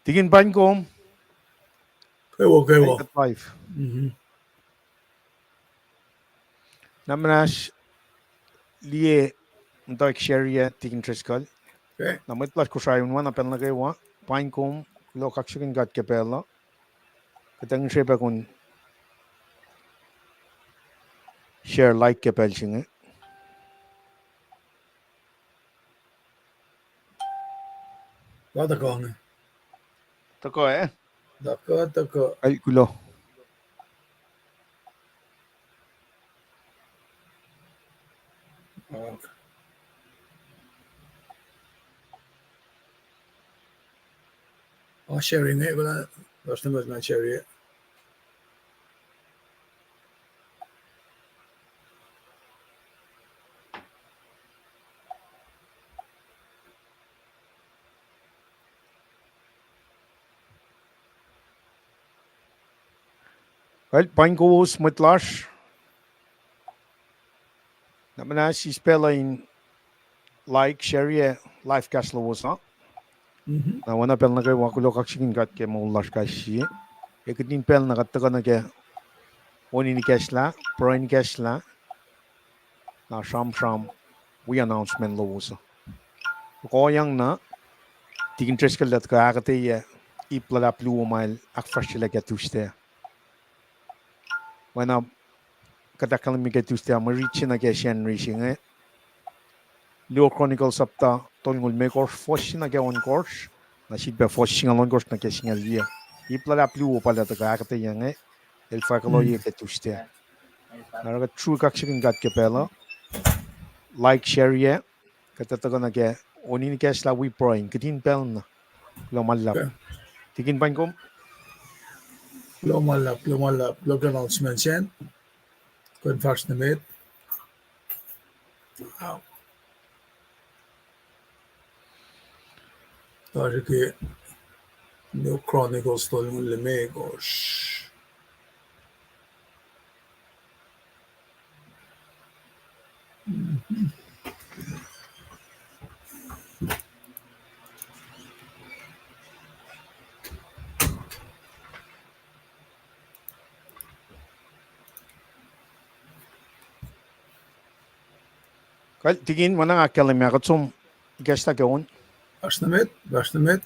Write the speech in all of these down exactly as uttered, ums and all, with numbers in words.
Tikin, paing kom. Kwewa, kwewa. Live. Mhm. Na muhnahs, liye muhtwacwacack share-ye Tikin Driscoll. Na mwet lasr Kosrae un, oacna pacl nuh kwewa, paing kom, kuloh kaksakihn God ke pacl uh. Kuht ac ngihsre pac kom share, like ke pacl se inge. Tuhkuh inge. Tuhkuh, eh? Tuhkuh, tuhkuh. Ai, kuloh. Ah, sharing, eh, kuloh, lasr nuh met na share-ye. Well, paing kowos mwet lasr. Na muhnahs, eis pacl uh in like, share-ye live cast lowos uh. Na oacna pacl nuh kwewa, kuloh kaksakihn God ke moul lasr kais sie. Ac kihtin pacl na kuht tuhkuh nuh ke on in ikacslah, pruhe in ikacslah, na sramsram wi announcement lowos uh. Koyang na, Tikin Driscoll el tuhkuh ahkuhtweyac ip luhlahp luo ma el ahkfahsryelah ke Tuesday. Oacna kuht ahkkahlwemye ke Tuesday ah, mwe rit se nuh ke Sacnri se inge, Luo Chronicles sapta tolngoul limekohsr, fuhs se nuh ke ohnkohsr, na sifilpac fuhs singucul ohnkohsr nuh ke singucul yuh. Ip luhlahp luo pa el tuhkuh ahkuhtweyac inge, el fahk kuloh ye ke Tuesday. Na oruh kuht sruhk kaksakihn God ke pacl uh, like, share-ye, kuht tuhkuh nuh ke on in ikacslah wi pruhe in, kihtin pacl na. Kuloh ma luhlahp. Tikin, paing kom. Kuloh ma luhlahp, kuloh ma luhlahp, kuloh ke announcement sacn. Kuh in fahsr nuh met. Tari ke New Chronicles tolngoul limekohsr. Kal, Tikin, ma na nga ahkkahlwemye, kuht som ikacslah ke on. Fahsr nuh met, fahsr nuh met.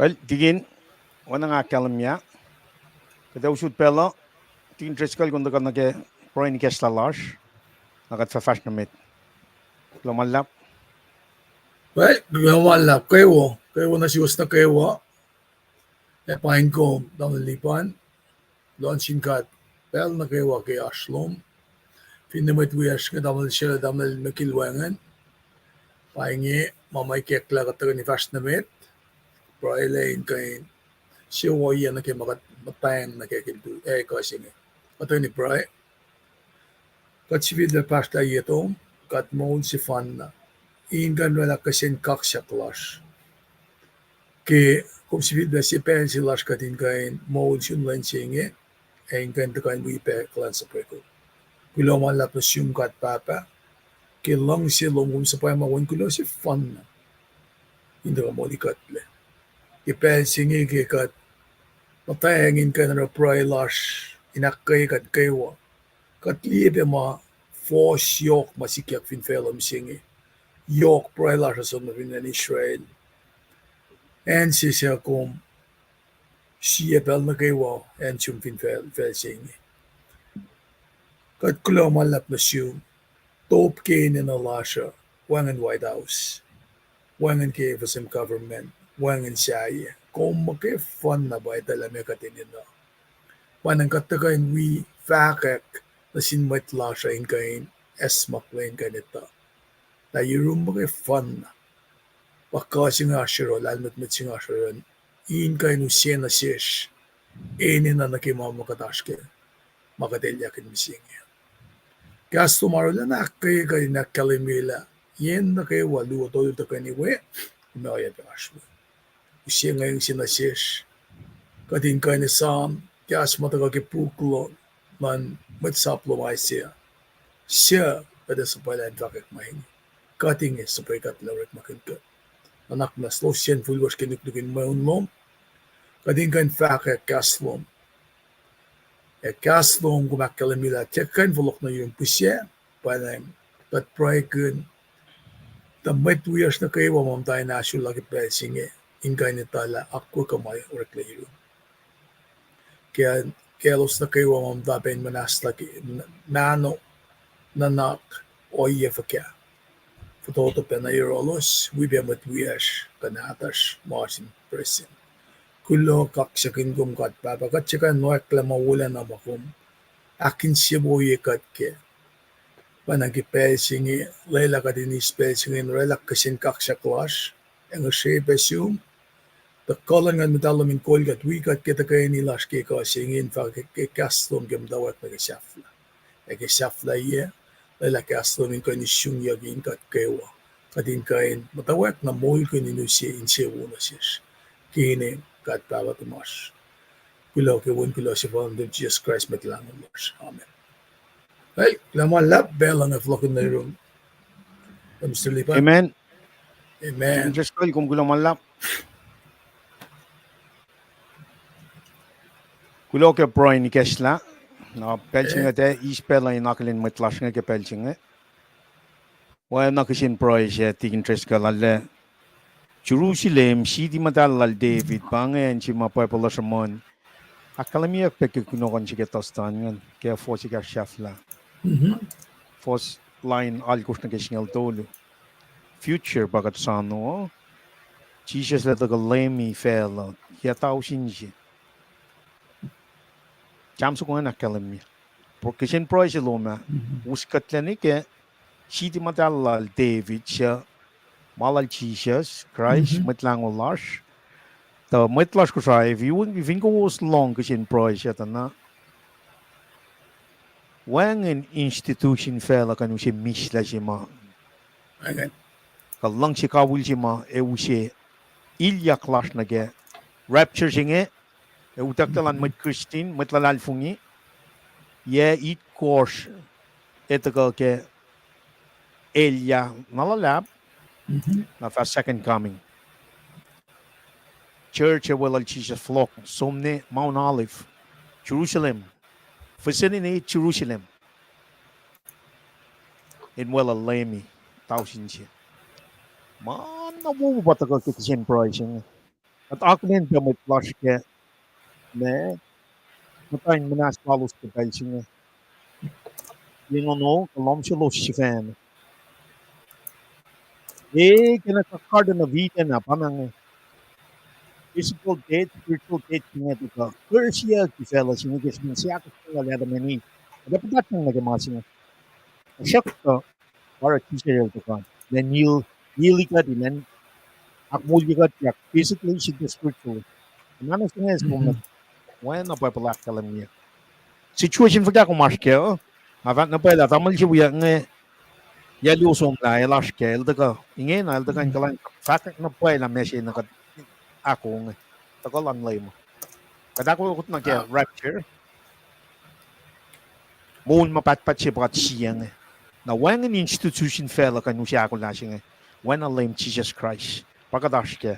Well, Tikin, oacna nga ahkkahlwemye, kuht ac usot pacl uh, Tikin Driscoll, kom tuhkuh nuh ke pruhe in ikacslah lasr, na kuht fah fahsr nuh met. Kuloh ma luhlahp. Well, kuloh ma luhlahp, kwewa, kwewa nuh suwos nuh kwewa. Ac paing kom, tamuhlwel Lipan. Luhngse sin God pacl nuh kwewa ke oasr lom. Finne mwet wiyacsr inge, tamuhlwel Sela, tamuhlwel Mekil wacngihn. Pa inge ma ma ikacklah kuht tuhkweni fahsr nuh met. Pruhe lac in kuh in suwohs nuh ke ma kuht muhtweng nuh ke kihtin, eh, kuh se inge. Kuht tuhkweni pruhe. Kuht sifilpac pahsrlah ye tom, kuht moul sefanna. In kuh in oraclah kihsen kaksak lasr. Ke kom sifilpac se pacl se lasr kuht in kuh in moul sun lwen se inge, ac in kuh in tuhkuh in wi pac kuhlwacnsapwe kom. Kuloh ma luhlahp nuh sum God Pahpah. Ke luhngse lom kom suhpwacma wen kuloh sefanna. in tuhkuh molikuhtlac. Ke pacl se inge ke kuht muhtwacng in kuh in oruh pruhe lasr in ahkkweye kuht kwewa, kuht liye pac ma fohs yohk ma sikyak fin facluh mihsenge. Yohk pruhe lasr uh som nuh fin acn Israel. Acn se suc kom sie pacl nuh kwewa acn sum fin facl, facl se inge. Kuht kuloh ma luhlahp nuh sum, top ke enenuh lasr uh, wacngihn White House, wacngihn ke F S M government, wacngihn sahyac, kom muhkwena pa etuh lah meac kuht enenuh. Pwacnwacng kuht tuhkuh in wi fahkwack nuh sin mwet lasr uh in kuh in acsmaklac in kuh in etuh lah yurum muhkwena pa kuh se inge oasr yohrohl, lahlmwetmwet se inge oasr yohrohl, in kuh in use nuh sesr enenuh nuh ke ma ma kuht oasr ke, ma kuht elyahkihn mihsenge. Kahs lom arulacna ahkkweye kuht in ahkkahlwemye lah yen nuh kwewa luo tolu tuhkweni we, kom oacyacpac oasr we. Use inge se nuh sesr, kuht in kuh in esam kahs ma tuhkuh ke puk luhn, luhn mwet sap lom Isaiah, suc kuht ac suhpwaclah in fahkwack ma inge. Kuht inge suhpwaclah orekmakihn kuht. Nuhnak muhnahs, lohsr yen fuhlwasr ke nuknuk in mweun lom, kuht in kuh in fahkwack kahs lom. Ac kahs lom kom ahkkahlwemye lah tiac kuh in fohlohk nuh yurum pihsac, pwacnwacng kuht pruhekihn tuh mwet wiyacsr nuh kwewa ma muhta in ahsor lah ke pacl se inge in kuh in etuh lah akwuck uh ma oreklac yurum. Ke, ke elos nuh kwewa ma muhta pac in muhnahslah ke mahno, nuhnak, ohiyac fuhkah, fototo pacna yohrohlos, wi pac mwet wiyacsr kuh nahtuhsr ma oasr in presin. Kuloh kaksakihn kom God Pahpah, kuht tiac kuh in oacklah ma wolacna ma kom ahkinsewowoye kuht kac. Pwacnwacng ke pacl se inge, lwelah kuht in eis pacl se inge in orwaclah kihsen kaksak lasr, ac ngihsre pac sum, tuh kuh luhn Nguhn Muhtahl lom in kol kuht, wi kuht ke tuhkweni lasr ke ekuh se inge in fahk ke kahs lom ke muhtwacwacack nuh ke sahflah. Ac ke sahflahiyac, lwelah kahs lom in kuh in isungyucki in kuht kwewa, kuht in kuh in muhtwacwacack na moulkihn in use insewowo nuh sesr. Ke inen God Pahpah tuhmasr. Kuloh ke wen kuloh sefanna nuhtum Jisus Kraist Mwet Lahngo lasr. Amen. Hey, kuloh ma luhlahp, pacl uh nga fohlohkihn nuh yurum Mister Lipan. Amen. Amen. Driscoll, kom kuloh ma luhlahp. Kuloh ke pruhe in ikacslah. Na pacl se inge, tuh eis pacl uh in akihlen mwet lasr inge ke pacl se inge. Oacna kihsen pruhe se Tikin Driscoll el lac, Jerusalem, siti muhtahl lal David, pa inge acn se ma Bible uh sruhmuhn. Ahkkahlwemyeyuck pac ke kunohkohn se ke Thursday ingacn, ke fohs ekahsr sahflah. Fohs lain alkosr nuh ke singucul tolu. Future pa kuht soano. Jisus el tuhkuh Leumi facluh yac tausin se. Tahmtahel soko ingacn ahkkahlwemye. Pr-, kihsen pruhe se lom ah, uskuhtlac nuh ke siti muhtahl lal David suc ma lal Jisus Kraist, Mwet Lahngo lasr. Tuh mwet lasr Kosrae, fin, fin kowos lohng kihsen pruhe se tuh na, wacngihn institution facluh kuh in use mihslac se ma, kuh luhngse kawihl se ma ac use ilyak lasr nuh ke rapture se inge, ac utucklac luhn mwet Kristin, mwet luhlahlfongi, yac itkohsr ac tuhkuh ke elyah na luhlahp, na fah second coming. Church ac weluhl Jisus fohlohk som nuh Mount Olive, Jerusalem, facility Jerusalem, in weluhl Leumi tausin se. Ma na wowo pa tuhkuh ke kihsen pruhe se inge. Kuht akihlen pac mwet lasr kac, ma muhta in muhnahs lalos ke pacl se inge. Enenuh kuh lohm selos sifacna. E, ke na kuh Garden of Eden ah pa inge. Physical death, spiritual death se inge tuhkuh kirsiyuck ke facluh se inge ke srihpen seakos lal Adam and Eve. Kuht ac puhtatlac nuh ke ma se inge. Tuhsruhktuh, oruh Jisus el tuhkuh, elan heal, heal kuht, elan ahkmoulye kuht, physically, spiritually. Na nuh se inge som nuh, oacna Bible ahkkahlwemye. Situation fuhkah kom oasr kac, nga fahk na pwacye lah tamuhlwel se wiyuck inge, yac luo somlah el oasr kac, el tuhkuh ingena, el tuhkuh in kuhlwacng fahkwack na pwacye lah meac se na kuht ahko inge, tuhkuh luhn Leum. Kuht ahkolah nuh ke rapture. Moul ma pahtpaht se pa kuht sie inge. Na wacngihn institution facluh kuh in use ahkolah se inge, oacna Leum Jisus Kraist. pa kuht oasr ke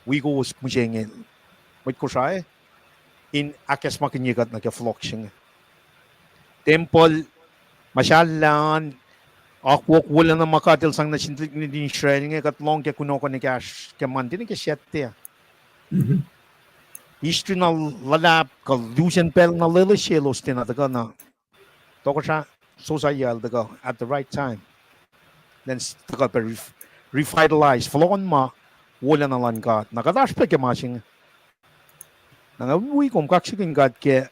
wi kowos mihsenge, mwet Kosrae, in ahkacsmakihnye kuht nuh ke fohlohk se inge. Tempuhl, muhsahllah an, akwuck wolacna ma God El sang nuh sin tuhlihk nuhtin Israel inge, kuht lohng ke kunohkohn ekahsr ke Monday nuh ke Saturday. History na luhlahp kuh lusen pacl na loeloes selos tiacna tuhkuh na. Tohkohsrah Josiah el tuhkuh at the right time. Then s-, tuhkuh pac ref-, revitalize, fohlohkohn ma wolacna luhn God. Na kuht oasr pac ke ma se inge. Na nga wi kom kaksakihn God ke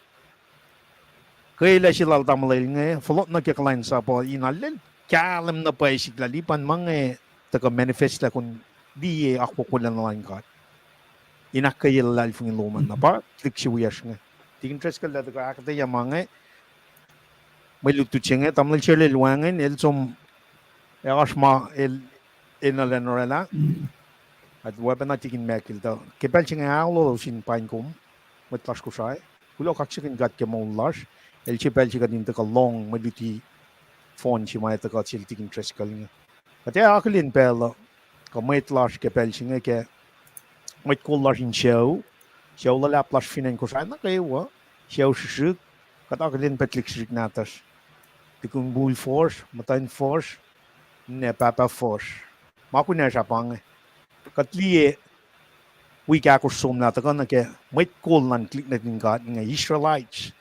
kwelah se lal tamuhlwel inge, fohlohk nuh ke kuhlwacnsap uh, in arulacna kahlwem na pwacye sikyak lah lipan ma inge tuhkuh manifest lah kom liye akwuck wolacna luhn God in ahkkweye luhlahlfongi lom an. Na pa tuhlihk se wiyacsr inge. Tikin Driscoll el tuhkuh ahkuhtweyac ma inge, mwe lutlut se inge, tamuhlwel Sherlel wacngihn, el som, ac oasr ma el enenuh in orwaclah. Ac oacpacna Tikin Michael tuh ke pacl se inge ahlolos in paing kom, mwet lasr Kosrae. Kuloh kaksakihn God ke moul lasr. El se pacl se kuht in tuhkuh lohng mwe luti phone se ma ac tuhkuh sel Tikin Driscoll inge. Kuht ac akihlen pacl uh, kuh mwet lasr ke pacl se inge ke mwet kol lasr in sucu, sucu luhlahp lasr fin acn Kosrae nuh kwewa, sucu srihsrihk, kuht akihlen pac tuhlihk srihsrihk nahtuhsr. Tukun mukul fuhsr, muhtwacn fuhsr, ninac pahpah fuhsr. Ma kunacsr ah pa inge. Kuht liye wik ahkosr somlah tuhkuh nuh ke mwet kol luhn tuhlihk nuhtin God inge, Israelites.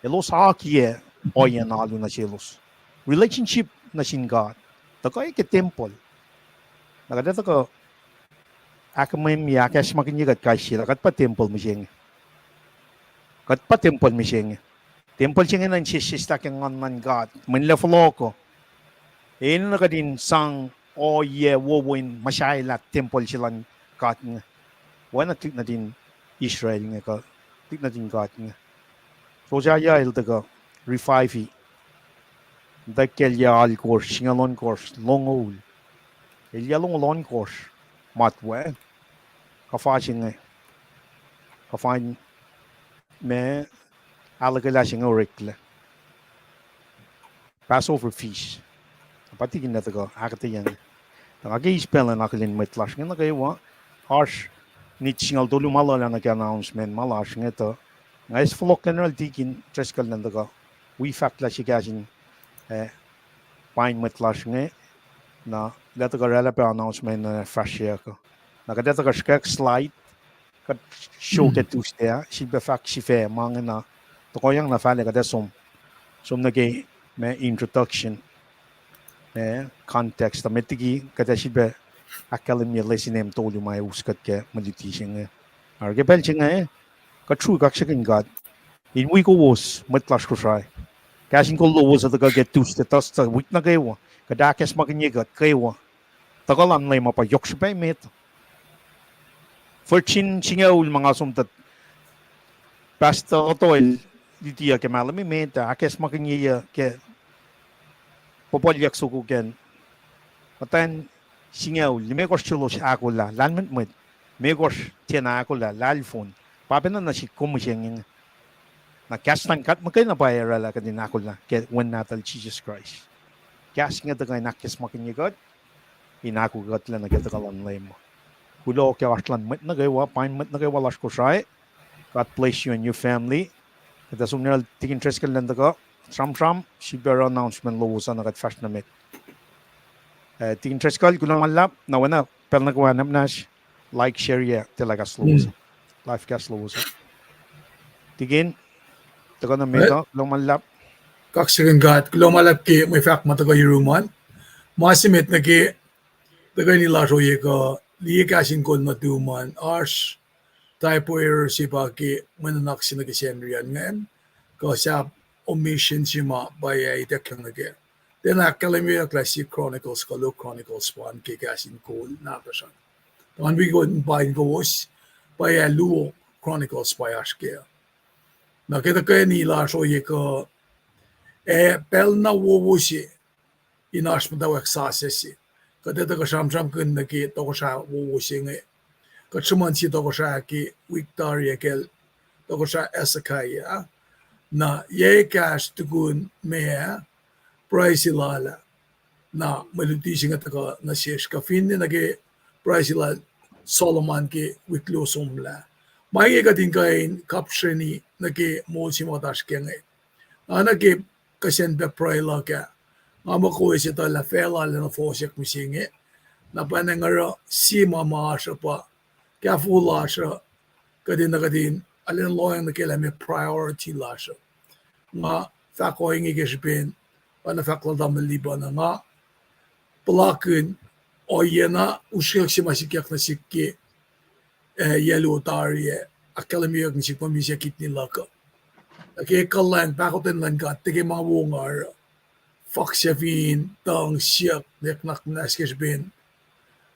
Elos akiyac ohiyacn alu nuh selos. Relationship nuh sin God. Tuhkuh ke tempuhl. Na kuht ac tuhkuh ahkmwemye, ahkacsmakihnye kuht kais sie lah kuht pa tempuhl mihsenge. Kuht pa tempuhl mihsenge. Tempuhl se inge na in sesseslah ke Nguhn luhn God. Mweyen lah fohlohk uh, enenuh kuht in sang ohiyac wowo in muhsahelah tempuhl se luhn God inge. Oacna tuhlihk nuhtin Israel inge kuh tuhlihk nuhtin God inge. Josiah el tuhkuh revive-i. Tuh ke el yac alkohsr, singucul ohnkohsr, longoul. El yac longoul ohnkohsr, matwac. Kuhfa se inge. Kuhfa in ma ahluhkwelah se inge oreklac. Passover feast. Pa Tikin el tuhkuh ahkuhtweyac inge. Tuh nga ke eis pacl in akihlen mwet lasr inge nuh kwewa, oasr nit singucul tolu ma luhlahp nuh ke announcement ma lasr inge tuh. Nga eis fohlohk lacn oral Tikin Driscoll lacn tuhkuh wi fahk lah sikahs in, eh, paing mwet lasr inge, na lah tuhkuh oraclah pac announcement na fahsryak uh. Na kuht ac tuhkuh srihkwack slide, kuht show ke Tuesday ah, sifilpac fahk sifac ma inge na, tohkohyang na fahlac kuht ac som, som nuh ke ma introduction, ma context, uh, met liki kuht ac sifilpac ahkkahlwemye lesin em tolu ma us kuht ke mwe luti se inge. Oruh ke pacl se inge, kuht sruhk kaksakihn God in wi kowos mwet lasr Kosrae. Kahs in kol lowos uh tuhkuh ke Tuesday, Thursday, wik nuh kwewa. Kuht ahkacsmakihnye kuht kwewa. Tuhkuh luhn Leum uh pa yohk srihpac emet. Virgin singucul ma nga som tuh Pastor Otoel lutiyuc ke mahlwem emet ah, ahkacsmakihnye ke puhpuhlyuck soko kacn. Muhtwacn singucul, limekohsr selos ahkolah, lahlmwetmwet. Limekohsr tiacna ahkolah, lahlfon. Pa pacna nuh sihk kom mihsenge. Na kahs luhn God muhkwena pa oraclah kuht in ahkolah ke Wen Nahtuhl Jisus Kraist. Kahs inge tuhkuh in ahkacsmakihnye kuht, in ahkoo kuhtlac nuh ke tuhkuh luhn Leum. Kuloh ke oasr luhn mwet nuh kwewa, pain mwet nuh kwewa lasr Kosrae. God bless you and your family. Kuht ac som nuh yohrohl Tikin Driscoll lacn tuhkuh, sramsram, sifilpac oruh announcement lowos uh na kuht fahsr nuh met. Eh, Tikin Driscoll, kuloh ma luhlahp, na oacna pacl nuh kwewa nahtuhsr, like, share, ac tiac live cast lowos uh. Live cast lowos uh. Tikin, tuhkuh nuh met uh, kuloh ma luhlahp. Kaksakihn God, kuloh ma luhlahp ke mwe fahk ma tuhkuh yurum an. Ma se met nuh ke tuhkweni lasr ohiyac kuh liye kahs in kol nuhtum an, oasr typewriter se pa ke mwe nuhnak se nuh ke Sacnri an ingacn, kuh sahp omission se ma pwacye ituckyang nuh kac. Tiacna ahkkahlwemyeyuck lah sie Chronicles kuh Low Chronicles pa an ke kahs in kol nahtuhsr an. Tuh ngan wi kom paing kowos, pwacye luo Chronicles pa oasr kac. Na ke tuhkweni lasr ohiyac kuh, ac pacl na wowo se in oasr muhtwacwacack sasuc se. Kuht etuh kuh sramsramkihn nuh ke tohkohsrah wowo se inge. Kuht sruhmuhn sie tohkohsrah ke wik tari ah kacl, tohkohsrah Hezekiah. Na yac ekahsr tukun meac, pruhe se lal ah. Na mwe luti se inge tuhkuh nuh sesr kuh finne nuh ke pruhe se lal Solomon ke wik luo somlah. Ma inge kuht in kuh in kapsreni nuh ke moul se ma kuht oasr ke inge. Na nuh ke kihsen pac pruhe luhk ah, nga muh kowos etuh lah facluh arulacna fohsack mihsenge. Na pwacnwacng oruh sie ma ma oasr uh pa, kahfofo lasr uh, kuht in, kuht in arulacna lohacng nuh ke lah meac priority lasr uh. Nga fahk ohinge ke srihpen, oacna fahk lal tamuhlwel Lipan uh, nga puhlakihn ohiyac na usrnguck se ma sikyak nuh sihk ke, eh, yac luo tari ah, ahkkahlwemyeyuck nuh sihk ma misac kidney luhk uh. Nuh ke kuhlwacng pahkotwen luhn God, tuh ke ma wo nga oruh, fuck se fin tuhng siyuck, neknak muhnahs ke srihpen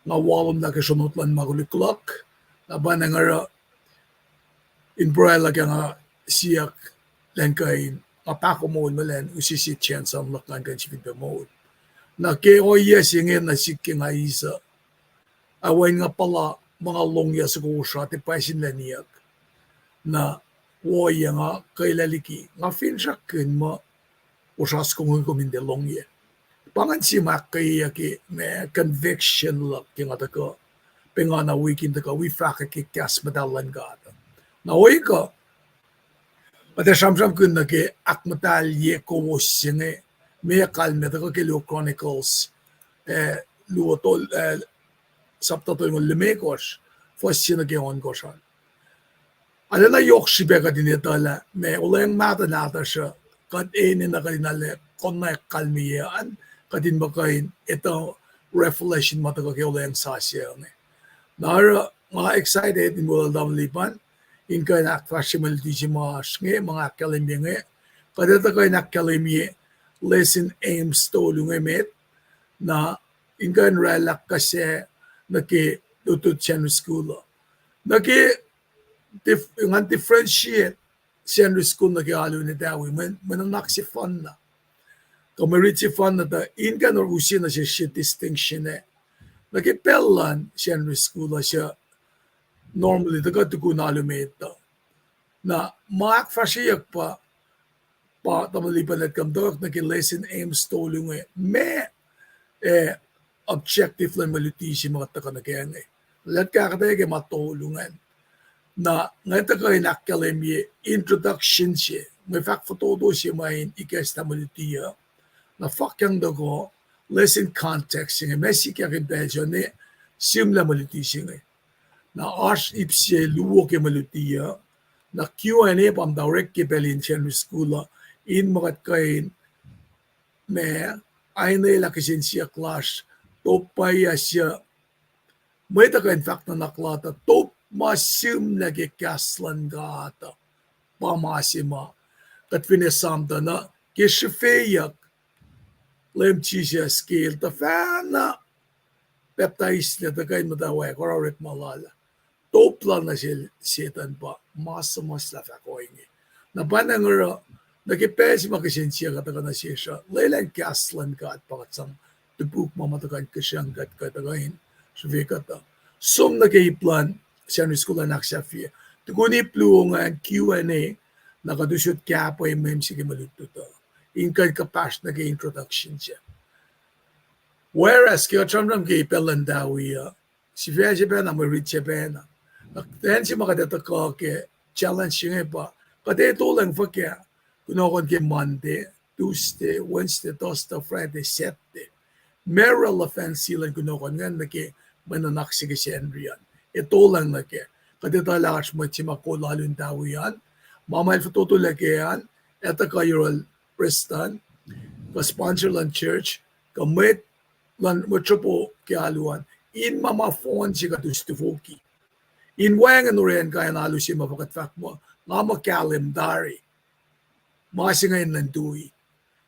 nga walomlah ke sronot luhn ma koluk luhk, na pwacnwacng oruh in pruhe luhk ah nga siyuck lah in kuh in, nga pahkomuhta muh lah in use sie chance an luhk ngan kuh in sifilpac moul. Na ke ohiyac se inge nuh sihk ke nga eis uh, ac wacngihn nga puhla muh nga longyac soko osra tiac pwacye sin lah niyuck. Na ohiyac nga kwelah liki, nga finsrakkihn muh osra soko inge kom in tiac longyac. Pa ingacn sie ma ahkkweyeyuck ke ma conviction luhk ke nga tuhkuh, pa nga na wikin tuhkuh wi fahkwack ke kahs muhtahl luhn God. Na ohinge, kuht ac sramsramkihn nuh ke ahkmuhtahlye kowos se inge, meac kalmac tuhkuh ke luo Chronicles, eh, luo tol, eh, sapta tolngoul limekohsr, fuhs se nuh ke ohnkohsr an. Arulacna yohk srihpac kuht in etuh lah ma olweacng mahtuh nahtuhsr uh, kuht enenuh kuht in arlac konwacack kalmeyac an, kuht in muh kuh in etuh revelation ma tuhkuh ke olweacng sasuc inge. Na oruh nga excited in molal tamuhlwel Lipan in kuh in ahkfahsrye mwe luti se ma oasr inge, ma nga ahkkahlwemye inge, kuht etuh kuh in ahkkahlwemye lesson aims tolu inge met, na in kuh in oraclah kuh se nuh ke lutlut Sacnri School uh. Nuh ke dif-, ngan differentiate Sacnri School nuh ke alu in etawi, mwe, mwe nuhnak sefanna, kuh mwe rit sefanna tuh in kuh in use nuh sesr distinction ac. Nuh ke pacl luhn Sacnri School uh suc normally tuhkuh tukun alu met uh. Na ma ahkfahsryeyuck pa, pa tamuhlwel Lipan lah kuht tuhkuh nuh ke lesson aims tolu inge, meac, eh, objective luhn mwe luti se ma kuht tuhkuh nuh ke inge. Lah kuht ahkuhtweyac ke ma tolu ingacn. Na nga tuhkuh in ahkkahlwemye introduction se, mwe fahk fototo se ma in ikacslah mwe luti uh. Na fahkyang tuhkuh lesson context se inge, meac sikyak in pacl se inge, sihmlah mwe luti se inge. Na oasr ip se luo ke mwe luti uh. Na Q and A pa muhta orek ke pacl in Sacnri School uh, in ma kuht kuh in, ma, aenelah kihsen siyuck lasr, top pwacye suc mwet uh kuh in fahk nuhnak lasr uh, top ma sihmlac ke kahs luhn God uh, pa ma se ma kuht fin esam tuh na ke srihfeyuck Leum Jisus ke El tuhfahna pacptaislac tuh kuh in muhtwacwacack oruh orekma lal ah, top lal nuh sel Setuhn pa ma suhmuhslah fahk ohinge. Na pwacnwacng oruh, nuh ke pacl se ma kihsen siyuck uh tuhkuh nuh sesr uh, lwelah in kahs luhn God pa kuht sang topuk ma ma tuhkuh in kihsrang kuht, kuht tuhkuh in srihfe kuht uh. Som nuh ke ip luhn Sacnri School an ahksahfye. Tukun ip luo ingacn Q and A, na kuht usot kahpwe mwe mihs ke mwe lutlut uh, in kuh in kuhpahsr nuh ke introduction se. Whereas ke kuht sramsram ke pacl luhn Dawi uh, sifac se pacna, mwe rit se pacna, na ten se ma kuht etuh kuh ke challenge se inge pa, kuht ac tolacng fuhkah kunohkohn ke Monday, Tuesday, Wednesday, Thursday, Friday, Saturday. Meac relevance luhn kunohkohn ingacn nuh ke mwe nuhnak se ke Sacnri an, ac tolacng nuh kac. Kuht etuh lah oasr mwet se ma kol alu in Dawi an, ma ma el fototolac kac an, etuh kuh yohrohl prestuhn kuh sponsor luhn church, kuh mwet luhn mwet sropo ke alu an, in ma ma fohn se kuht us tufoki, in wacngihn oracn kain alu se ma pa kuht fahk muh, nga muh kahlwem tari. Ma se inge in nuhn tui.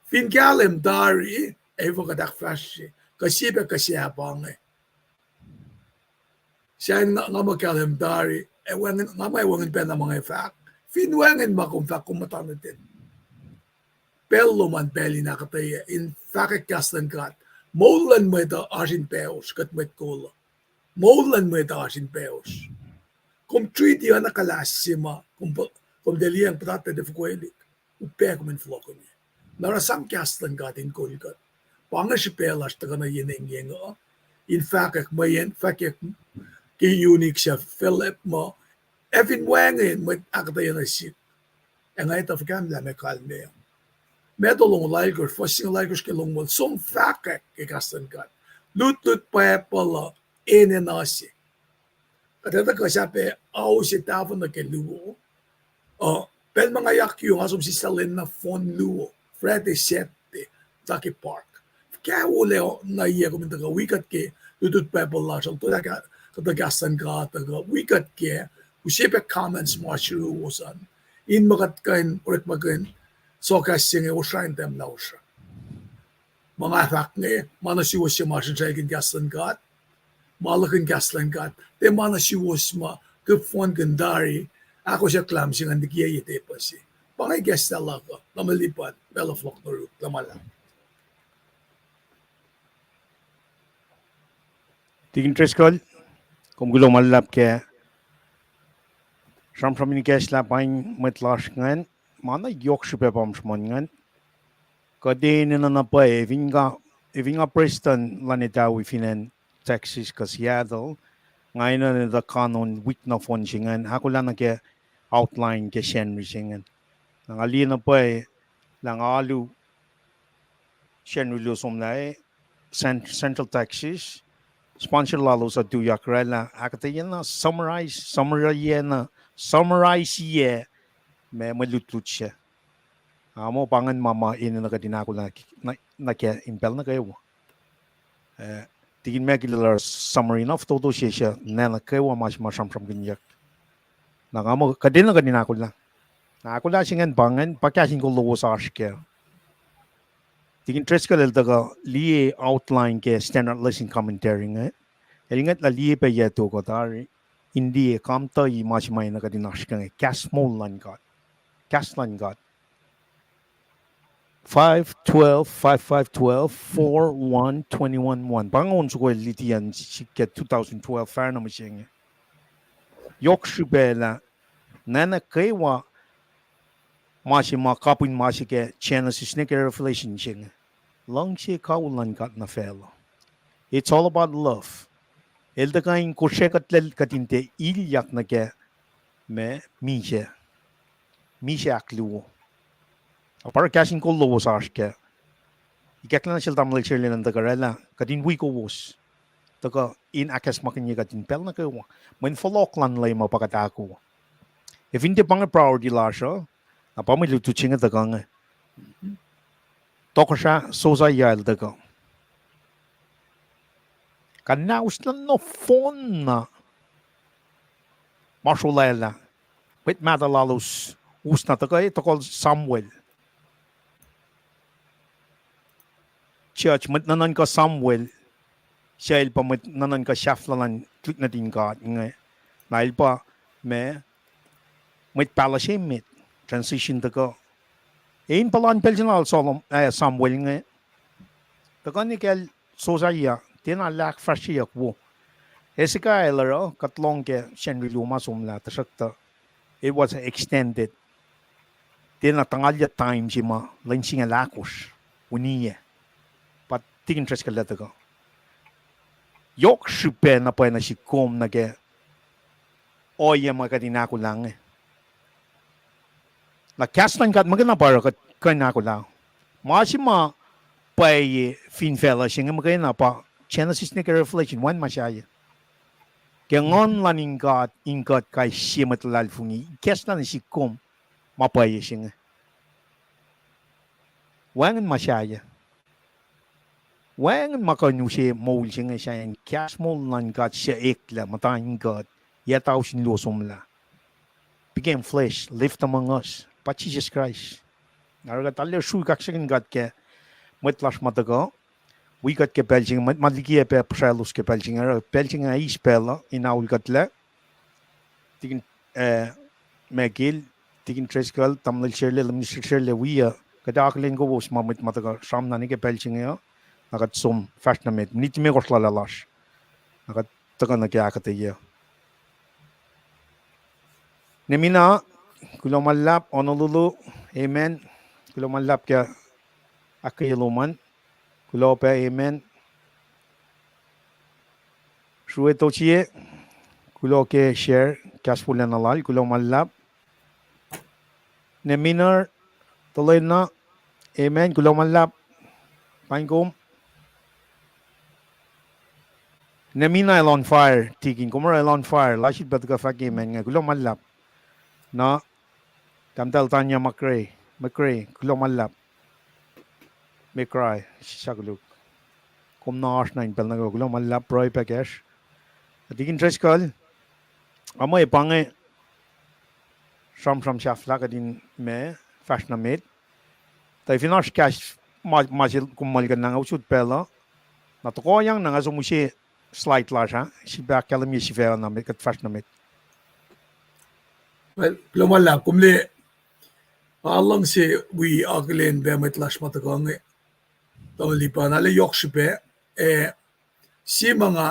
Fin kahlwem tari, efuh kuht ahkfahsrye, kuh sie pac kuh sahp inge. Sahyacn nga, nga muh kahlwem tari, ac wacngihn, nga muh ac wacngihn pacna ma inge fahk. Fin wacngihn ma kom fahk, kom muhta nuh ten. Pacl lom an pacl in ahkuhtweyac, in fahkwack kahs luhn God. Moul luhn mwet uh oasr in paosr, kuht mwet kol uh. Moul luhn mwet uh oasr in paosr. Kom treat-i oacna kuhlahs se ma kom, kom tiac liyacacng puhtatlac tiac fokwelik. Upac kom in fohlohkohnye. Na oruh sang kahs luhn God in kol kuht. Pa inge srihpac lasr tuhkuh nuh yen engyeng uh, in fahkwack mweyen, fahkwack ke eunuch sac Philip muh, ac fin wacngihn mwet ahkuhtweyac nuh sihk, ac nga etuh fuhkah lah meac kalmac. Matthew longoul alkosr, fuhs singucul alkosr ke longoul, som fahkwack ke kahs luhn God. Lutlut Bible uh enenuh se. Kuht etuh kuh sahp ac ao se tahfuh nuh ke luo. Uh, pacl ma nga yak yuh nga som sislah lwen na fohn luo, Friday, Saturday, Ducky Park. Fuhkah wolac na yac kom in tuhkuh wi kuht ke lutlut Bible lasr uh, tuh lah kuhtuh kahs luhn God uh, wi kuht ke, use pac comments ma sruwos an. In ma kuht kuh in orekmakihn sokahs se inge osra in tahmlah osra. Ma nga fahk inge, ma nuh suwos se ma srihsrihkihn kahs luhn God, ma lukihn kahs luhn God, tiac ma nuh suwos ma kihp fohnkihn tari, ahkosack lahm se ingacn likiyac tepuh se. Pa inge ikacslah luhk uh, tamuhlwel Lipan, pacl uh fohlohk nuh yuruk, luhmah lah. Tikin Driscoll, kom kuloh ma luhlahp ke sramsram in ikacslah paing mwet lasr ingacn, ma na yohk srihpac pa sruhmuhn ingacn. Kuht enenuh na pwacye, efin nga, efin nga prestuhn luhn etawi fin acn Texas kuh Seattle, nga enenuh tuh kanon wik nohfohn se ingacn, ahkolah nuh ke outline ke Sacnri se ingacn. Na nga liye na pwacye lah nga alu Sacnri luo somlah, Cent-, Central Texas, sponsor lalos uh tuyak oraclah ahkuhtweyac na summarize, summary na, summarize-iyac ma mwe lutlut sac. Nga muh pa ingacn ma ma enenuh kuht in ahkolah nuh, nuh ke in pacl nuh kwewa. Eh, tikin Mackey el oruh summary na fototo se suc nacna kwewa ma se ma sramsramkihnyuck. Na nga muh kuht enenuh kuht in ahkolah. Na ahkolah se ingacn pa ingacn, pa kahs in kol lowos oasr kac. Tikin Driscoll el tuhkuh liye outline ke Standard Lesson Commentary inge. El ngwetlah liye pac yac tok uh tari in liye kamtuhi ma se ma enenuh kuht in oasr kac inge, kahs moul luhn God. Kahs luhn God. Five twelve, five five twelve, four one, twenty-one one. Pa nga on soko el liti an sik ke two thousand twelve, fahna mihsenge. Yohk srihpac lah nacna kwewa ma se ma kapihn ma se ke Genesis nuh ke Revelation se inge. Luhngse kawihl luhn God nuh facluh. It's all about love. El tuhkuh in kosrekuhtlac kuht in tiac ilyak nuh ke ma misac, misac ahkluo. Na pa oruh kahs in kol lowos oasr kac. Ikacklah nuh sel tamuhlwel Sherley elan tuhkuh oraclah kuht in wi kowos, tuhkuh in ahkacsmakihnye kuht in pacl nuh kwewa. Mweyen fohlohk luhn Leum uh pa kuht ahko. Efin tiac pa inge priority lasr uh, na pa mwe lutlut se inge tuhkuh inge. Tohkohsrah Josiah el tuhkuh, kuhnahoslah nohfohn na ma srolwaclah. Mwet mahtuh lalos us na tuhkuh, e, tohkohl Samuel. Judge, mwet nuhnuhnkuh Samuel, suc el pa mwet nuhnuhnkuh sahflah luhn tuhlihk nuhtin God inge. Na el pa ma mwet pahluh se emet, transition tuhkuh. E, in puhlan pacl se na lal Solom-, eh, Samuel inge, tuhkuh nuh kacl Josiah, tiacna lah ahkfahsryeyuck wo. Hezekiah el oruh, kuht lohng ke Sacnri luo ma somlah, tuhsruhktuh it was extended. Tiacna tuhngalyac time se ma lwen singucul ahkosr uniyac. Pa tikin Driscoll el tuhkuh. Yohk srihpac na pwacye nuh sihk kom nuh ke ohiyac ma kuht in ahkolah inge. Na kahs luhn God muhkwena pa oruh kuht kuh in ahkolah. Ma se ma pwacye fin facluh se inge muhkwena pa Genesis nuh ke Revelation, wacngihn ma sahyac. Ke nguhn luhn in God in kuht kais sie mwet luhlahlfongi, ikacslah nuh sihk kom ma pwacye se inge. Wacngihn ma sahyac. Wacngihn ma kuh in use moul se inge sahyacn kahs moul luhn God suc eklac muhta in kuht, yac tausin luo somlah. Became flesh, lived among us. Pa Jisus Kraist. Oruh kuht arlac sruhk kaksakihn God ke mwet lasr ma tuhkuh wi kuht ke pacl se inge, mwet ma likiyac pac puhsraclos ke pacl se inge, oruh pacl se inge eis pacl uh in aol kuhtlac. Tikin, eh, Michael, tikin Driscoll, tamuhlwel Sherley, Minister Sherley, wi uh, kuht akihlen kowos ma mwet ma tuhkuh sramna nuh ke pacl se inge uh, na kuht som fahsr nuh met, minit limekohsr lal lasr, na kuht tuhkuh nuh ke ahkuhtweyac. Nemina, kuloh ma luhlahp, Honolulu, amen. Kuloh ma luhlahp ke ahkkweye lom an. Kuloh pac, amen. Sruetosie, Kuloh ke share, kahs wolacna lal, kuloh ma luhlahp. Neminar, Tolena, amen, kuloh ma luhlahp. Paing kom. Nemina el on fire, Tikin, kom oruh el on fire, lasr el pa tuhkuh fahk amen inge, kuloh ma luhlahp. Na, tahmtahel Tanya McRae, McRae, kuloh ma luhlahp. McRae, sisa koluk. Kom na oasr na in pacl nuh kwewa, kuloh ma luhlahp, pruhe pac kacsr. Tikin Driscoll, a mwe pa inge sramsram sahflah kuht in ma fahsr nuh met. Tuh fin oasr kahs ma, ma se kom muhlkuhnlah inge usot pacl uh. Na tohkohyang na nga som use slide lasr ah, sifilpac ahkkahlwemye sifacna met, kuht fahsr nuh met. Well, kuloh ma luhlahp, kom liye, nga luhngse wi akihlen pac mwet lasr ma tuhkuh inge. Tamuhlwel Lipan, arlac yohk srihpac, eh, sie ma nga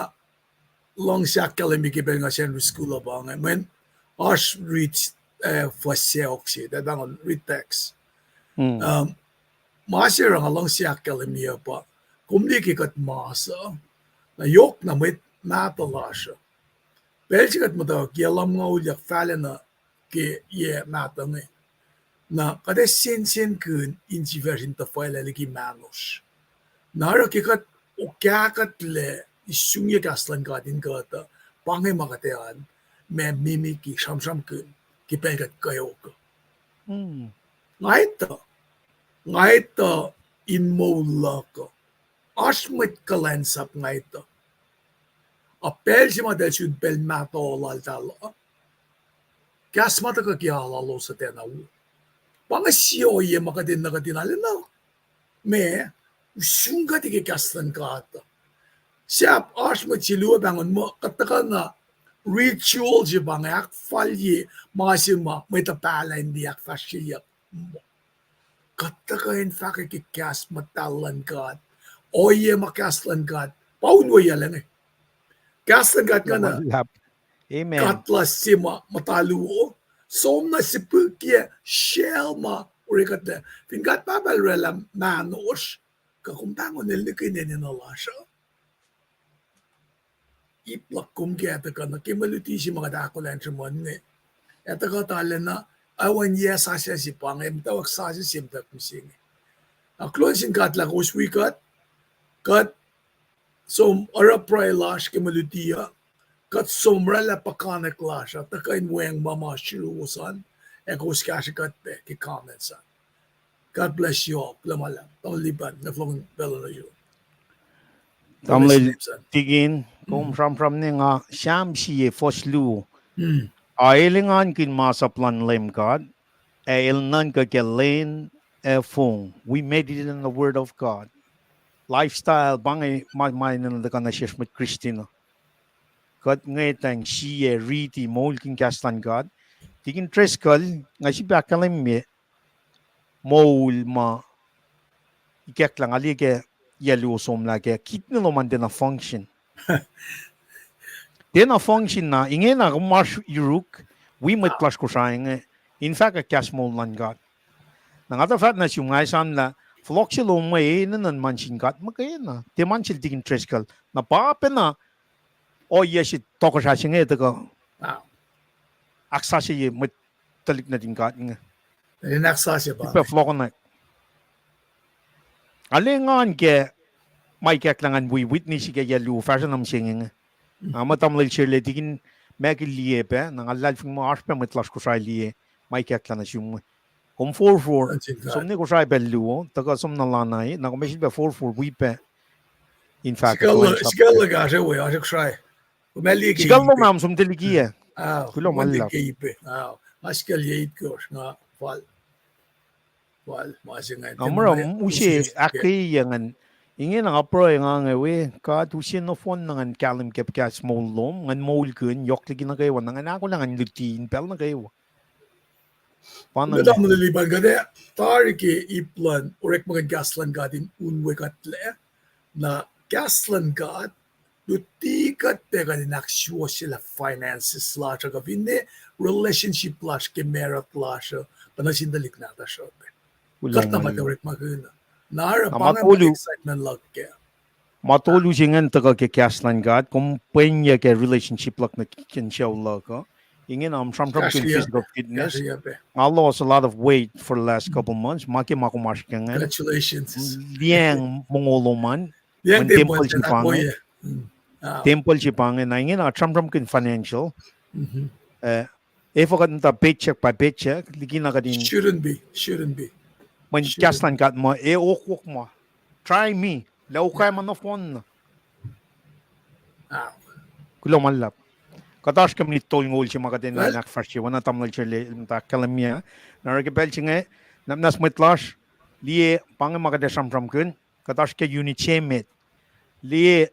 luhngse ahkkahlwemye ke pacl nga Sacnri School uh pa inge, mweyen oasr rit, eh, fuhs sacohk se, tuh pahngon rit text. Um, ma se oruh nga luhngse ahkkahlwemye pa, kom liye ke kuht mas uh, na yohk na mwet mahtuh lasr uh. Pacl se kuht muhtwacwacack yac lumngaul yak fahlacna ke yac mahtuh inge, na kuht ac sensenkihn insifacsr in tuhfahlah liki mahnosr. Na oruh ke kuht okahkuhtlac, isungye kahs luhn God in kuht uh, pa inge ma kuht ac an, ma mimiki sramsramkihn ke pacl kuht kweok uh. Nga etuh, nga etuh in moul luhk uh. Oasr mwet kuhlwacnsap nga etuh. A pacl se ma tuh sun pacl mahtuh laltahl uh, kahs ma tuhkuh ke alu lalos uh tiacna wo. Pa inge sie ohiyac ma kuht enenuh kuht in arulacna, ma, usun kuht ke kahs luhn God uh. Sahp oasr mwet se luo pahngon muh kuht tuhkuh na ritual se pa inge ahkfalye ma se ma mwet uh pahlah in liye ahkfahsryeyuck. Kuht tuhkuh in fahkwack ke kahs muhtahl luhn God, ohiyac ma kahs luhn God pa unweyuclac inge. Kahs luhn God ingacn, God lasr se ma muhta luo, som na sipihkyac sel ma orekuhtlac. Fin God Pahpah El oraclah mahnosr, kuh kom pahngon El nihkihn enenuh lasr uh. Ip luhk kom ke etuh kuh na ke mwe luti se ma kuht ahkolah in sruhmuhn inge, etuh kuht arulacna, awan yac sasuc se pa inge, muhtwacwacack sasuc se muhtwacwacack mihsenge. Na kuloh nuh sin God lah kowos wi kuht, kuht som oruh pruhe lasr ke mwe luti uh, kuht som oraclah puhkantwen lasr uh, tuhkuh in weacng ma ma sruwos an, ac kowos kahsrwe kuht pac ke comments an. God bless you all. Kuloh ma luhlahp. Tamuhlwel Lipan, na fohlohkihn pacl uh nuh sum. Tamuhlwel Tikin, kom sramsram ne nga Sam sie fuhs luo. A el engankihn masap luhn Leum God, ac el nuhnkuh ke lwen ac fong. We meditate on the word of God. Lifestyle pa inge ma, ma enenuh tuhkuh nuh sesr mwet Kristin uh. Kuht ngwetacng sie riti moulkihn kahs luhn God. Tikin Driscoll, nga sifilpac ahkkahlwemye moul ma ikacklah nga liye ke yac luo somlah ke kidney lom an tiacna function. Tiacna function na ingena kom oasr yuruk, wi mwet lasr Kosrae inge, in fahkwack kahs moul luhn God. Na nga tuh fahk nuh sum nga esamlah, fohlohk se lom we enenuh in ma sin God muhkwena. Tiac ma sel Tikin Driscoll. Na pa pacna ohiyac se tohkohsrah se inge tuhkuh ahksasucye mwet tuhlihk nuhtin God inge. Sifilpac fohlohkohnak. Arlac engan ke ma ikacklah ngan wi witness ke yac luo fahsruh na mihsenge inge. Nga muh tamuhlwel Shirley Tikin Michael liye pac, na nga luhlahlfongi muh oasr pac mwet lasr Kosrae liye ma ikacklah nuh sum inge. Kom forfor, som ne Kosrae pacl luo, tuhkuh som na lana, na kom ac sifilpac forfor wi pac in fahk. Sikuhl luhk ah, sikuhl luhk ah, sikuhl lom ah, som tuhlihk ah. Kuloh ma luhlahp. Nga sikuhl yac itkohsr, nga fal. Nga oruh use ahkkweye ingacn. Ingena nga pruhe nga inge we, God use nohfohn na ngan kahlwem ke kahs moul lom, ngan moulkihn yohk liki nuh kwewa, na ngan ahkolah ngan luti in pacl nuh kwewa. Tamuhlwel Lipan, kuht ac tari ke ip luhn orekmakihn kahs luhn God in unwekuhtlac. Na kahs luhn God luti kuht pac kuht in ahksuwohsyelah finances lasr uh, kuh finne relationship lasr ke marriage lasr uh, kuh nuh sin tuhlihk nahtuhsr uh pac. Kuht na muhta orekmakihn. Na oruh pa inge excitement luhk kac. Ma tolu se ingacn tuhkuh ke kahs luhn God, kom pwenyac ke relationship luhk nuh ke sucu luhk uh. Ingena am sramsramkihn physical fitness. Nga lost a lot of weight for the last couple months. Ma ke ma kom oasr ke ingacn. Liyacacng mongo lom an. Mweyen tempuhl se pa inge. Tempuhl se pa inge, na ingena sramsramkihn financial. Efuh kuht muhta paycheck by paycheck, likina kuht in. Mweyen kahs luhn God muh, e okwok ma. Try me. Lah ukai ma nohfohn. Kuloh ma luhlahp. Kuht oasr ke minit tolngoul se ma kuht enenuh in ahkfahsrye, oacna tamuhlwel Sele muhta ahkkahlwemye. Na oruh ke pacl se inge, nwacsnwacs mwet lasr, liye, pa inge ma kuht ac sramsramkihn, kuht oasr ke unit se met. Liye,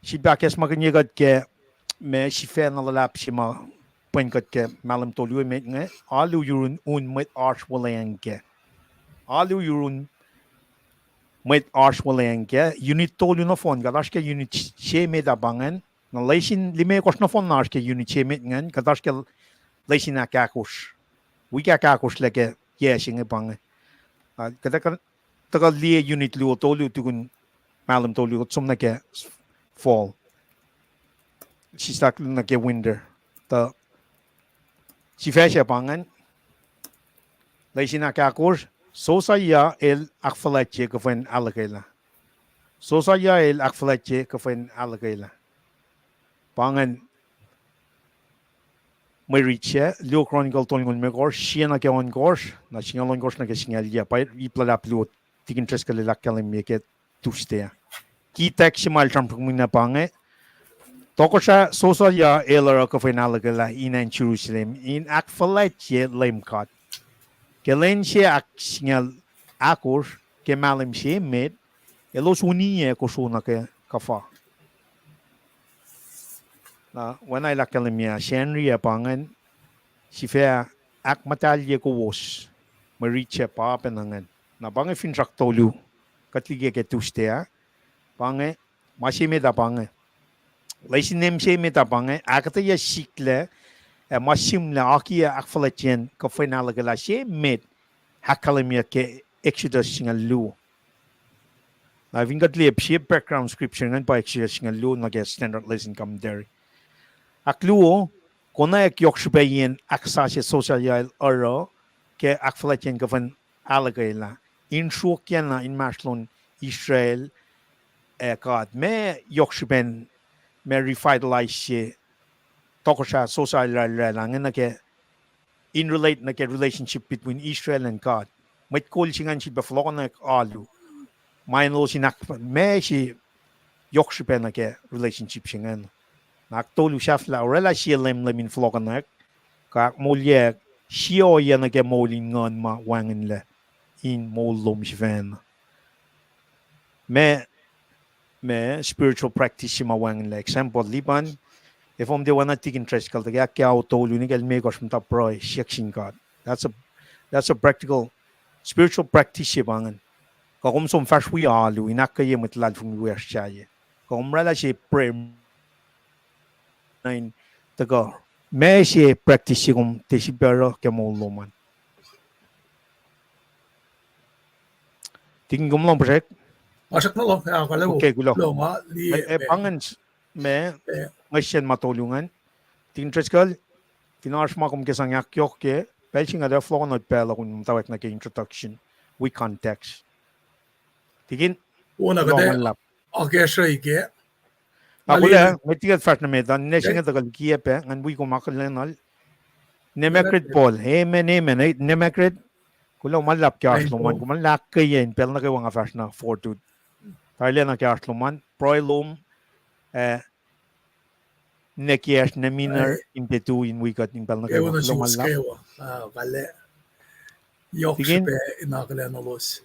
sifilpac ahkacsmakihnye kuht ke ma sifacna luhlahp se ma pwen kuht ke mahlwem tolu emet inge, alu yurun un mwet oasr wuhlweacng kac. Alu yurun mwet oasr wuhlweacng kac. Unit tolu nohfohn, kuht oasr ke unit se met ah pa ingacn. Na lesin limekohsr nohfohn na oasr ke unit se met ingacn, kuht oasr ke lesin ahkahkosr. Wik ahkahkosr lac ke yac se inge pa inge. Ah, kuht ac tuhkuh liye unit luo tolu tukun mahlwem tolu kuht som nuh ke fall. Sislah nuh ke winter. Tuh sifac se pa ingacn. Lesin ahkahkosr, Josiah el ahkfuhlwactye kuhfwen ahluhkwelah. Josiah el ahkfuhlwactye kuhfwen ahluhkwelah. Pa ingacn mwe rit se, Luo Chronicle tolngoul limekohsr, sie nuh ke ohnkohsr, na singucul ohnkohsr nuh ke singucul yac, pa ip luhlahp luo, Tikin Driscoll el ahkkahlwemye ke Tuesday ah. Key text se ma el sramsramkihn pa inge, tohkohsrah Josiah el oruh kuhfwen ahluhkwelah in acn Jerusalem in ahkfuhlwactye Leum God. Ke lwen se ahksingucul ahkosr ke mahlwem se met, elos uniyac kosro nuh ke kuhfa. Na oacna el ahkkahlwemye, Sacnri ah pa ingacn, sifac ahkmuhtahlye kowos, mwe rit se pa pacna ingacn. Na pa inge finsrak tolu, kuht liye ke Tuesday ah, pa inge, ma se met ah pa inge. Lesin se met ah pa inge, ahkuhtweyac siklac, ac ma sihmlac akiyac ahkfuhlwactyen kuhfwen ahluhkwelah se met, ahkkahlwemyeyuck ke Exodus singucul luo. Na fin kuht liye sie background scripture ingacn pa Exodus singucul luo nuh ke Standard Lesson Commentary. Ahkluo, konwacack yohk srihpac yen ahksasuc Josiah el oruh ke ahkfuhlwactyen kuhfwen ahluhkwelah in sruokyacna inmahsrlon Israel ac God. Ma yohk srihpen ma revitalize se tohkohsrah Josiah el oraclah inge nuh ke in relate nuh ke relationship between Israel and God. Mwet kol se ingacn sifilpac fohlohkohnwack alu. Ma enenuh elos in ahk-, ma se yohk srihpac nuh ke relationship se ingacn. Na ahktolu sahflah, oraclah sie leumleum in fohlohkohnwack, kuh ahkmoulyak sie ohiyac nuh ke moul in nguhn ma wacngihnlac in moul lom sifacna. Ma, ma spiritual practice se ma wacngihnlac. Example, Lipan, efuh kom tiac oacna Tikin Driscoll, tuh ke ahkkweye tolu nuh ke limekohsr muhta pruhe, siyuck sin God. That's a, that's a practical, spiritual practice se pa ingacn. Kuh kom som fahsr wi alu in ahkkweye mwet luhlahlfongi wiyacsr sahyac. Kuh kom oraclah sie prayer na in tuhkuh, ma se practice se kom tiac sifilpac oruh ke moul lom an. Tikin, kom lohng puhsrek? Puhsrek ma lohng, ah, kuloh. Okay, kuloh. Kuloh ma, liye, eh, pa ingacn s-, ma, eh, ngihsre ma tolu ingacn. Tikin Driscoll, fin oasr ma kom ke sang ahkyohkye, pacl se inge tuh fohlohkohnot pacl uh kom muhtwacwacack nuh ke introduction, wi context. Tikin, kuloh ma luhlahp. Akacsruhi ke. Akulah, met liki kuht fahsr nuh met ah, ninac se inge tuhkuh likiyac pac, ngan wi kom akihlen ah. Nwe Margaret Paul. Amen, amen. Eh, nwe Margaret. Kuloh ma luhlahp ke oasr lom an, kom lah ahkkweye in pacl nuh kwewa nga fahsr nuh Fort Hood. Tarilacna ke oasr lom an, pruhe lom, eh, nwe kiyacsr, nwe miner, in tiac tui in wi kuht in pacl nuh kwewa. Kuloh ma luhlahp. Yohk srihpac in akihlen elos.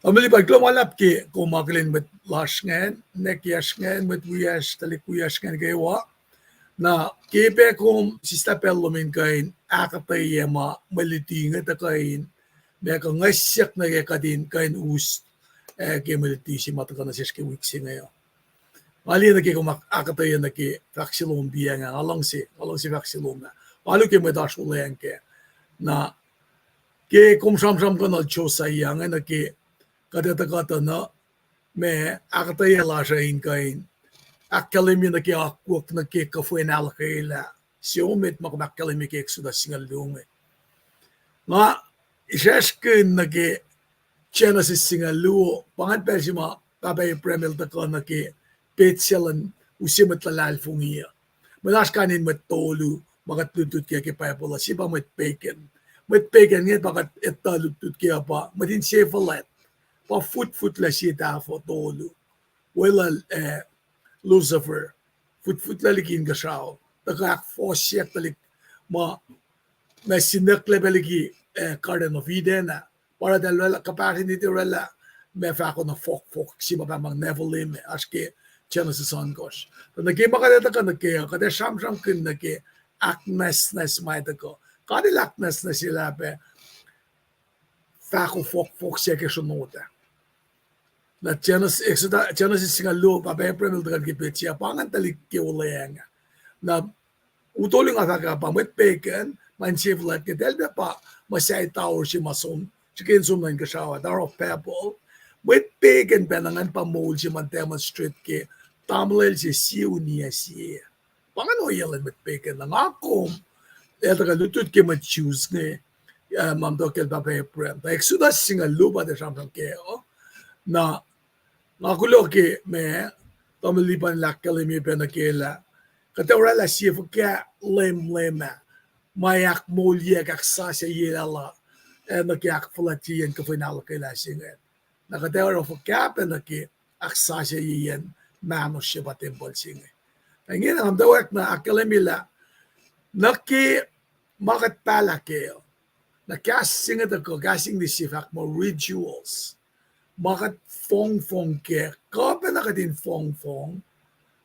Tamuhlwel Lipan, kuloh ma luhlahp ke kom akihlen mwet lasr ingacn, nwe kiyacsr ingacn, mwet wiyacsr, tuhlihk wiyacsr ingacn kwewa. Na ke pac kom sislah pacl lom in kuh in ahkuhtweyac ma mwe luti inge tuh kuh in, ma kuh ngihsyak nuh ke kuht in kuh in us, eh, ke mwe luti se ma tuhkuh nuh sesr ke wik se inge uh. Nga liye nuh ke kom ahk-, ahkuhtweyac nuh ke fahk se lom piacng ah, nga luhngse, nga luhngse fahk se lom ah. Alu ke mwet oasr wuhlweacng kac. Na ke kom sramsramkihn Josiah inge nuh ke kuht etuh kuhtuh na ma ahkuhtweyac lasr uh in kuh in ahkkahlwemye nuh ke akwuck nuh ke kuhfwen ahluhkwelah se emet ma kom ahkkahlwemye ke Exodus singucul luo inge. Nga isracsrkihn nuh ke Genesis singucul luo, pa ingacn pacl se ma pahpah Abraham el tuhkuh nuh ke petsac luhn use mwet luhlahlfongi uh. Mweyen oasr kain in mwet tolu ma kuht lutlut ke ke Bible uh, sie pa mwet pagan. Mwet pagan inge pa kuht etuh lutlut ke uh pa mwet insefuhlwact, pa futfutlac sie tahfuh tolu. Weluhl, eh, Lucifer, futfutlac liki inkuhsrao, tuhkuh ahkfohsyak tuhlihk ma, ma sinucklac pac liki, eh, Garden of Eden ah. Pa oruh eltahl oraclah, kuhpahsr in tiac oraclah ma fahko na fohkfohk se ma pahmang Nephilim ah, oasr ke Genesis ohnkohsr. Tuh nuh ke ma kuht ac tuhkuh nuh ke, kuht ac sramsramkihn nuh ke ahknwacsnwacs ma tuhkuh. God El ahknwacsnwacsyelah pac fahko fohkfohk se ke sronot ah. Na Genesis, Exodus, Genesis singucul luo, pahpah Abraham el tuhkuh nuh ke petsac, pa ingacn tuhlihk ke olweacng ah. Na utolu nga fahk ah pa mwet pagan, ma insefuhlwact, ke eltahl pac pa muhsahi tower se ma som, srihke in som nuh inkuhsrao ah, Tower of Babel. Mwet pagan pacna ingacn pa moul se ma demonstrate ke tamuhlwel se sie uniyac sie. Pa ingacn ohiyac luhn mwet pagan. Na nga kom, el tuhkuh lutlut ke mwet Jews inge, eh, ma muhta kacl pahpah Abraham. Tuh Exodus singucul luo pa tiac sramsram kac uh. Na nga kuloh ke ma tamuhlwel Lipan el ahkkahlwemye pac nuh kac lah kuht ac oraclah sie fuhkah leum leum ah, ma ac ahkmoulyac, ahksasucyelah, eh, nuh ke ahkfuhlwactyeyacn kuhfwen ahluhkwelah se inge. Na kuht ac oruh fuhkah pac nuh ke ahksasucyeiyacn mahnosr se pa tempuhl se inge. Na ingena nga muhta wacngihn ahkkahlwemye lah nuh ke ma kuht pahlah kac uh, na kahs se inge tuhkuh, kahs English se fahk muh rituals. Ma kuht fongfong kac, kuh pacna kuht in fongfong,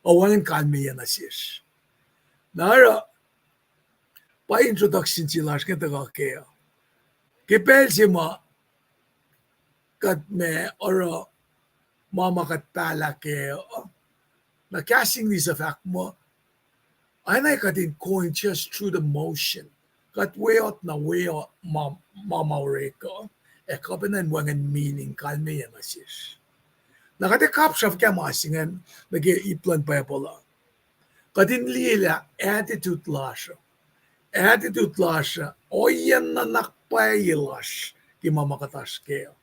ac wacngihn kalmeyac nuh sesr. Na oruh pa introduction se lasr inge tuhkuh kac uh. Ke pacl se ma kuht ma oruh ma ma kuht pahlah kac uh, na kahs English uh fahk muh, oacna kuht in going just through the motion. Kuht weot na weot ma, ma ma orek uh, ac kuh pacna in wacngihn meaning, kalmeyac nuh sesr. Na kuht ac kapsraf ke ma se ingacn nuh ke ip luhn Bible uh. Kuht in liye lah attitude lasr uh, attitude lasr uh, ohiyacn nuhnak pwacye lasr ke ma ma kuht oasr kac uh,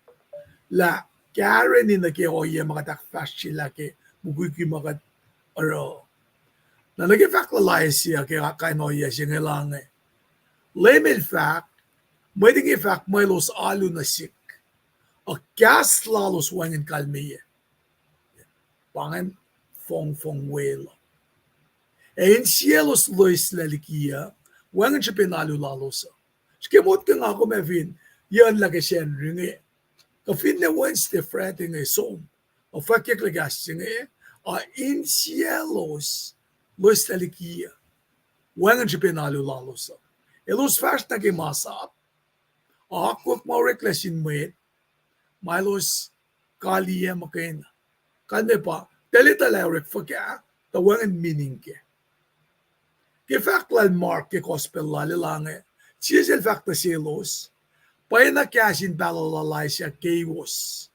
lah kahreni nuh ke ohiyac ma kuht ahkfahsryelah ke mukwikwi ma kuht oruh. Na nuh ke fahk luhlahlfongi se uh ke kain ohiyac se inge lah inge, Leum El fahk, mwet inge fahk muh elos alu nuh sihk, ac kahs lalos wacngihn kalmeyac. Pa ingacn fongfong weluhl. Ac insiyaclos loeslac liki uh, wacngihn srihpen alu lalos uh. Srihke motko nga kom ac fin yucnlah ke Sacnri inge, kuh finne Wednesday, Friday inge som, ac fwackyucklac kahs se inge, ac insiyaclos loeslac liki uh, wacngihn srihpen alu lalos uh. Elos fahsr nuh ke masap, ac akwuck ma oreklac sin mwet, ma elos kaliyac muhkwena. Kalmac pa, tuhlihk tuh lah orek fuhkah, tuh wacngihn meaning kac. Ke fahk lal Mark ke gospel lal el ah inge, Jisus el fahk nuh selos, pwacyena kahs in pahluh lal Isaiah keiwos: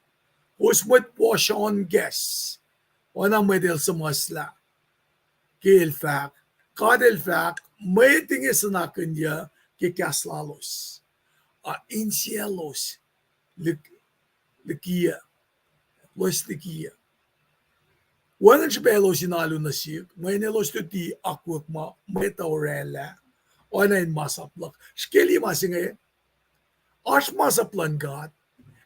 Kowos mwet washohnkacs, oacna mwet el suhmuhslah ke el fahk, God El fahk, mwet inge suhnakihnyuc ke kahs lalos, ac insiyaclos liki, liki uh, loes liki uh. Wacngihn srihpac elos in alu nuh sihk, mweyen elos luti akwuck ma mwet uh oraclah, oacna in masap luhk. Srihke liye ma se inge, oasr masap luhn God,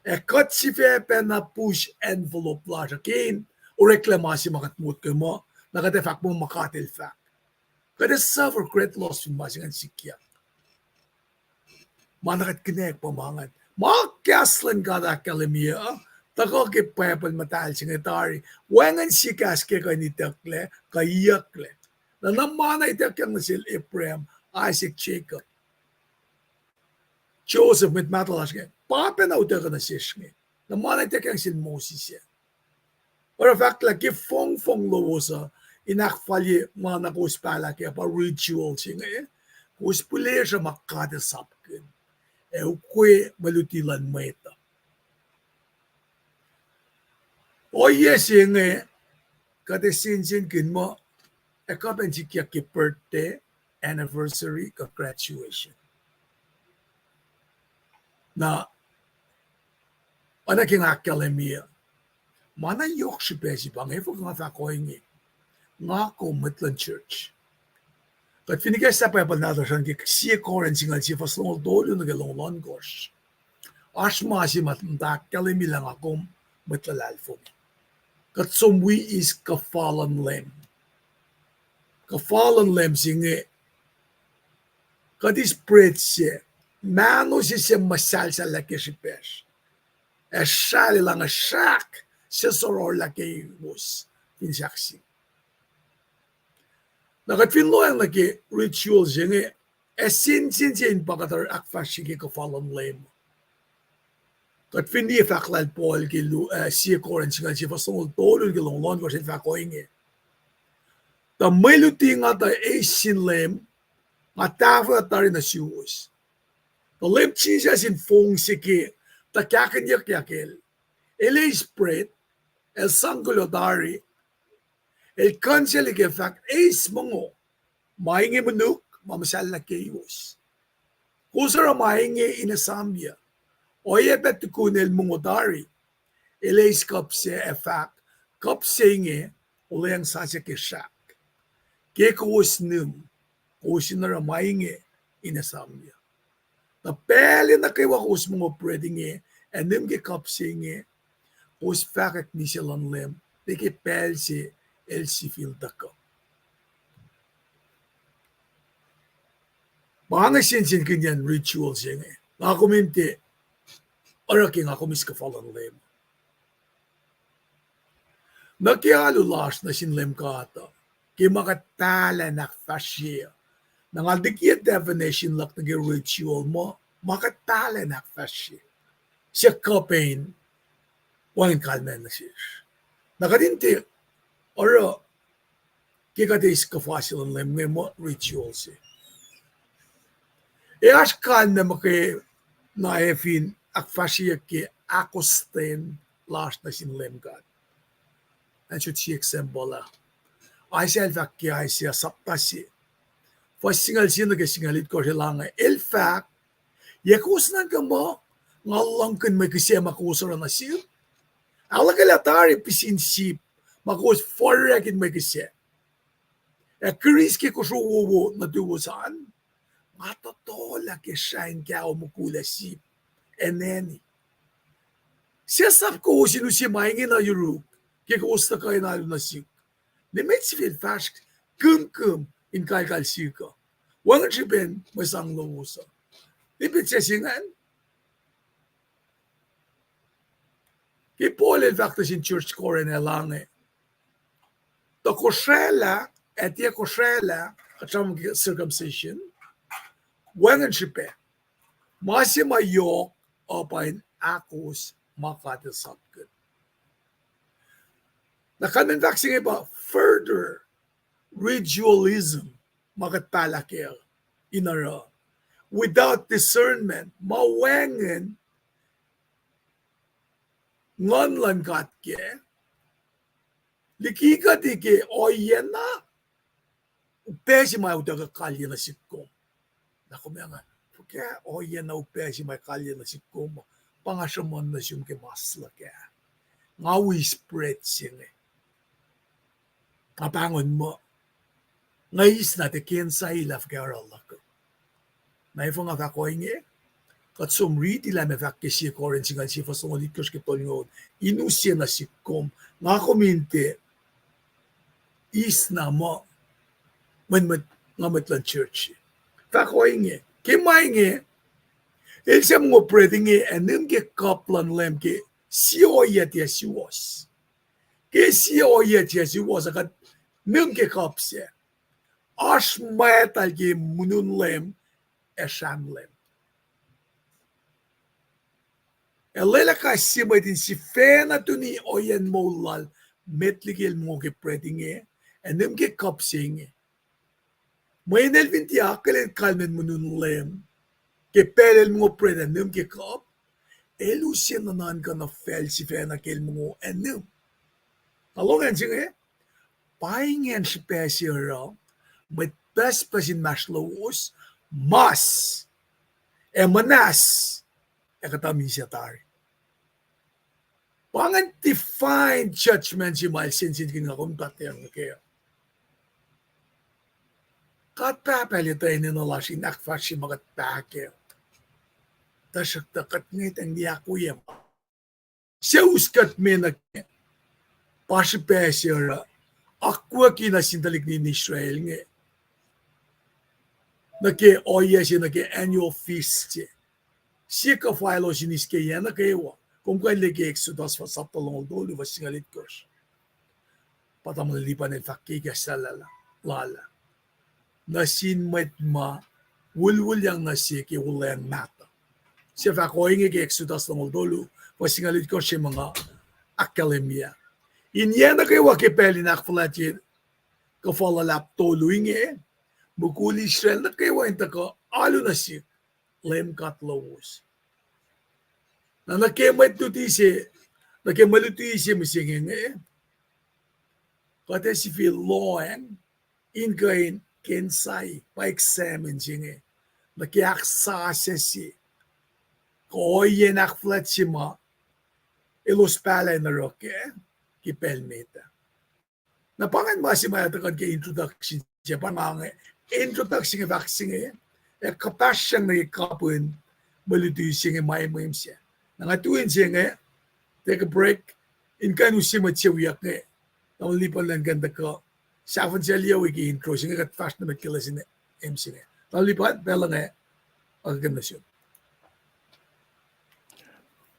ac kuht sifacpacna push envelope lasr uh ke in oreklac ma se ma kuht motko muh, na kuht ac fahk muh ma God El fahk. Kuht ac suffer great loss fin ma se ingacn sikyak. Ma na kuht kihnack pa ma ingacn. Ma kahs luhn God ahkkahlwemye uh, tuhkuh ke Bible muhtahl se inge tari. Wacngihn sie kahs ke kuh in itucklac, kuh iyucklac. Na na ma na ituckyang nuh sel Abraham, Isaac, Jacob, Joseph, mwet mahtuh lasr inge, pa pacna utuckuh nuh sesr inge. Na ma na ituckyang sel Moses ah. Oruh fahk lah ke fongfong lowos uh, in ahkfalye ma na kowos pahlah kac, pa ritual se inge, kowos pihlesruh ma God El sapkihn, ac ukwe mwe luti luhn mwet uh. Ohiyac se inge, kuht ac sensenkihn muh, ac kuh pacna sikyak ke birthday, anniversary, kuh graduation. Na, oacna ke nga ahkkahlwemye, ma na yohk srihpac se pa inge, efuh nga fahk ohinge, nga kom mwet luhn church. Kuht fin ikacslah Bible nahtuhsr an ke Sie Korint singucul sie fuhs longoul tolu nuh ke longoul ohnkohsr, oasr ma se ma muhta ahkkahlwemye lah nga kom mwet luhlahlfongi. Kuht som wi eis kuhfa luhn Leum. Kuhfa luhn Leum se inge, kuht eis bread se, mahno se suc muhsahlsahllah ke srihpacsr, ac srahlelah nge srahk se sororlah keiwos fin sahk sihk. Na kuht fin lohacng nuh ke ritual se inge, ac sensen se in pa kuht oruh ahkfahsrye ke kuhfa luhn Leum. Kuht fin liye fahk lal Paul ke lu-, ah, Sie Korint singucul sie fuhs longoul tolu ke longoul ohnkohsr el fahk ohinge, tuh mwe luti nga tuh eis sin Leum, nga tahfwelah tari nuh suwos. Tuh Leum Jisus in fong se ke tuhkahkihnyuckyak El, El eis bread, El sang kuloh tari, El kuhnsaclihk ac fahk, eis mongo, ma inge monuk ma muhsahllah keiwos. Kowos oruh ma inge in esamyuc. Oacyacpac tukun El mongo tari, El eis kuhp se ac fahk, kuhp se inge olweacng sasuc ke srahk. Ke kowos nihm, kowos in oruh ma inge in esamyuc. Na pacl nuh kwewa kowos mongo bread inge ac nihm ke kuhp se inge, kowos fahkwack misac luhn Leum, ne ke pacl se El sifil tuhkuh. Pa inge sensenkihnyacn ritual se inge. Nga kom in tiac oruh ke nga kom eis kuhfa luhn Leum. Nuh ke alu lasr nuh sin Leum God uh, ke ma kuht pahlah in ahkfahsrye. Na nga liye definition luhk nuh ke ritual muh, ma kuht pahlah in ahkfahsrye. Se kuh pac in wacngihn kalmac nuh sesr. Na kuht in tiac oruh ke kuht eis kuhfa se luhn Leum inge muh ritual se. Ac oasr kalmac muhkwena ac fin ahkfahsryeyuck ke ahkostwen lasr nuh sin Leum God. An sot sie example ah. Isaiah el fahk ke Isaiah sapta se, fuhs singucul sie nuh ke singucul itkohsr, el ange, el fahk, yac kowos nuhnkuh muh nga luhngkihn mwe kihsac ma kowos oruh nuh sihk? Ahluhkwelah tari pihsin sip ma kowos forackin mwe kihsac, ac kiris ke kosro wowo nuhtuwos an. Nga tohtohlah ke srah in kao mukul ac sip eneni. Sesap kowos in use ma inge nuh yuruk ke kowos tuhkuh in alu nuh sihk. Nimet sifil fahsr kihmkihm in kalkal sihk uh. Wacngihn srihpen mwe sang lowos uh. Nimet se ingacn. Ke Paul el fahk nuh sin church Corinth el ange, tuh kosraclah, ac tiac kosraclah, kuht sramsram ke circumcision, wacngihn srihpac. Ma se ma yohk uh pa in ahkos ma God El sapkihn. Na kalmacn fahk se inge pa further ritualism, ma kuht pahlah kac in oruh without discernment, ma wacngihn Nguhn luhn God kac, liki kuht ke ohiyac na, upac se ma utuckuh kalye nuh sihk kom. Na kom ac nga, fuhkah ohiyac na upac se ma kalye nuh sihk kom? Pa nga sruhmuhn nuh sum ke mas luhk ah. Nga wi spread se inge. Nga pahngon muh nga eis na tiac kuh in sahilah fuhkah oruh luhk uh. Na efuh nga fahk ohinge? Kuht som riti lah meac fahk ke Sie Corinth singucul sie fuhs longoul itkohsr ke tolngoul, in use nuh sihk kom, nga kom in tiac eis na muh mwe, mwe, nga mwet luhn church. Fahk ohinge, ke ma inge, el suc mongo bread inge ac nihm ke cup luhn Leum ke sie ohiyac tiac suwohs. Ke sie ohiyac tiac suwohs, ac kuht nihm ke cup sac, oasr mwactal ke munun Leum ac srahn Leum. Ac lwelah kais sie mwet in sifacna tuni ohiyacn moul lal met liki el mongo ke bread inge ac nihm ke cup se inge. Mweyen el fin tiac akihlen kalmacn munun Leum ke pacl el mongo bread ac nihm ke cup, el use nuhnuhnkuh nuh facl sifacna ke el mongo ac nihm. Na lohng acn se inge, pa ingacn srihpac se oruh, mwet pucspucs inmahsrlowos, mas, ac muhnahs, ac kuhtuh misac tari. Pa ingacn divine judgment se ma el sensenkihn nga kom pahtang nuh kac. God Pahpah el etuh enenuh lasr in ahkfahsrye ma kuht pahkah. Tuhsruhktuh kuht ngwetacng liye ahkwoye ma se us kuht me nuh ke, pa srihpac se oruh, akwucki nuh sin tuhlihk nuhtin Israel inge nuh ke ohiyac se nuh ke annual feast se. Sie kuhfa elos in eis ke yac nuh kwewa. Kom kuh in liye ke Exodus sapta longoul tolu, fuhs singucul itkohsr. Pa tamuhlwel Lipan el fahk ke kahs lal ah, nuh sin mwet ma wulwulyang nuh se ke wuhlweacng mahtuh. Su fahk ohinge ke Exodus longoul tolu, fuhs singucul itkohsr se ma nga ahkkahlwemye. In yac nuh kwewa ke pacl in ahkfuhlwactye kuhfa luhlahp tolu inge, mukul Israel nuh kwewa in tuhkuh alu nuh sihk, Leum God lowos. Na nuh ke mwe luti se, nuh ke mwe luti se mihsenge inge, kuht ac sifil lohacng in kuh in kensai, pa examine se inge, nuh ke ahksasuc se, kuh ohiyacn ahkfuhlwact se ma elos pahlah in oruh kac ke pacl met ah. Na pa ingacn ma se ma tuhkuh ke introduction se, pa ma inge, introduction inge fahk se inge, ac kuhpahsryang nuh ke kapihn mwe luti se inge ma mwe mihsenge. Na nga tu in se inge, take a break, in kuh in use mwet se wiyuck inge, tamuhlwel Lipan lwen kuh in tuhkuh sahfuhn sel yowi ke intro se inge kuht fahsr nuh met ke lesson se inge. Tamuhlwel Lipan, pacl inge, akuhkuhin nuh sum.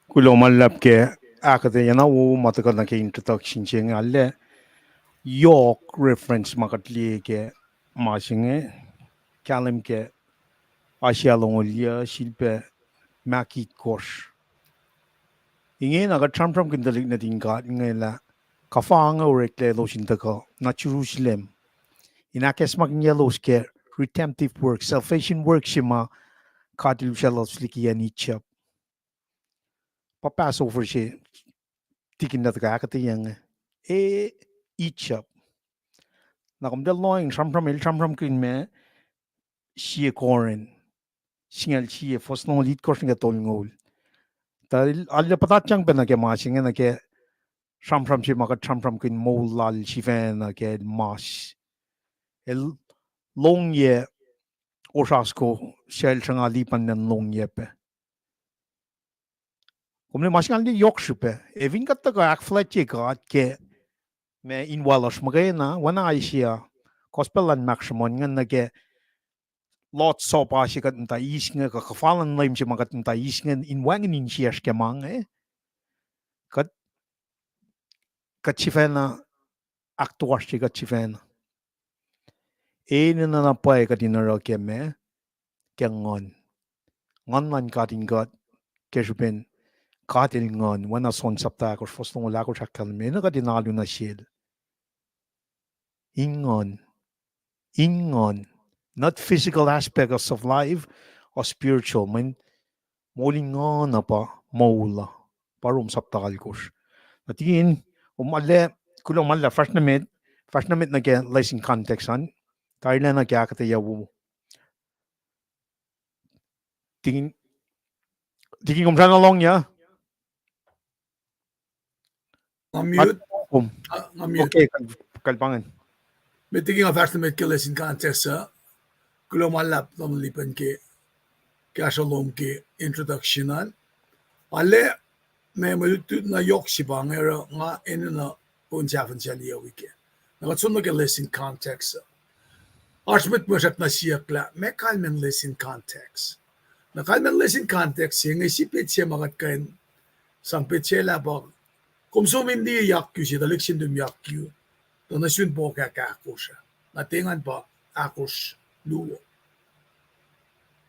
Kuloh ma luhlahp ke ahkuhtweyac na wo ma tuhkuh nuh ke introduction se inge, arlac yohk reference ma kuht liye ke ma se inge, kahlwem ke Isaiah longoul yac, sifilpac mahkitkohsr. Ingena kuht sramsramkihn tuhlihk nuhtin God inge lah kuhfa inge oreklac elos in tuhkuh nuh Jerusalem in ahkacsmakihnyelos ke redemptive work, salvation work se ma God el usaclos liki acn Egypt. Pa Passover se tikin na tuhkuh ahkuhtweyac inge, e, Egypt. Na kom tiac lohacng sramsram, el sramsramkihn ma sie Corinth singucul sie, fuhs longoul itkohsr nuh ke tolngoul. Tuh el arlac puhtatyang pac nuh ke ma se inge nuh ke sramsram se ma kuht sramsramkihn moul lal sifacna ke el mas. El longyac osrasko, sel sruhnga Lipan in longyac pac. Kom liye ma se inge arlac yohk srihpac. Ac fin kuht tuhkuh ahkfuhlwactye God ke ma in wal oasr muhkwena, oacna Isaiah, gospel luhn Mark sruhmuhn ingacn nuh ke Lord's Supper se kuht muhta eis inge, kuh kuhfa luhn Leum se ma kuht muhta eis inge, in wacngihn insiyacsr ke ma inge, kuht, kuht sifacna ahktoasrye kuht sifacna. Enenuh na pwacye kuht in oruh ke ma, ke Nguhn. Nguhn luhn God in kuht, ke srihpen God el Nguhn, oacna John sapta ahkosr, fuhs longoul ahkosr ahkkahlwemye, enenuh kuht in alu nuh sel in Nguhn. In Nguhn. Not physical aspects of life or spiritual. Mweyen moul in Nguhn uh pa moul uh. Pa Rom sapta alkosr. Na tikin, kom arlac, kuloh ma luhlahp, fahsr nuh met, fahsr nuh met nuh ke lesson context an. Tarilacna ke ahkuhtweyac wo. Tikin, tikin kom srana lohng ya? Nga mute. Kom. Uh, nga mute. Okay, kal-, kalpangin. Met tikin nga fahsr nuh met ke lesson context uh. Kuloh ma luhlahp, tamuhlwel Lipan, ke kahsruh lom ke introduction an. Arlac, ma mwe lutlut na yohk se pa inge oruh nga enenuh on sahfuhn sel yowi ke. Na kuht som nuh ke lesson context uh. Oasr mwet ma srackna siyuck lah meac kalmacn lesson context. Na kalmacn lesson context se inge, sipet se ma kuht kuh in sang petsac lah pa, kom som in liye yakyu se, tuhlihk se nuhm yakyu, tuh nuh sun pohkah ahkosr uh. Na tengan pa ahkosr luo.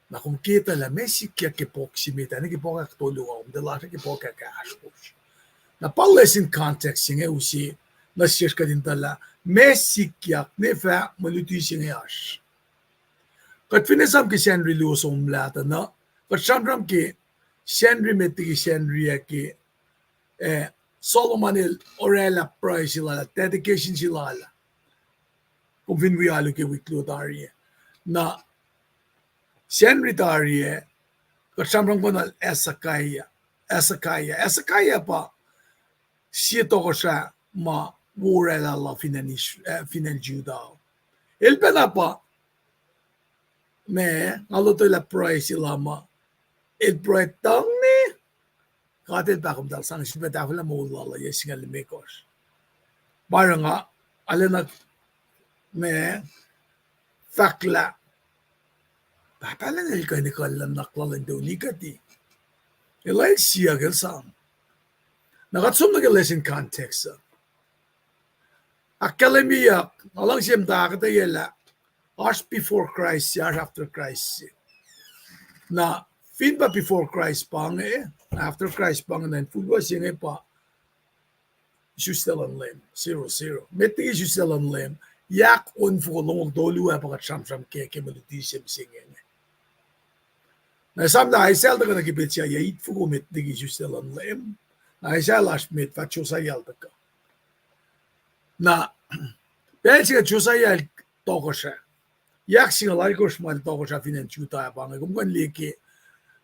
Na kom ke etuh lah meac sikyak ke pohk se met ah, nuh ke pohk ahktolu uh, kom tiac lasr ke pohk ahkahsrkosr. Na pa lesson context se inge use nuh sesr kuht in etuh lah meac sikyak ne fah mwe luti se inge oasr. Kuht fin esam ke Sacnri luo somlah tuh na, kuht sramsram ke Sacnri met liki Sacnri ah ke, eh, Solomon el orwaclah pruhe se lal ah, dedication se lal ah. Kom fin wi alu ke wik luo tari ah. Na Sacnri tari ah, kuht sramsramkihn Hezekiah. Hezekiah, Hezekiah pa sie tohkohsrah ma wo orwaclah la fin acn Is-, eh, fin acn Judah. El pacna pa, ma, nga lotwelah pruhe se lal ma, el pruhe tuhngnwe, God El pahkomuhta sang sifilpac tahfwelah moul lal ah yac singucul limekohsr. Pa oruh nga, arulacna, ma, fahk lah Pahpah Lucng El kuh in ekuhllah nuhnak lal in tuni kuhti. El ac siyuck, El sang. Na kuht som nuh ke lesson context uh. Ahkkahlwemyeyuck, nga luhngse muhta ahkuhtweyac lah oasr before Christ se, oasr after Christ se. Na fin pa before Christ pa inge, after Christ pa inge, na infulwa se inge pa isuslac luhn Leum, zero, zero. Met liki isuslac luhn Leum, yak onfoko longoul tolu ah pa kuht sramsram ke, ke mwe luti se mihsenge inge. Na esam lah Isaiah el tuhkuh nuh ke pacl se ah, yac itfoko met liki isuslac luhn Leum. Na Isaiah lasr met, fah Josiah el tuhkuh. Na pacl se inge Josiah el tohkohsrah. Yak singucul alkosr ma el tohkohsrah fin acn Judah ah pa inge, kom kuh in liye ke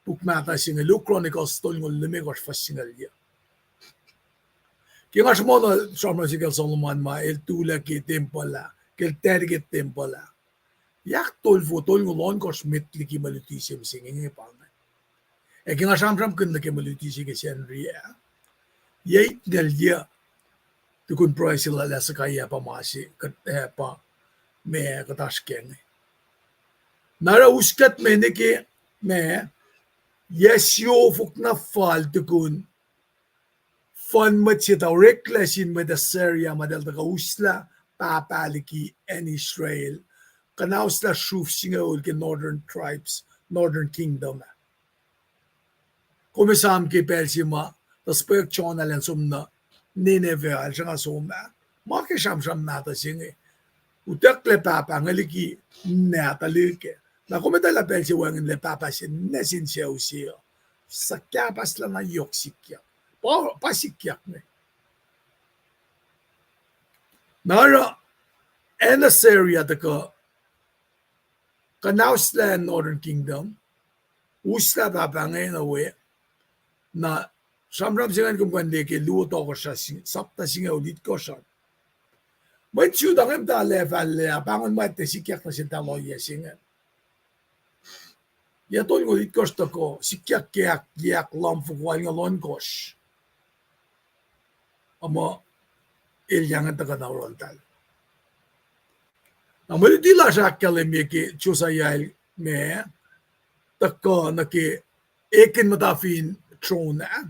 puk mahtuh se inge, Luo Chronicles tolngoul limekohsr fuhs singucul yuc. Ke nga sruhmuhn sramsram se kacl Solomon ma el tulac ke tempuhl ah, ke el dedicate tempuhl ah. Yak tolfoko tolngoul ohnkohsr met liki mwe luti se mihsenge inge pa inge. Ac ke nga sramsramkihn nuh ke mwe luti se ke Sacnri ah, yac itngucul yuc tukun pruhe se lal Hezekiah pa ma se, kuht, eh, pa, ma, kuht oasr kac inge. Na oruh us kuht me nuh ke, ma, yac siofok na fal tukun fuhn mwet se tuh oreklac sin mwet Assyria ma eltahl tuhkuh uslah pahpah liki acn Israel, kuhnauslah sruf singucul ke northern tribes, northern kingdom ah. Kom esam ke pacl se ma tuh sipwek Jonah el an som nuh Nineveh ah, el sruhnga som ah. Ma ke sramsram mahtuh se inge, utucklac pahpah inge liki nahtuhlihk ah. Na kom etuh lah pacl se wacngihnlac pahpah se ninac sin sucu se uh, suhkahpahslah na yohk sikyak. Pa, pa sikyak inge. Na oruh acn Assyria tuhkuh kuhnauslah northern kingdom, uslah pahpah inge nuh we. Na sramsram se ingacn kom kuh in liye ke Luo Tohkohsrah, sapta singucul itkohsr an. Mwet Judah inge muhta lacfahlac, pahngon mwet ac sikyak nuh sel tahl ohiyac se ingacn. Yac tolngoul itkohsr tuhkuh, sikyak ke ahkyak lumfoko alngoul ohnkohsr. Ac muh elyah ingacn tuhkuh na yohrohltahl. Na mwe luti lasr ahkkahlwemye ke Josiah el, ma, tuhkuh nuh ke ekihn muhta fin tron ah,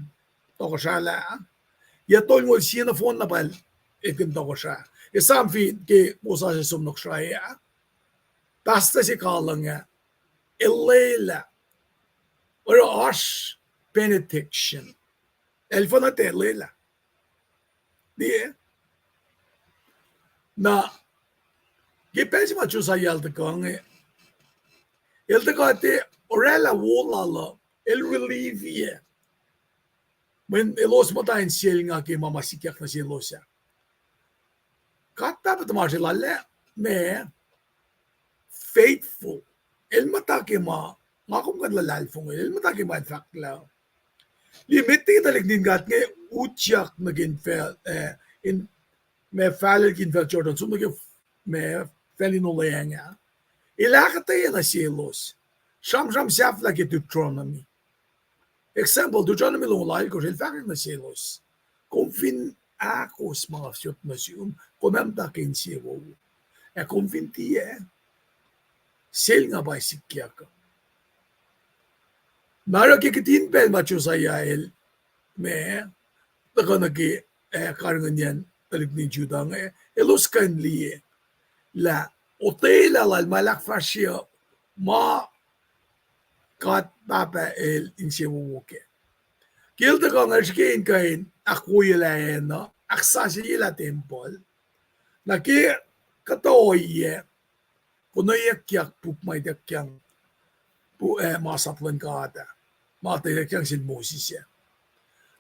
tohkohsrah lah, yac tolngoul sie nohfohn na pa el ekihn tohkohsrah. Esam fin ke wosasuc somnuhk srae ah, pastor se kahlweng ah, el lwelah, oruh oasr benediction. El fuhnuh tuh el lwelah. Liye. Na ke pacl se ma Josiah el tuhkuh inge, el tuhkuh tiac orwaclah wo lal uh, el relieve-ye. Mweyen elos muhta in selnga ke ma ma sikyak nuh selos ah. God Pahpah tuhmasr el arlac, ma, faithful. El muhta ke ma, nga kom kuh in luhlahlfongi, el muhta ke ma el fahk lah. Liye, met liki tuhlihk nuhtin God inge utyak nuh ke infacl, eh, in, ma, fal el ke infacl Jordan, som nuh ke, ma, fal in olweacng ah. El ahkuhtweyac nuh selos. Sramsram sahflah ke Deuteronomy. Example, Deuteronomy longoul alkosr, el fahk nuh selos, kom fin ahkos ma nga fosot nuh sum, kom ac muhta ke insewowo. Ac kom fin tiac, selnga pa sikyak. Na oruh ke kihtin pacl ma Josiah el, ma, tuhkuh nuh ke, eh, karihngihnyacn tuhlihk nuhtin Judah inge, elos kuh in liye lah otwelah lal ma el ahkfahsrye uh, ma God Pahpah el insewowo kac. Ke el tuhkuh inge, el srihke in kuh in ahkwoyelah acn uh, ahksasucyelah tempuhl. Na ke kuhtuh ohiyac, konweyuckyak puk ma ituckyang, pu-, eh, masap luhn God ah, ma ituckyang sel Moses ah.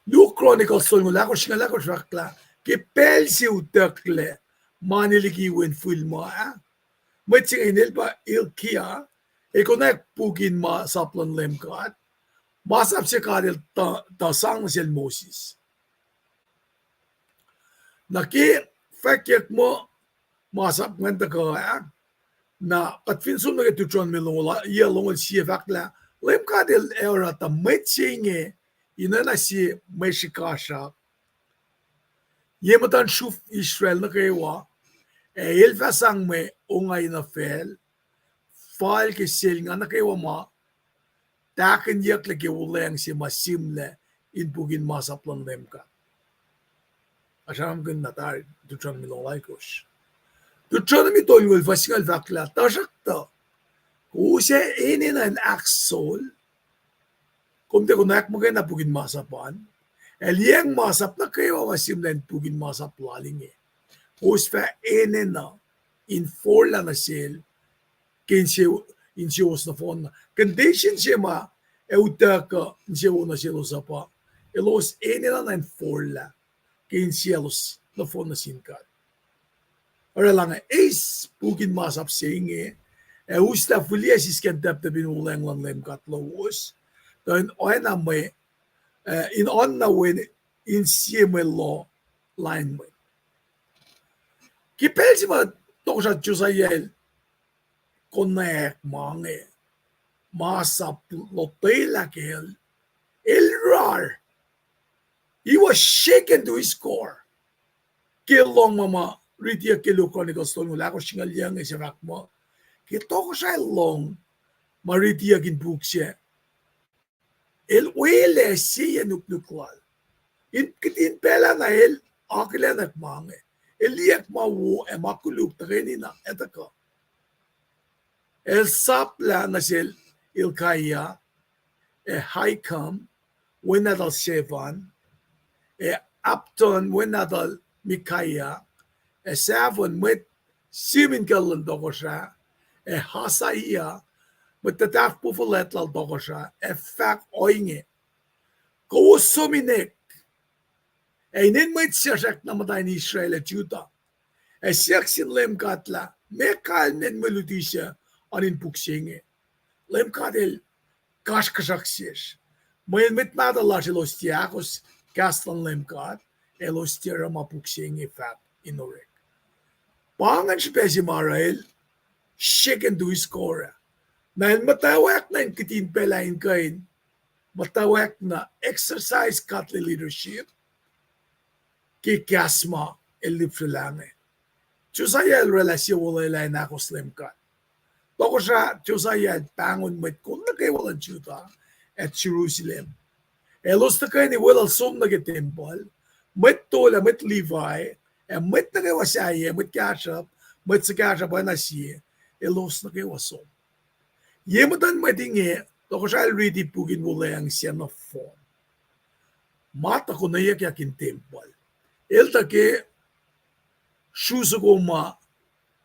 Luo Chronicles tolngoul ahkosr singucul ahkosr fahk lah ke pacl se utucklac mani liki wen fihl muh ah, mwet se inge inel pa Hilkiah, el konwacack puk in masap luhn Leum God, masap se God el tuh, tuh sang nuh sel Moses. Na ke fwackyuck muh masap ingacn tuhkuh ah, na kuht fin som nuh ke Deuteronomy longoul, yac longoul sie fahk lah Leum God el ac oruh tuh mwet se inge in oacna sie mwe srihkasrak ye muhtuhn sruf Israel nuh kwewa, ac el fah sang mwe ongaiyac nuh facl, fal ke selnga nuh kwewa ma tahkihnyucklac ke wuhlweacng se ma sihmlac in puk in masap luhn Leum God. Asramkihn na tari Deuteronomy longoul alkosr. Deuteronomy tolngoul fuhs singucul fahk lah, tuhsruhktuh kowos ac enenuh in ahksol, kom tiac konwacack muhkwena puk in masap an, ac liyacacng masap nuh kwewa ma sihmlac in puk in masap lal inge, kowos fah enenuh in forlah nuh sel ke inse-, insewos nohfohn na. Condition se ma ac utuckuh insewowo nuh selos uh pa elos enenuh na in forlah ke insiyaclos nohfohn nuh sin God. Oraclah nga eis puk in masap se inge, ac uslah fihliyac sisken taptap in wuhlweacng luhn Leum God lowos, tuh in oacna mwe, eh, in oan na wen in sie mwe loh lain mwet. Ke pacl se ma tohkohsrah Josiah el konwacack ma inge, masap lotwelah kacl, el rar. He was shaken to his core. Ke lohng ma ma ritiyuck ke Luo Chronicles tolngoul ahkosr singucul yuc inge se fahk muh, ke tohkohsrah el lohng ma ritiyuck in puk sac, el welah sie nuknuk lal. In kihtin pacl ah na el akihlenak ma inge. El liyeyuck ma wo ac ma koluk tuhkweni na etuh kuh. El saplah nuh sel Hilkiah, ac Ahikam, wen nahtuhl Shaphan, ac Abdon, wen nahtuhl Micaiah, ac Shaphan, mwet sihm in kacl luhn tohkohsrah, ac Asaiah, mwet tuhtahf fuhlwact lal tohkohsrah, ac fahk ohinge, kowos som inek, ac inen mwet sesr na muhta in Israel ac Judah, ac siyuck sin Leum God lah meac kalmacn mwe luti suc oan in puk se inge. Leum God el kasrkuhsrak sesr. Mweyen mwet mahtuh lasr elos tiac ahkos kahs luhn Leum God, elos tiac oruh ma puk se inge fahk in orek. Pa ingacn srihpac se ma oruh el shaken to his core. Na el muhtwacwacack na in kihtin pacl ah in kuh in muhtwacwacack na exercise godly leadership ke kahs ma el lihpsrelah inge. Josiah el oraclah sie olwelah in ahkos Leum God. Tohkohsrah Josiah el pahngon mwet kol nuh kwewa luhn Judah ac Jerusalem. Elos tuhkweni weluhl som nuh ke tempuhl, mwet tol ac mwet Levi, ac mwet nuh kwewa sahyac, mwet kahsruhp, mwet suhkahsruhp oacna sie, elos nuh kwewa som. Ye muhtuhn mwet inge, tohkohsrah el riti puk in wuhlweacng se nohfohn. Ma tuh konweyuckyak in tempuhl. El tuh ke sru soko ma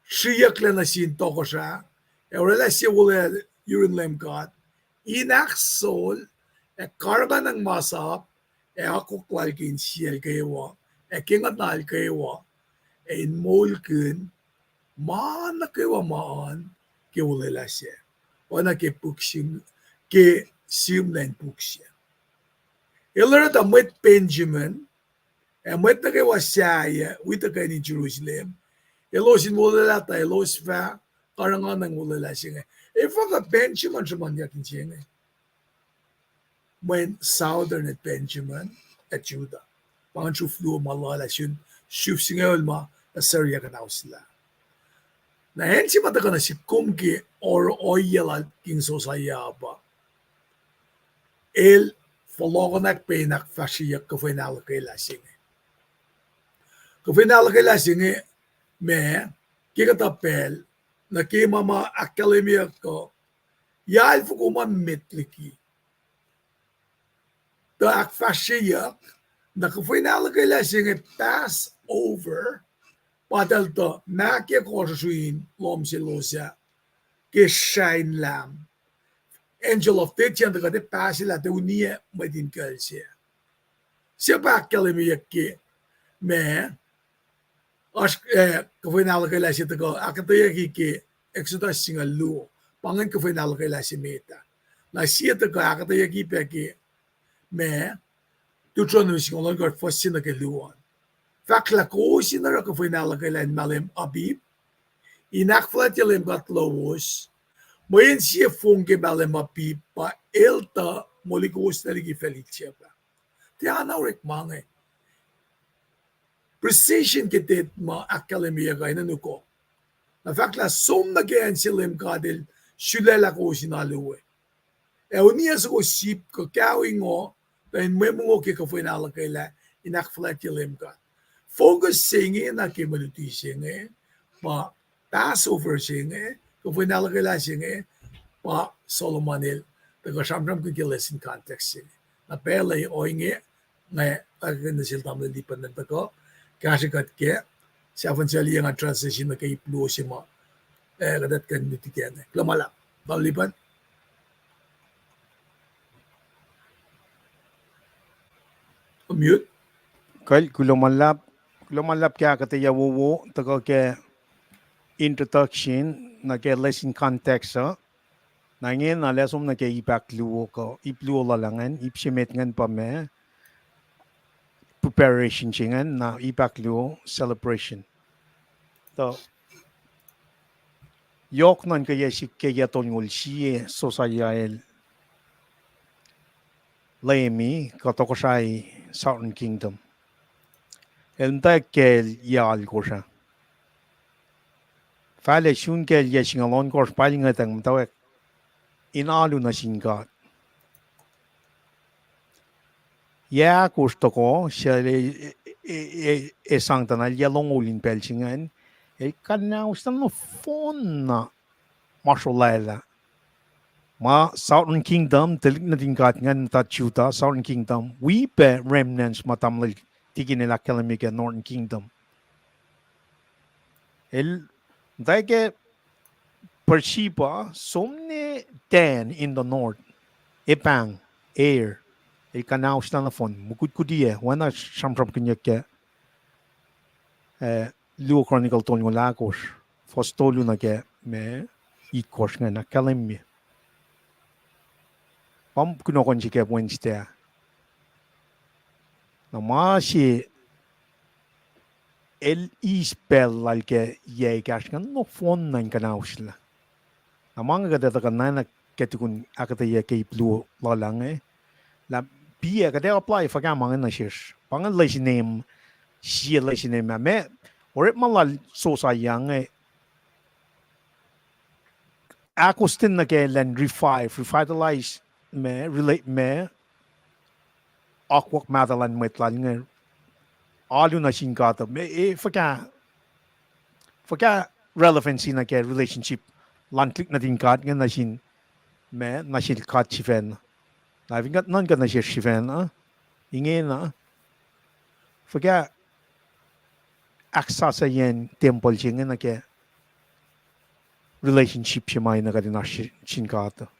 sriyucklac nuh sin tohkohsrah, ac oraclah sie olwelah yurin Leum God, in ahksol, ac karihngihnacng masap, ac akwuck lal ke insiyacl kwewa, ac ke nguhnal kwewa, ac in moulkihn ma nuh kwewa ma oan ke olwelah sac, oacna ke puk sihm, ke sihmlac in puk sac. El oruh tuh mwet Benjamin, ac mwet nuh kwewa sahyac wi tuhkweni Jerusalem, elos in olwelah tuh elos fah karihngihnacng olwelah se inge. Efuh kuh Benjamin sruhmuhnyuck in se inge? Mweyen southern ac Benjamin ac Judah. Pa ingacn sruf luo ma lal ah, sun sruf singucul ma Assyria kuhnauslah. Na acn se ma tuhkuh nuh sihk kom ke ohiyac lal King Josiah pa el fohlohkohnak pac in ahkfahsryeyuck kuhfa in ahluhkwelah se inge. Kuhfa in ahluhkwelah se inge ma ke kuhtuh pacl, nuh ke ma ma ahkkahlwemyeyuck uh, yac alfoko ma met liki tuh ahkfahsryeyuck, na kuhfa in ahluhkwelah se inge Passover, pa eltahl tuh mahkiye kohsrusr in lohm selos ah ke srain Lam. Angel of Death an tuh kuht ac pahselah tuh uniyac mwet in kuhl se. Se pa ahkkahlwemyeyuck ke ma oasr, eh, kuhfa in ahluhkwelah se tuhkuh ahkuhtweyucki ke Exodus singucul luo. Pa ingacn kuhfa in ahluhkwelah se met ah. Na sie tuhkuh ahkuhtweyucki pac ke ma Deuteronomy singucul ohnkohsr fuhs se nuh ke luo an. Fahk lah kowos in oruh kuhfa in ahluhkwelah in mahlwem Abib, in ahkfuhlwactye Leum God lowos, mweyen sie fong ke mahlwem Abib pa el tuh moli kowoslac liki facl Egypt ah. Tiacna orekma inge. Precision ke tet ma ahkkahlwemyeyuck uh enenuh ko. Na fahk lah som nuh ke acn se Leum God El sulaclah kowos in alu we. Ac oniyac soko sip kuh kawi ngo, tuh in mwe mongo ke kuhfa in ahluhkwelah, in ahkfuhlwactye Leum God. Focus se inge na ke mwe luti se inge, pa Passover se inge, kuhfa in ahluhkwelah se inge, pa Solomon el tuhkuh sramsramkihn ke lesson context se inge. Na pacl uh ohinge, nga ahkkweye nuh sel tamuhlwel Lipan in tuhkuh kahsrwe kuht ke sahfuhn sel ye nga transition nuh ke ip luo se ma, eh, kuht kuh in luti kac inge. Kuloh ma luhlahp, tamuhlwel Lipan. Unmute. Kuloh ma luhlahp, kuloh ma luhlahp ke ahkuhtweyac wowo tuhkuh ke introduction nuh ke lesson context uh. Na ingena lah som nuh ke ip ahkluo kuh ip luo lal ah ingacn, ip se met ingacn pa ma preparation se ingacn, na ip ahkluo celebration. Tuh yohk nuhnkuh yac sik ke yac tolngoul sie Josiah el leumi kuh tohkohsrahi Southern Kingdom. El muhtwacwacack ke el yac alkosr ah. Fahlac sun ke el yac singucul ohnkohsr pa el ngwetacng muhtwacwacack in alu nuh sin God. Yac ahkosr tohkoh, sel e, e, e, e sang tuh na el yac longoul in pacl se ingacn, el kuhnahoslah nohfohn na ma srolwaclah. Ma Southern Kingdom, tuhlihk nuhtin God ingacn muhta Judah, Southern Kingdom, wi pac remnants ma tamuhlwel Tikin el ahkkahlwemye ke Northern Kingdom. El muhtwacwacack ke Beersheba, som nuh Dan in the north, e pahng, er, el kuhnahoslah nohfohn, mukutkuti, oacna sramsramkihnyuck ke, eh, Luo Chronicle tolngoul ahkosr, fuhs tolu nuh ke ma itkohsr ingacn ahkkahlwemye. Pa kunohkohn se ke Wednesday ah. Na ma se el eis pacl lal ke yac ekahsr ingacn nohfohn na in kuhnahoslah. Na ma inge kuht ac tuhkuh na ke tukun ahkuhtweyac ke ip luo lal ah inge, lah piac kuht ac apply fuhkah ma inge nuh sesr. Pa inge lesson em, sie lesson em ah. Ma orekma lal Josiah inge, ahkostwen nuh ke elan revive, revitalize, ma, relate, ma, akwuck mahtuh luhn mwet lal inge, alu nuh sin God uh, ma, e, fuhkah, fuhkah relevancy nuh ke relationship luhn tuhlihk nuhtin God inge nuh sin, ma, nuh sel God sifacna. Na fin kuht nuhnkuh nuh sesr sifacna, ingena, fuhkah ahksasucyen tempuhl se inge nuh ke relationship se ma enenuh kuht in oasr sin God uh.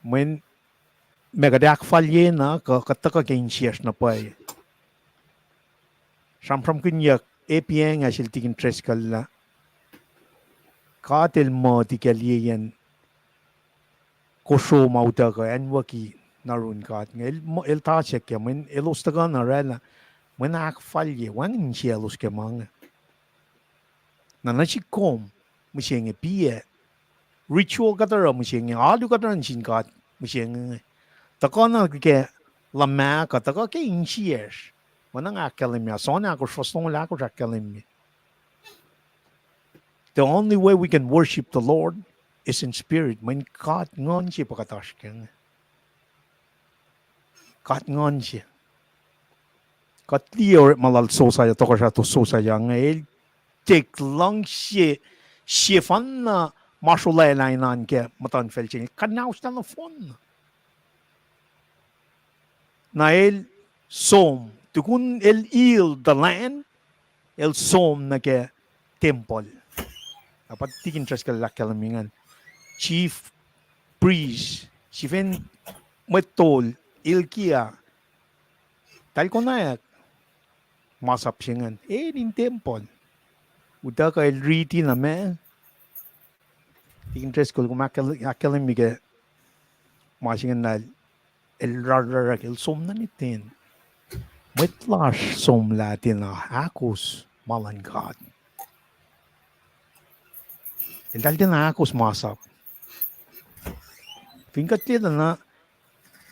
Mweyen ma kuht ahkfalye na kuh kuht tuhkuh ke insiyacsr na pwacye. Sramsramkihnyuck, e pahng ah sel Tikin Driscoll lah God el muh tike liyeyacn kosro ma utuckuh, acnwucki nuh yurin God inge. El, el tasack kac, mweyen elos tuhkuh na oraclah, mweyen ahkfalye, wacngihn insiyaclos ke ma inge. Na nuh sik kom, mihsenge piac. Ritual kuht oruh mihsenge, alu kuht oruh nuh sin God mihsenge. Tuhkuh na ke luhmah kuh tuhkuh ke insiyacsr. Oacna nga ahkkahlwemye, John ahkosr fuhs longoul ahkosr ahkkahlwemye, the only way we can worship the Lord is in spirit. Mweyen God Nguhn se pa kuht oasr kac inge. God Nguhn se. Kuht liye orekma lal Josiah, tohkohsrah Josiah inge, el take luhngse sefanna ma srolwaclah in an ke muhtuhnfacl se inge, el kuhnahoslah nohfohn. Na el som, tukun el heal the land, el som nuh ke tempuhl. Na pa Tikin Driscoll el ahkkahlwemye ingacn, chief priest, sifen mwet tol, Hilkiah, Eltahl konwacack masap se ingacn, el in tempuhl. Utuckuh el riti na ma, tikin Driscoll, kom ahkkahlwem-, ahkkahlwemye ke ma se ingacn lah el rarrarrak, el som nuh niten. Mwet lasr somlah tiacna ahkos ma luhn God. Eltahl tiacna ahkos masap. Fin kuht liye tuh na,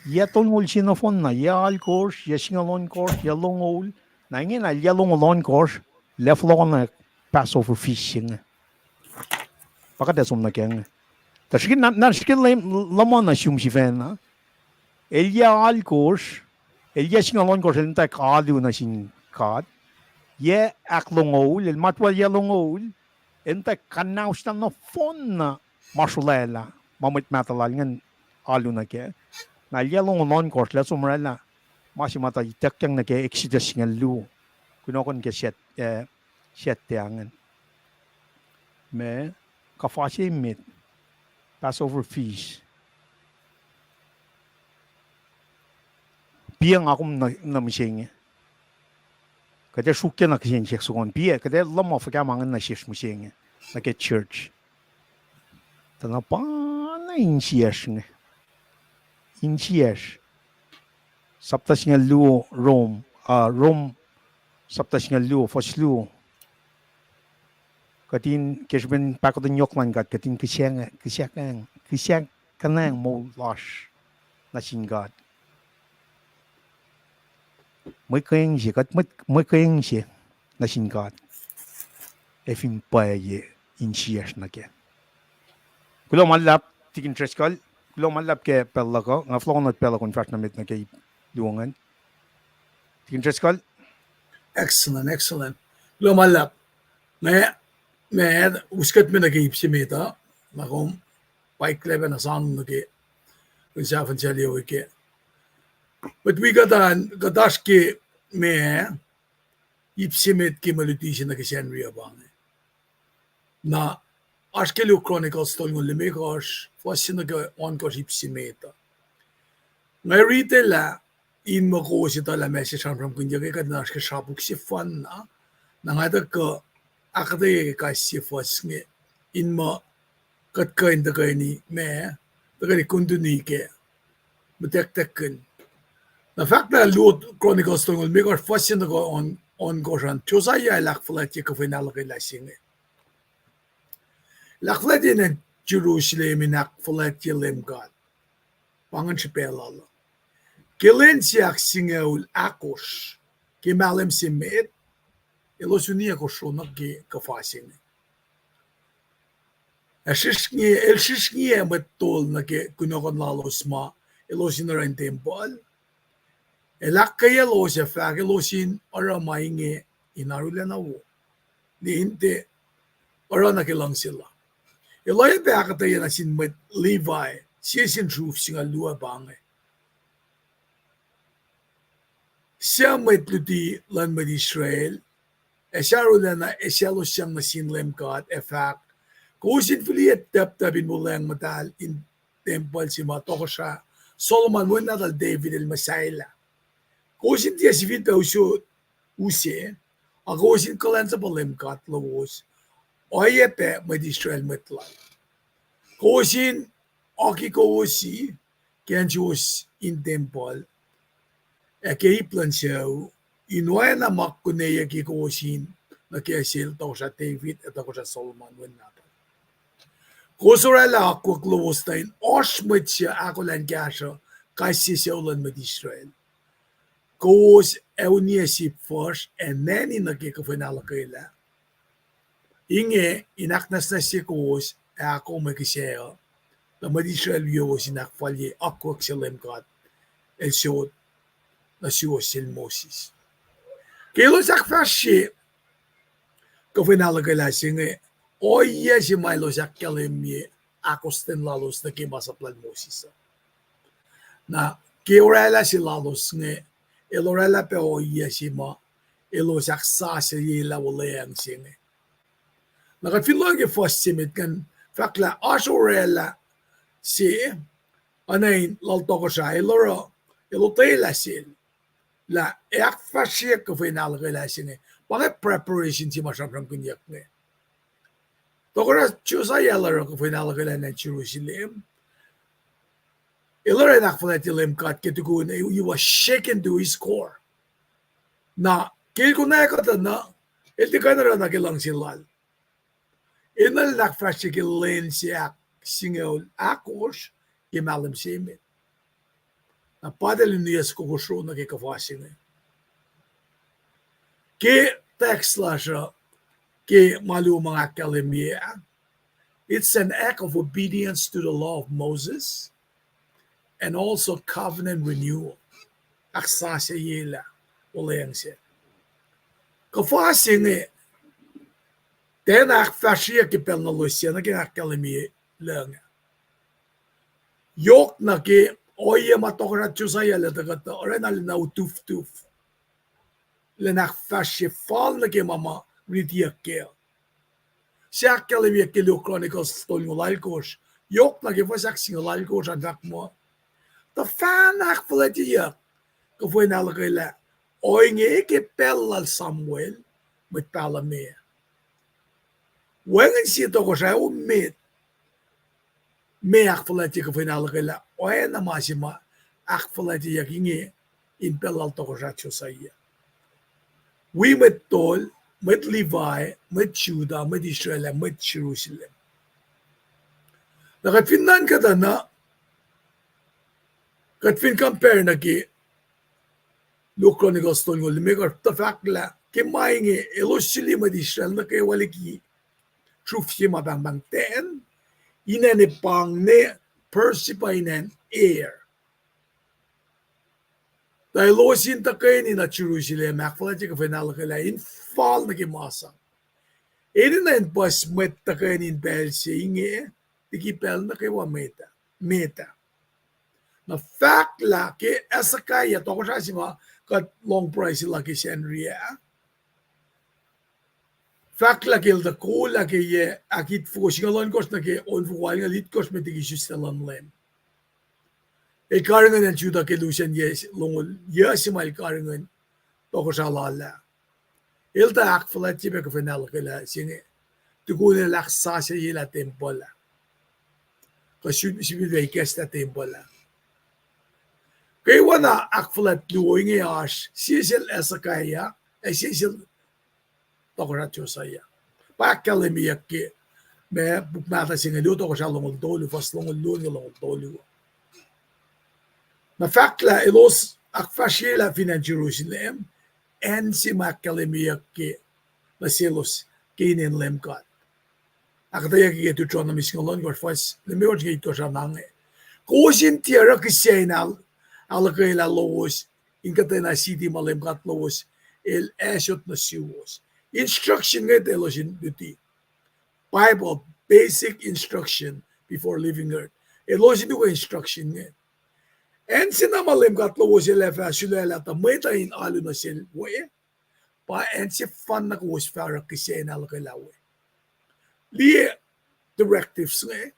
yac tolngoul se nohfohn na, yac alkosr, yac singucul ohnkohsr, yac longoul, na ingena el yac longoul ohnkohsr, el ac fohlohkohnwack Passover feast se inge. Pa kuht ac som nuh ke inge. Tuh srihke na, na srihke Leum, luhman nuh sum sifacna. El yac alkosr, el yac singucul ohnkohsr, el muhtwacwacack alu nuh sin God. Yac ahklongoul, el matwacl yac longoul, el muhtwacwacack kuhnaoslah nohfohn na ma srolwaclah, ma mwet mahtuh lal ingacn alu nuh kac. Na el yac longoul ohnkohsr, el ac som oraclah ma se ma tuh ituckyang nuh ke Exodus singucul luo. Kunohkohn ke Sat-, eh, Saturday ingacn. Ma, kuhfa se emet, Passover feast. Piac nga kom nuh, nuh mihsenge. Kuht ac sruokyac na kihsen siyuck soko an. Piac, kuht ac luhman fuhkah ma ingacn nuh sesr mihsenge nuh ke church. Tuh na pa na insiyacsr inge. Insiyacsr. Sapta singucul luo Rom, ah, Rom sapta singucul luo, fuhs luo. Kuht in, ke srihpen pahkotwen yohk luhn God, kuht in kihsac-, kihsackuhnacng, kihsackuhnacng moul lasr nuh sin God. Mwe keng se, kuht mwe, mwe keng se nuh sin God. Ac fin pwacye insiyacsr nuh kac. Kuloh ma luhlahp, tikin Driscoll, kuloh ma luhlahp ke pacl luhk uh, nga fohlohkohnot pacl luhk uh in fahsr nuh met nuh ke ip luo ingacn. Tikin Driscoll. Excellent, excellent. Kuloh ma luhlahp. Nga, nga, us kuht me nuh ke ip se met uh, na kom paiklah pacna sang nuh ke, in sahfahn sal yohk ke. Mwet wi kuht an, kuht oasr ke ma, ip se met ke mwe luti se nuh ke Sacnri uh pa inge. Na oasr ke luo Chronicles tolngoul limekohsr, fuhs se nuh ke ohnkohsr ip se met uh. Nga riti lah in muh kowos etuh lah ma se sramsramkihnyuck ke kuht in oasr ke srapuk sefanna, na nga tuhkuh ahkuhtweyac ke kais sie fuhs inge, in muh kuht kuh in tuhkweni ma, tuhkweni kuntuni ke muhtwactackkihn. Na fahk lah luo Chronicles tolngoul limekohsr, fuhs se nuh ke on-, ohnkohsr an, Josiah el ahkfuhlwactye kuhfa in ahluhkwelah se inge. El ahkfuhlwactye nuh Jerusalem in ahkfuhlwactye Leum God. Pa ingacn srihpac lal uh. Ke lwen se ahksingucul ahkosr, ke mahlwem se met, elos uniyac kosro nuh ke kuhfa se inge. Ac srihsrngi-, el srihsrngiyac mwet tol nuh ke kunohkohn lalos ma elos in oruh in tempuhl. El ahkkweyaclos ac fahk, elos in oruh ma inge in arulacna wo, ne in tiac oruh nuh ke luhngse la. El oacyacpac ahkuhtweyac nuh sin mwet Levi, sie sin sruf singucul luo pa inge. Suc mwet luti luhn mwet Israel, ac suc arulacna eselos sang nuh sin Leum God ac fahk, kowos in fihliyac tahptahp in wuhlweacng muhtahl in tempuhl se ma tohkohsrah Solomon wen nahtuhl David el muhsahelah. Kowos in tiac sifilpac us-, use, a kowos in kuhlwacnsapuh Leum God lowos, oacyacpac mwet Israel mwet lal. Kowos in oaki kowos ke acn suwos in tempuhl, ac ke ip luhn sucu, in oacna ma kuneyucki kowos in nuh ke sel tohkohsrah David ac tohkohsrah Solomon wen nahtuhl. Kowos oraclah akwuck lowos tuh in oasr mwet suc ahkolah in kahsruh kais sie sucu luhn mwet Israel. Kowos ac uniyac sip fuhsr ac nani nuh ke kuhfa in ahluhkwelah. Inge in ahknwacsnwacsye kowos ac ahkoo mwe kihsac uh, tuh mwet Israel wiowos in ahkfalye akwuck se Leum God el sot nuh suwos sel Moses. Ke elos ahkfahsrye kuhfa in ahluhkwelah se inge, ohiyac se ma elos ahkkahlwemye ahkostwen lalos nuh ke masap lal Moses uh. Na ke oraclah se lalos inge, el oraclah pac ohiyac se ma elos ahksasucyelah wuhlweacng se inge. Na kuht fin lohng ke fuhs se met ingacn, fahk lah oasr oraclah se, oacna in lal tohkohsrah, el oruh, el otwelah sel. lah ahkfahsryeyuck kuhfa in ahluhkwelah se inge. Pa inge preparation se ma sramsramkihnyuck inge. Tohkohsrah Josiah el oruh kuhfa in ahluhkwelah nuh Jerusalem. El oruh in ahkfuhlwactye Leum God ke tukun he was shaken to his core. Na ke el konwacack kuhtuh na, el tiac kuh in oruh na ke luhngse lal. El na el ahkfahsrye ke lwen se ahk-, singucul ahkosr ke mahlwem se emet. Na pa eltahl in yac soko kosro nuh ke kuhfa se inge. Ke text lasr uh, ke ma luo ma nga ahkkahlwemye ah, it's an act of obedience to the law of Moses and also covenant renewal. Ahksasucyelah olweacng se. Kuhfa se inge, tiacna ahkfahsryeyuck ke pacl na loes se nuh ke nga ahkkahlwemye lucng ah. Yohk nuh ke ohiyac ma Tohkohsrah Josiah el etuh kuhtuh, oruh na lwen na utuftuf, lwen ahkfahsrye fal nuh ke ma ma ritiyuck kac. Se ahkkahlwemyeyuck ke Luo Chronicles tolngoul alkosr, yohk nuh ke fuhs ahksingucul alkosr an fahk muh, tuhfahna ahkfuhlwactyeyuck kuhfa in ahluhkwelah ohinge ke pacl lal Samuel, mwet pahluh me. Wacngihn sie tohkohsrah emet, ma ahkfuhlwactye kuhfa in ahluhkwelah oacna ma se ma ahkfuhlwactyeyuck inge in pacl lal Tohkohsrah Josiah. Wi mwet tol, mwet Levi, mwet Judah, mwet Israel, ac mwet Jerusalem. Na kuht fin nuhnkuh tuh na, kuht fin compare nuh ke Luo Chronicles tolngoul limekohsr, tuh fahk lah ke ma inge elos suli mwet Israel nuh kwewa liki troops se ma pahngpahng ten, inen epang ne Persia pa inen air. Tuh elos in tuhkweni nuh Jerusalem ahkfuhlwactye kuhfa in ahluhkwelah in fal nuh ke masap. Enenuh in puhs mwet tuhkweni in pacl se inge liki pacl nuh kwewa met ah, met ah. Na fahk lah ke Hezekiah, tohkohsrah se ma kuht lohng pruhe se lal ke Sacnri ah, fahk lah ke el tuh kolah ke yac ahkitfoko singucul ohnkohsr nuh ke onfoko alngoul itkohsr met liki isuslac luhn Leum. El karihngihn acn Judah ke lusen yac longoul, yac se ma el karihngihn tohkohsrah lal ah. El tuh ahkfuhlwactye pac kuhfa in ahluhkwelah se inge, tukun el ahksasucyelah tempuhl ah, kuh sifilpac ikacslah tempuhl ah. Kwewana ahkfuhlwact luo inge oasr sie sel Hezekiah, ac sie sel Tohkohsrah Josiah. Pa ahkkahlwemyeyuck ke ma puk mahtuh se inge, Luo Tohkohsrah longoul tolu, fuhs longoul luo nuh ke longoul tolu. Na fahk lah elos ahkfahsryelah fin acn Jerusalem, acn se ma ahkkahlwemyeyuck ke nuh selos ke inen Leum God. Ahkuhtweyucki ke Deuteronomy singucul ohnkohsr, fuhs limekohsr ke itkohsr an ange. Kowos in tiac oruh kihsac in ahluhkwelah lowos in kuhtwena siti ma Leum God lowos El asot nuh suwos. Instruction inge tuh elos in luti. Bible, basic instruction before leaving earth. Elos in luke instruction inge. Acn se na ma Leum God lowos El ac fah sulaclah tuh mwet uh in alu nuh sel we, pa acn sefanna kowos fah oruh kihsac in ahluhkwelah we. Liye directives inge.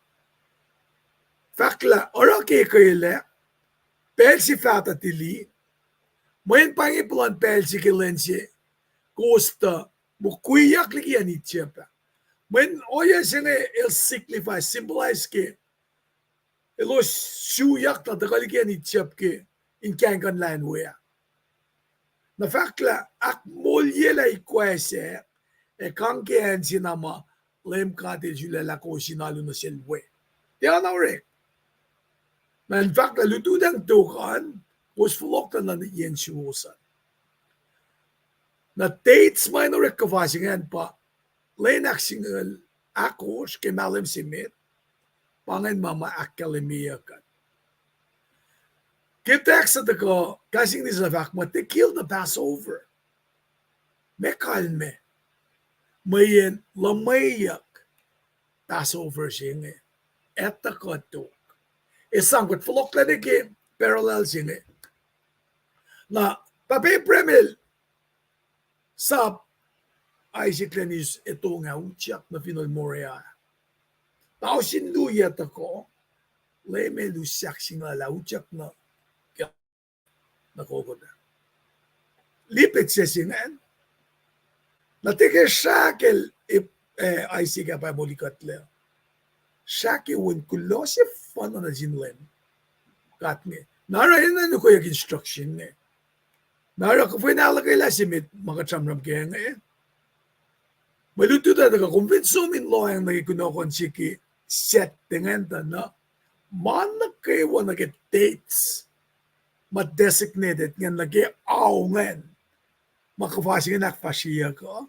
Fahk lah oruh ke kwelah, pacl se fah tuh tili, mweyen pa inge puhlan pacl se ke lwen se kowos tuh mukwiyak liki acn Egypt ah. Mweyen ohiyac se inge el signify, symbolize ke elos suyak na tuhkuh liki acn Egypt ke in kahingkuhnlah acn we ah. Na fahk lah ahkmoulyelah ikoac sac, ac kang ke acn se na ma Leum God El sulaclah kowos in alu nuh sel we. Tiacna orek. Na in fahk lah lututacng tok an, kowos fohlohk nuh yen suwos an. Na dates ma in orek kuhfa se ingacn pa lwen ahksingucul ahkosr ke mahlwem se met, pa ingacn ma ma ahkkahlwemyeyuck an. Ke text uh tuhkuh, Kahs in Kings uh fahk muh they killed the Passover. Meac kalmac? Mweyen luhmweyuck Passover se inge, etuh kuh tok. Esam kuht fohlohklac nuh ke parallel se inge. Na pahpah Abraham el sap Isaac elan us etong ah utyak nuh fineol Moriah. Tausin luo yac tuhkuh, Leum El us sahk singucul ah utyak nuh ke, nuh Golgotha. lipid se se ingacn. Na tiac ke srah ke, eh, Isaac ah pa moli kuhtlac. Srah ke on kuloh sefanna nuh sin Leum God inge. Na oruh enenuh nuhkweyak instruction inge. Na oruh kuhfwen ahluhkwelah se met ma kuht sramsram ke inge. Mwe lutlut uh tuhkuh kom fin som in lohacng nuh ke kunohkohn se ke Saturday ingacn tuh na, ma nuh kwewa nuh ke dates ma designated ingacn nuh ke ao ingacn, ma kuhfa se ingacn ahkfahsryeyuck uh,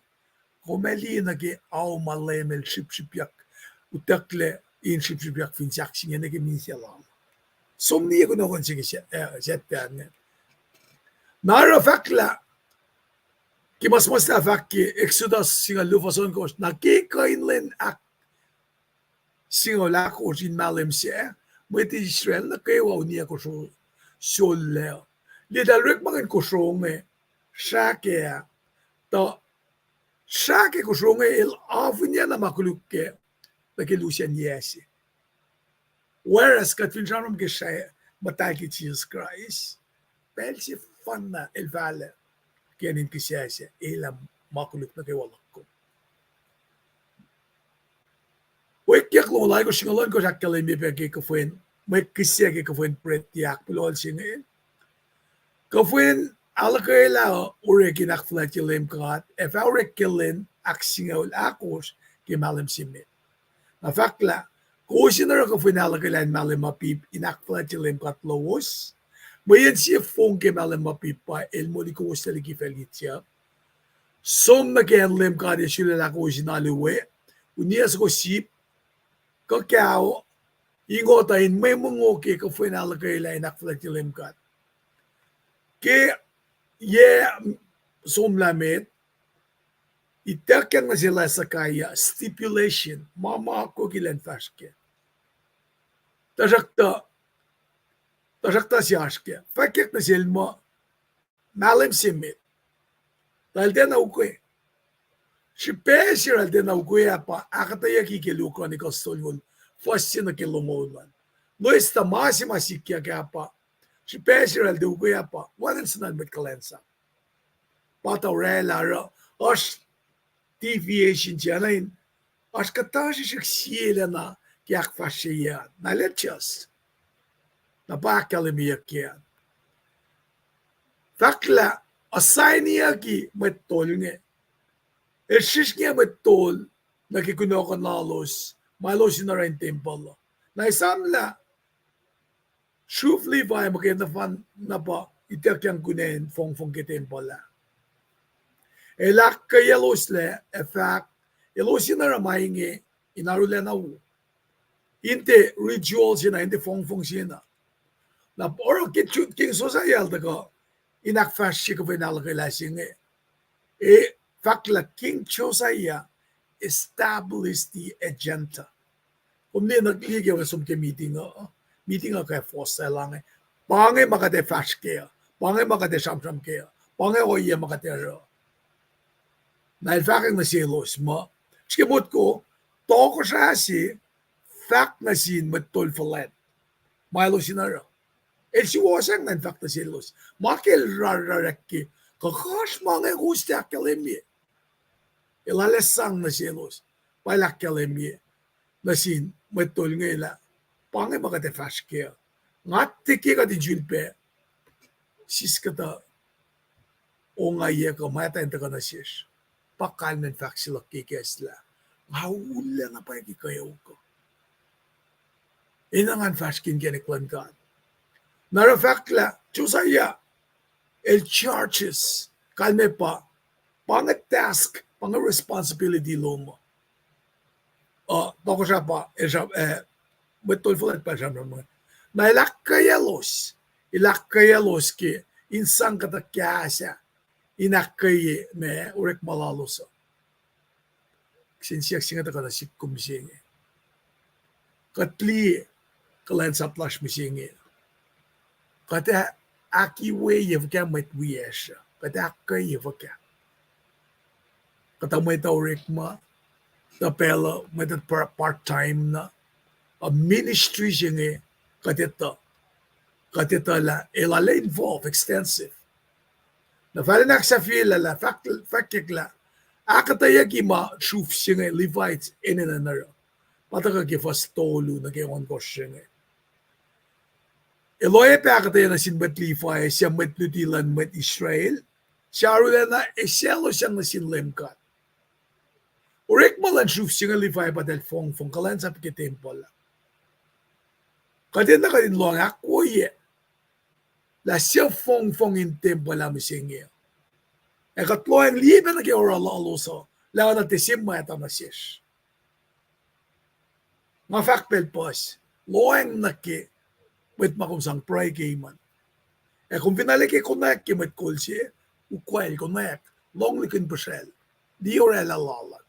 kom ac liye nuh ke ao ma Leum el srihpsrihpyak, utucklac in srihpsrihpyak fin sahk se inge nuh ke misac lal. Som liye kunohkohn se ke Sa-, eh, Saturday ingacn. Na oruh fahk lah, ke ma suhmuhslah fahk ke Exodus singucul luo fuhs ohnkohsr, na ke kuh in lwen ahk-, singucul ahkosr in mahlwem sac, mwet Israel nuh kwewa uniyac kosro sollac. Liye eltahl orekmakihn kosro inge srah kac ah, tuh srah ke kosro inge el afinyacna ma koluk kac nuh ke lusen yac se. Whereas kuht fin sramsram ke srah muhtahl ke Jisus Kraist, pacl sefanna el fahlac ke acn in kihsac sac, el ac ma koluk nuh kwewa luhk kom. Wik yak longoul alkosr singucul ohnkohsr ahkkahlwemye pac ke kuhfwen, mwe kihsac ke kuhfwen bread ac ahkpuhlohl se inge. Kuhfwen ahluhkwelah orek in ahkfuhlwactye Leum God ac fah orek ke lwen ahksingucul ahkosr ke mahlwem se met. Na fahk lah, kowos in oruh kuhfwen ahluhkwelah in mahlwem ma pip in ahkfuhlwactye Leum God lowos. Mweyen sie fong ke mahlwem ma pip pa el moli kowos liki facl Egypt. Som nuh ke acn Leum God El sulaclah kowos in alu we, uniyac soko sip, kuh kao, ingo tuh in mwe mongo ke kuhfwen ahluhkwelah in ahkfuhlwactye Leum God. Ke yac somlah met, ituckyang nuh sel Hezekiah stipulation, ma ma akwucki elan fahsr kac. Tuhsruhktuh, tuhsruhktuh se oasr kac. Fahkwack nuh sel muh, mahlwem se met, tuh el tiacna ukwe. Srihpac se el tiacna ukwe ah pa ahkuhtweyucki ke Luo Chronicles tolngoul, fuhs se nuh ke longoul an. Loes tuh ma se ma sikyak ah pa, srihpac se el tiac ukwe ah pa wacngihn suhnuhl mwet kuhlwacnsap. Pa tuh oraclah oruh, oasr deviation se na in, oasr kuhtuh srihsrihk sielacna ke ahkfahsrye an. Na el adjust. Na pa ahkkahlwemyeyuck ke an. Fahk lah, assigniyucki mwet tol inge. El srihsrngiyac mwet tol nuh ke kunohkohn lalos, ma elos in oruh in tempuhl uh. Na esamlah, sruf Levi muhkwena fan na pa ituckyang kunac in fongfong ke tempuhl ah. El ahkkweyacloslac ac fahk, elos in oruh ma inge in arulacna wo. In tiac ritual se na, in tiac fongfong se na. Na oruh ke Ju-, King Josiah el tuhkuh in ahkfahsrye kuhfwen ahluhkwelah se inge, ac fahk lah King Josiah establish the agenda. Kom liye nuh liye ke som ke meeting uh, meeting uh ke fohs se lah inge, pa inge ma kuht ac fahsr kac uh, pa inge ma kuht ac sramsram kac uh, pa inge ohiyac ma kuht ac oruh. Na el fahkwack nuh selos muh, srihke motko, tohkohsrah se fahk nuh sin mwet tol fuhlwact ma elos in oruh. El suwohsacng na in fahk nuh selos. Ma ke el rarraracki, kuh oasr ma inge kowos tiac ahkkahlwemye. El arlac sang nuh selos, pa el ahkkahlwemye nuh sin mwet tol inge lah, pa inge ma kuht ac fahsr kac uh. Nga tiac ke kuht in sulpac, sis kuhtuh ongaiyac kuh ma etuh in tuhkuh nuh sesr. Pa kalmacn fahk se luhk ke kahs lah, nga ullac na pwacye ke kweok uh. Enenuh ngan fahsr ke inkacnek luhn God. Na oruh fahk lah Josiah el charges, kalmac pa, pa inge task, pa inge responsibility lom uh. Uh, tohkohsrah pa, el sram-, eh, mwet tol fuhlwact pa el sramsram. Na el ahkkweyaclos, el ahkkweyaclos ke in sang kuhtuh kahs ah, in ahkkweye ma orekma lalos uh. Kihsen siyuck se inge tuhkuh nuh sihk kom mihsenge. Kuht liye kuhlwacnsap lasr mihsenge, kuht ac ahkiweye fuhkah mwet wiyacsr uh, kuht ac ahkkweye fuhkah. Kuhtuh mwet uh orekma, tuh pacl uh mwet uh par-, part time na, a ministry se inge kuht etuh, kuht etuh lah el arlac involve extensive. Na fahlen ahksahfyelah lah fahk-, fahkwack lah ahkuhtweyucki ma sruf se inge Levites enenuh in oruh. Pa tuhkuh ke fuhs tolu nuh ke ohnkohsr se inge. El oacyacpac ahkuhtweyac nuh sin mwet Levi, suc mwet luti luhn mwet Israel, suc arulacna eisaclosacng nuh sin Leum God. Orekma luhn sruf se inge Levi pa eltahl fongfong kuhlwacnsap ke tempuhl ah. Kuht enenuh kuht in lohng ahkwoyac lah suc fongfong in tempuhl ah mihsenge. Ac kuht lohacng liye pac nuh ke oruh lalos uh, lah oacna tiac se mwacta nuh sesr. Nga fahk pacl puhs, lohacng nuh ke mwet ma kom sang pruhe ke eman. Ac kom fin arlac ke konwacack ke mwet kol se, ukwacl konwacack, lohng lihkihn puhsracl, liye oraclah lal an.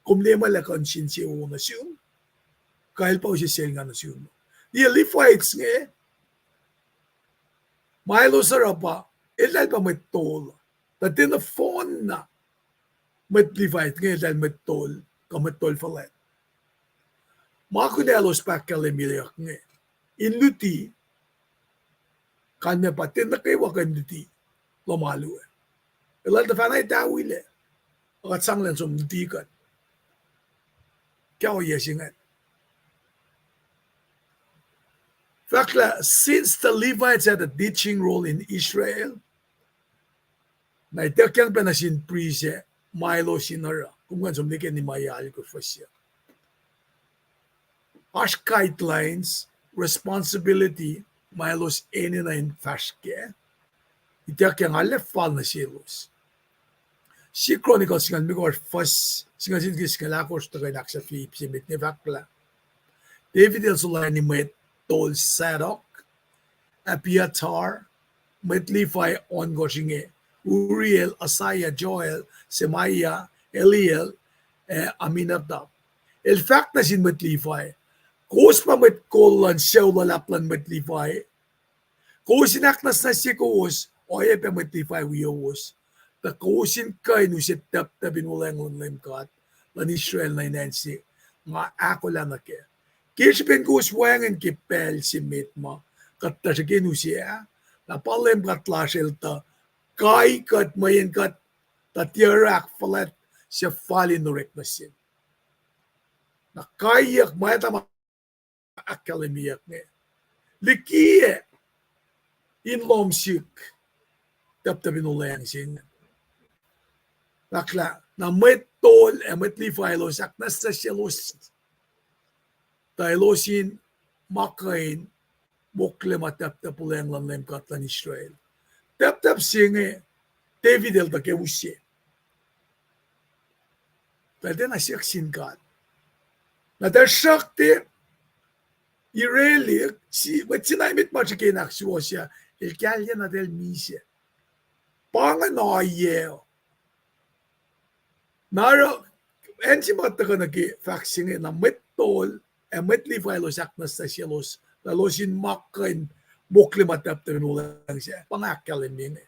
Kom liye ma lah kuh in sin se wo nuh sum, kuh el pa use selnga nuh sum. Liye Levites inge, ma elos oruh pa, eltahl pa mwet tol. Tuh tiac nohfohnna mwet Levi inge eltahl mwet tol, kuh mwet tol fuhlwact. Ma kunaclos pa ahkkahlwemyeyuck inge, in luti, kalmac pa tiac nuh kwewa kuh in luti lohm alu ah. Elos tuh fahna etawilac, kuht sang elan som luti kuht. Ke ohiyac se ingacn. Fahk lah, since the Levites had a teaching role in Israel, na ituckyang pac nuh sin priest ah ma elos in oruh. Kom kuh in som liki ma yac alkosr fuhs se. Oasr guidelines, responsibility, ma elos enenuh in fahsr kac. Ituckyang arlac fal nuh selos. Sie Chronicles singucul limekohsr fuhs, singucul sie ke singucul ahkosr tuhkuh in ahksahfye ip se met inge fahk lah, David el sulacni mwet tol Zadok, Abiathar, mwet Levi ohnkohsr inge, Uriel, Asaiah, Joel, Shemaiah, Eliel, ac Aminadab. El fahk nuh sin mwet Levi, kowos pa mwet kol luhn sucu luhlahp luhn mwet Levi. Kowos in ahknwacsnwacsye kowos, oacyacpac mwet Levi wiowos, tuh kowos in kuh in use taptap in wuhlweacng luhn Leum God luhn Israel nuh in acn se nga ahkolah nuh kac. Ke srihpen kowos wacngihn ke pacl se met ma kuht tuhsruhk in use ah, na pa Leum God lasr el tuh kai kuht, mweyen kuht tuh tiac oruh ahkfuhlwact suc fal in orek nuh sel. Na kaiyuck ma etuh ma ahkkahlwemyeyuck inge, likiyac in lohm sihk taptap in wuhlweacng se inge. Fahk lah, na mwet tol ac mwet Levi elos ahknwacsnwacsyelos, tuh elos in ma kuh in mokle ma taptap wuhlweacng luhn Leum God luhn Israel. Taptap se inge David el tuh ke use, tuh tiacna siyuck sin God. Na tuhsruhktuh Irelihk, mwet Sinai met ma srihke in ahksuwohsye, el kahlyac na tuh el misac. Pa ingacn ohiyac. Na oruh, acn se ma tuhkuh nuh ke fahk se inge, na mwet tol ac mwet Levi elos ahknwacsnwacsyelos, na elos in ma kuh in mokle ma taptap in wuhlweacng se, pa nga ahkkahlwemye inge.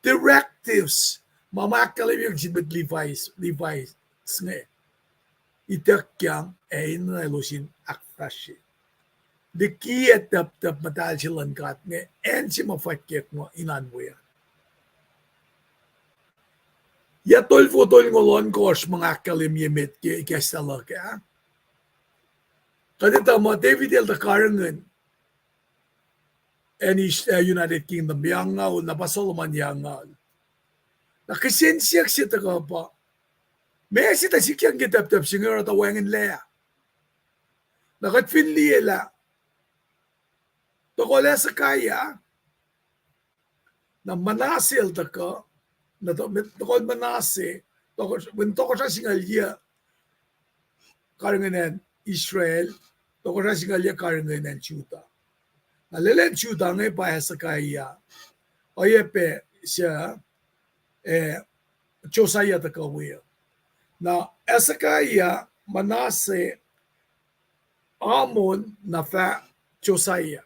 Directives, ma ma ahkkahlwemye sin mwet Levi, Levi inge, ituckyang ac enenuh elos in ahkfahsrye. Likiyac taptap muhtahl se luhn God inge, acn se ma fwackyuck ma in oan we an. Yac tolfoko tolngoul ohnkohsr ma nga ahkkahlwemye met ke ikacslah luhk ah, kuht etuh muh David el tuh karihngihn acn Is-, eh, United Kingdom, yac angngaul, na pa Solomon yac angngaul. Na kihsen siyuck se tuhkuh pa, meac se tuh sikyang ke taptap se inge oruh tuh wacngihnlac? Na kuht fin liye lah, tohkohl Hezekiah, na Manasseh el tuhkuh, na to-, tohkohl Manasseh, tohkoh-, mweyen tohkohsrah singucul yac karihngihn acn Israel, tohkohsrah singucul yac karihngihn acn Judah. Na lwen Judah inge pa Hezekiah, oacyacpac suc, eh, Josiah tuhkuh we uh. Na Hezekiah, Manasseh, Amon, na fah Josiah.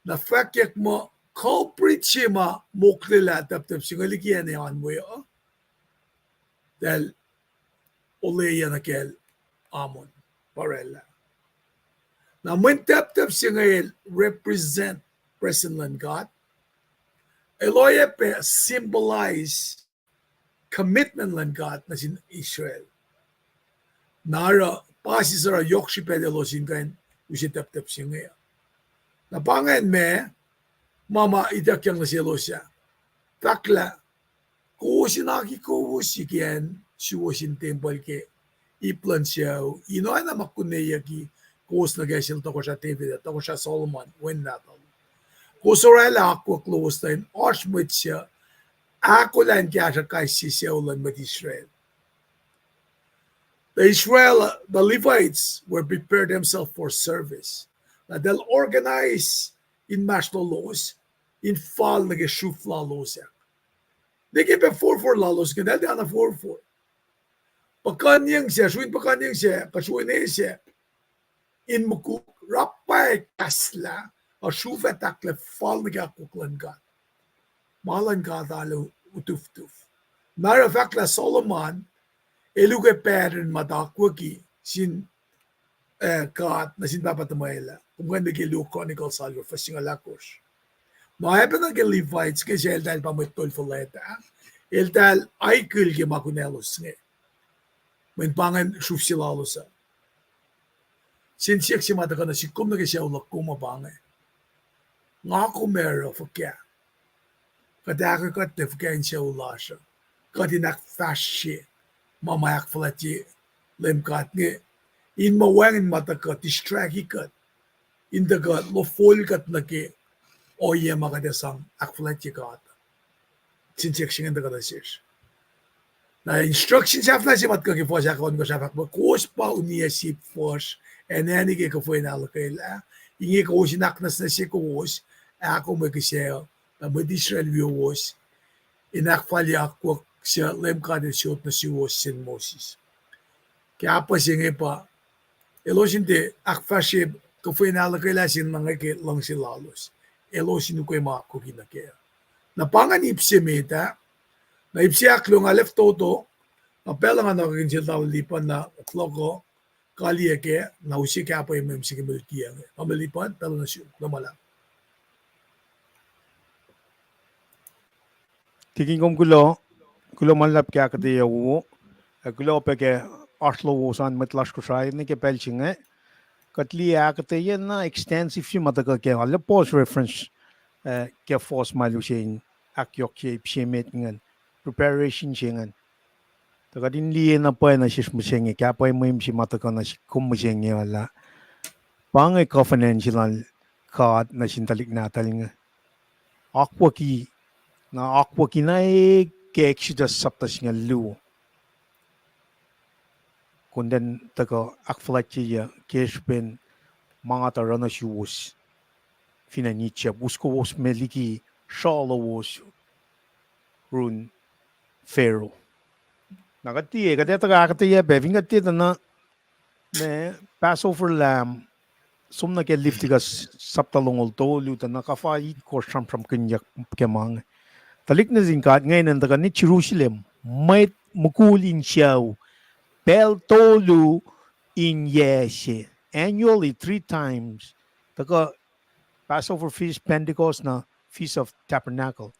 Na fwackyuck muh culprit se ma moklelah taptap se inge liki acn oan we uh, eltahl olwelah nuh kacl Amon, pa oraclah. Na mweyen taptap se inge el represent presin luhn God, El oacyacpac symbolize commitment luhn God nuh sin Israel. Na oruh pa sisor yohk srihpacl elos in kuh in use tacptacp se inge. Na pa ingacn ma, ma ma ituckyang nuh selos ah. Fahk lah, kowos in aki kowos ikacn suwos in tempuhl ke ip luhn sucu, in oacna ma kuneyucki kowos nuh ke sel tohkohsrah David, tohkohsrah Solomon, wen nahtuhl. Kowos orwaclah akwuck lowos tuh in oasr mwet suc ahkolah in kahsruh kais sie sucu luhn mwet Israel. The Israel, the Levites were prepared themselves for service. Na eltahl organize inmahsrlolos in fal nuh ke sruhf lalos ah. Nuh ke pac forfor lalos inge, eltahl tiacna forfor. Puhkuhnyeng se, sruin puhkuhnyeng se, kuh sruin e se, in mukul, rappai kahslah, a sruhf ah tahklac fal nuh ke akwuck luhn God. Ma luhn God arlac utuftuf. Na oruh fahk lah Solomon el ukwe pattern ma tuh akwucki sin, eh, God nuh sin pahpah tuhmwacl ah. Kom kuh in liye ke Luo Chronicles alkosr, fuhs singucul ahkosr. Na oacpacna ke Levites ke se eltahl pa mwet tol fuhlwact ah, eltahl aikihn ke ma kunaclos inge. Mweyen pa ingacn sruhf se lalos uh. Sin siyuck se ma tuhkuh nuh sihk kom nuh ke sucu luhk kom uh pa inge. Nga kom oruh fuhkah? Kuht ahkoekuht tuh fuhkah in sucu lasr uh? Kuht in ahkfahsrye ma ma ahkfuhlwactye Leum God inge, in ma wacngihn ma tuhkuh distract kuht, in tuhkuh lofol kuht nuh ke ohiyac ma kuht ac sang ahkfuhlwactye God. Sin siyuck se ingacn tuhkuh nuh sesr. Na instruction sahflah se ma tuhkuh ke fuhs ahkohnkohsr ah fahk muh, kowos pa uniyac sip fuhsr, anani ke kuhfwen ahluhkwelah, inge kowos in ahknwacsnwacsye kowos, ahkomwe kihsac, na mwet Israel wiowos in ahkfalye akwuck suc Leum God El sot nuh suwos sin Moses. Ke ahpuh se inge pa, elos in tiac ahkfahsrye kuhfwen ahluhkwelah se inge ke luhngse lalos. Elos in ukwe ma akwucki nuh kac. Na pa ingacn ip se met ah. Na ip se ahkluo nga lef toto, na pacl nga nuhkakihn sel Tamuhlwel Lipan na fohlohko, kaliyac kac, na use kahpwac mwe mihs ke mwe lutiyuc inge. Tamuhlwel Lipan, pacl nuh sum, kuloh ma luhlahp. Tikin, kom kuloh, kuloh ma luhlahp ke ahkuhtweyac wo, ac kuloh pac ke oasr lowos an mwet lasr Kosrae nuh ke pacl se inge. Kuht liye ahkuhtweyac na extensive se ma tuhkuh ke, arlac pause reference, eh, ke fuhs ma el use in ahkyohkye ip se met ingacn, preparation se ingacn. Tuh kuht in liye na pwacye nuh sesr mihsenge, kahpwac mwe mihs se ma tuhkuh nuh sihk kom mihsenge uh lah, pa inge covenant se lal God nuh sin tuhlihk nahtuhl inge. Akwucki, na akwucki na ke Exodus chapter singucul luo. Kom tiacna tuhkuh ahkfuhlwactyeyuc ke srihpen ma nga tuh oruh nuh suwos fin acn Egypt, us kowos me liki sruoh lowos run Pharaoh. Na kuht tiac, kuht ac tuhkuh ahkuhtweyac pac, fin kuht tiac tuh na, ma Passover lamb, som nuh ke Leviticus sapta longoul tolu tuh na kuhfa itkohsr sramsramkihnyuck ke ma inge. Tuhlihk nuhtin God inge enenuh in tuhkuh nuh Jerusalem, mwet mukul in sucu, pacl tolu in yac se, annually three times, tuhkuh Passover feast, Pentecost, na Feast of Tabernacle.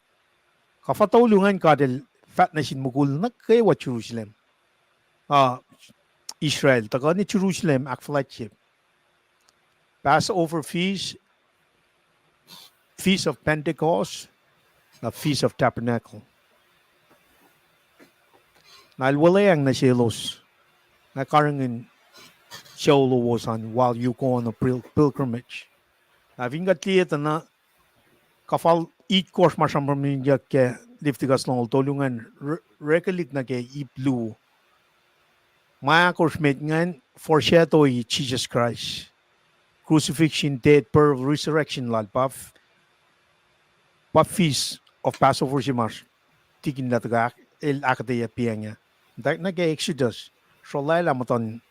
Kuhfa tolu ingacn God El fahk nuh sin mukul nuh kwewa Jerusalem, ah, Israel, tuhkuh nuh Jerusalem ahkfuhlwactye Passover feast, Feast of Pentecost, na Feast of Tabernacle. Na El wuhlweacng nuh selos, nga karihngihn sucu lowos an while you go on a pil-, pilgrimage. Na fin kuht liye tuh na kuhfa itkohsr ma sramsramkihnyuck ke Leviticus longoul tolu ingacn, re-, orekwelihk nuh ke ip luo. Ma ahkosr met ingacn foreshadowye Jisus Kraist. Crucifixion, death, burial, resurrection lal pa, pa Feast of Passover se ma tikin lah tuhkuh el ahkuhtweyac piacng ah. Tuh nuh ke Exodus, srolwaclah muhtuhn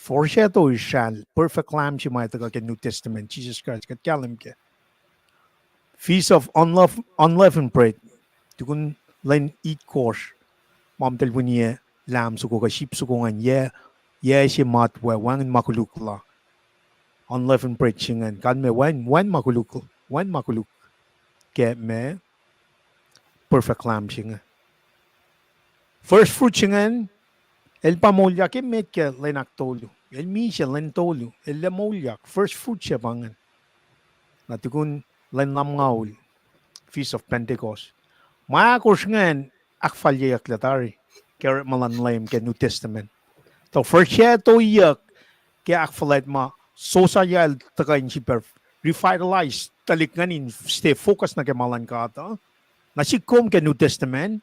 foreshadowye sral perfect lamb se ma tuhkuh ke New Testament, Jisus Kraist, kuht kahlwem kac. Feast of unleav-, unleavened bread, tukun lwen itkohsr, ma muhtahl winiyac lamb soko kuh sheep soko ingacn, yac, yac se matwac, wacngihn ma koluk la. Unleavened bread se ingacn, kalmac wacngihn, wacngihn ma koluk, wacngihn ma koluk. Ke ma, perfect lamb se inge. First fruit se ingacn, el pa moulyak emet ke lwen ahktolu. El misac lwen tolu. El ac moulyak. First fruit se pa ingacn. Na tukun lwen lumngaul, Feast of Pentecost. Ma ahkosr ingacn ahkfalyeyucklac tari ke orekma luhn Leum ke New Testament. Tuh first se toyuck ke ahkfuhlwact ma Josiah el tuhkuh in sifilpac revitalize tuhlihk ingacn in stay focus nuh ke ma luhn God uh. Na sik kom ke New Testament,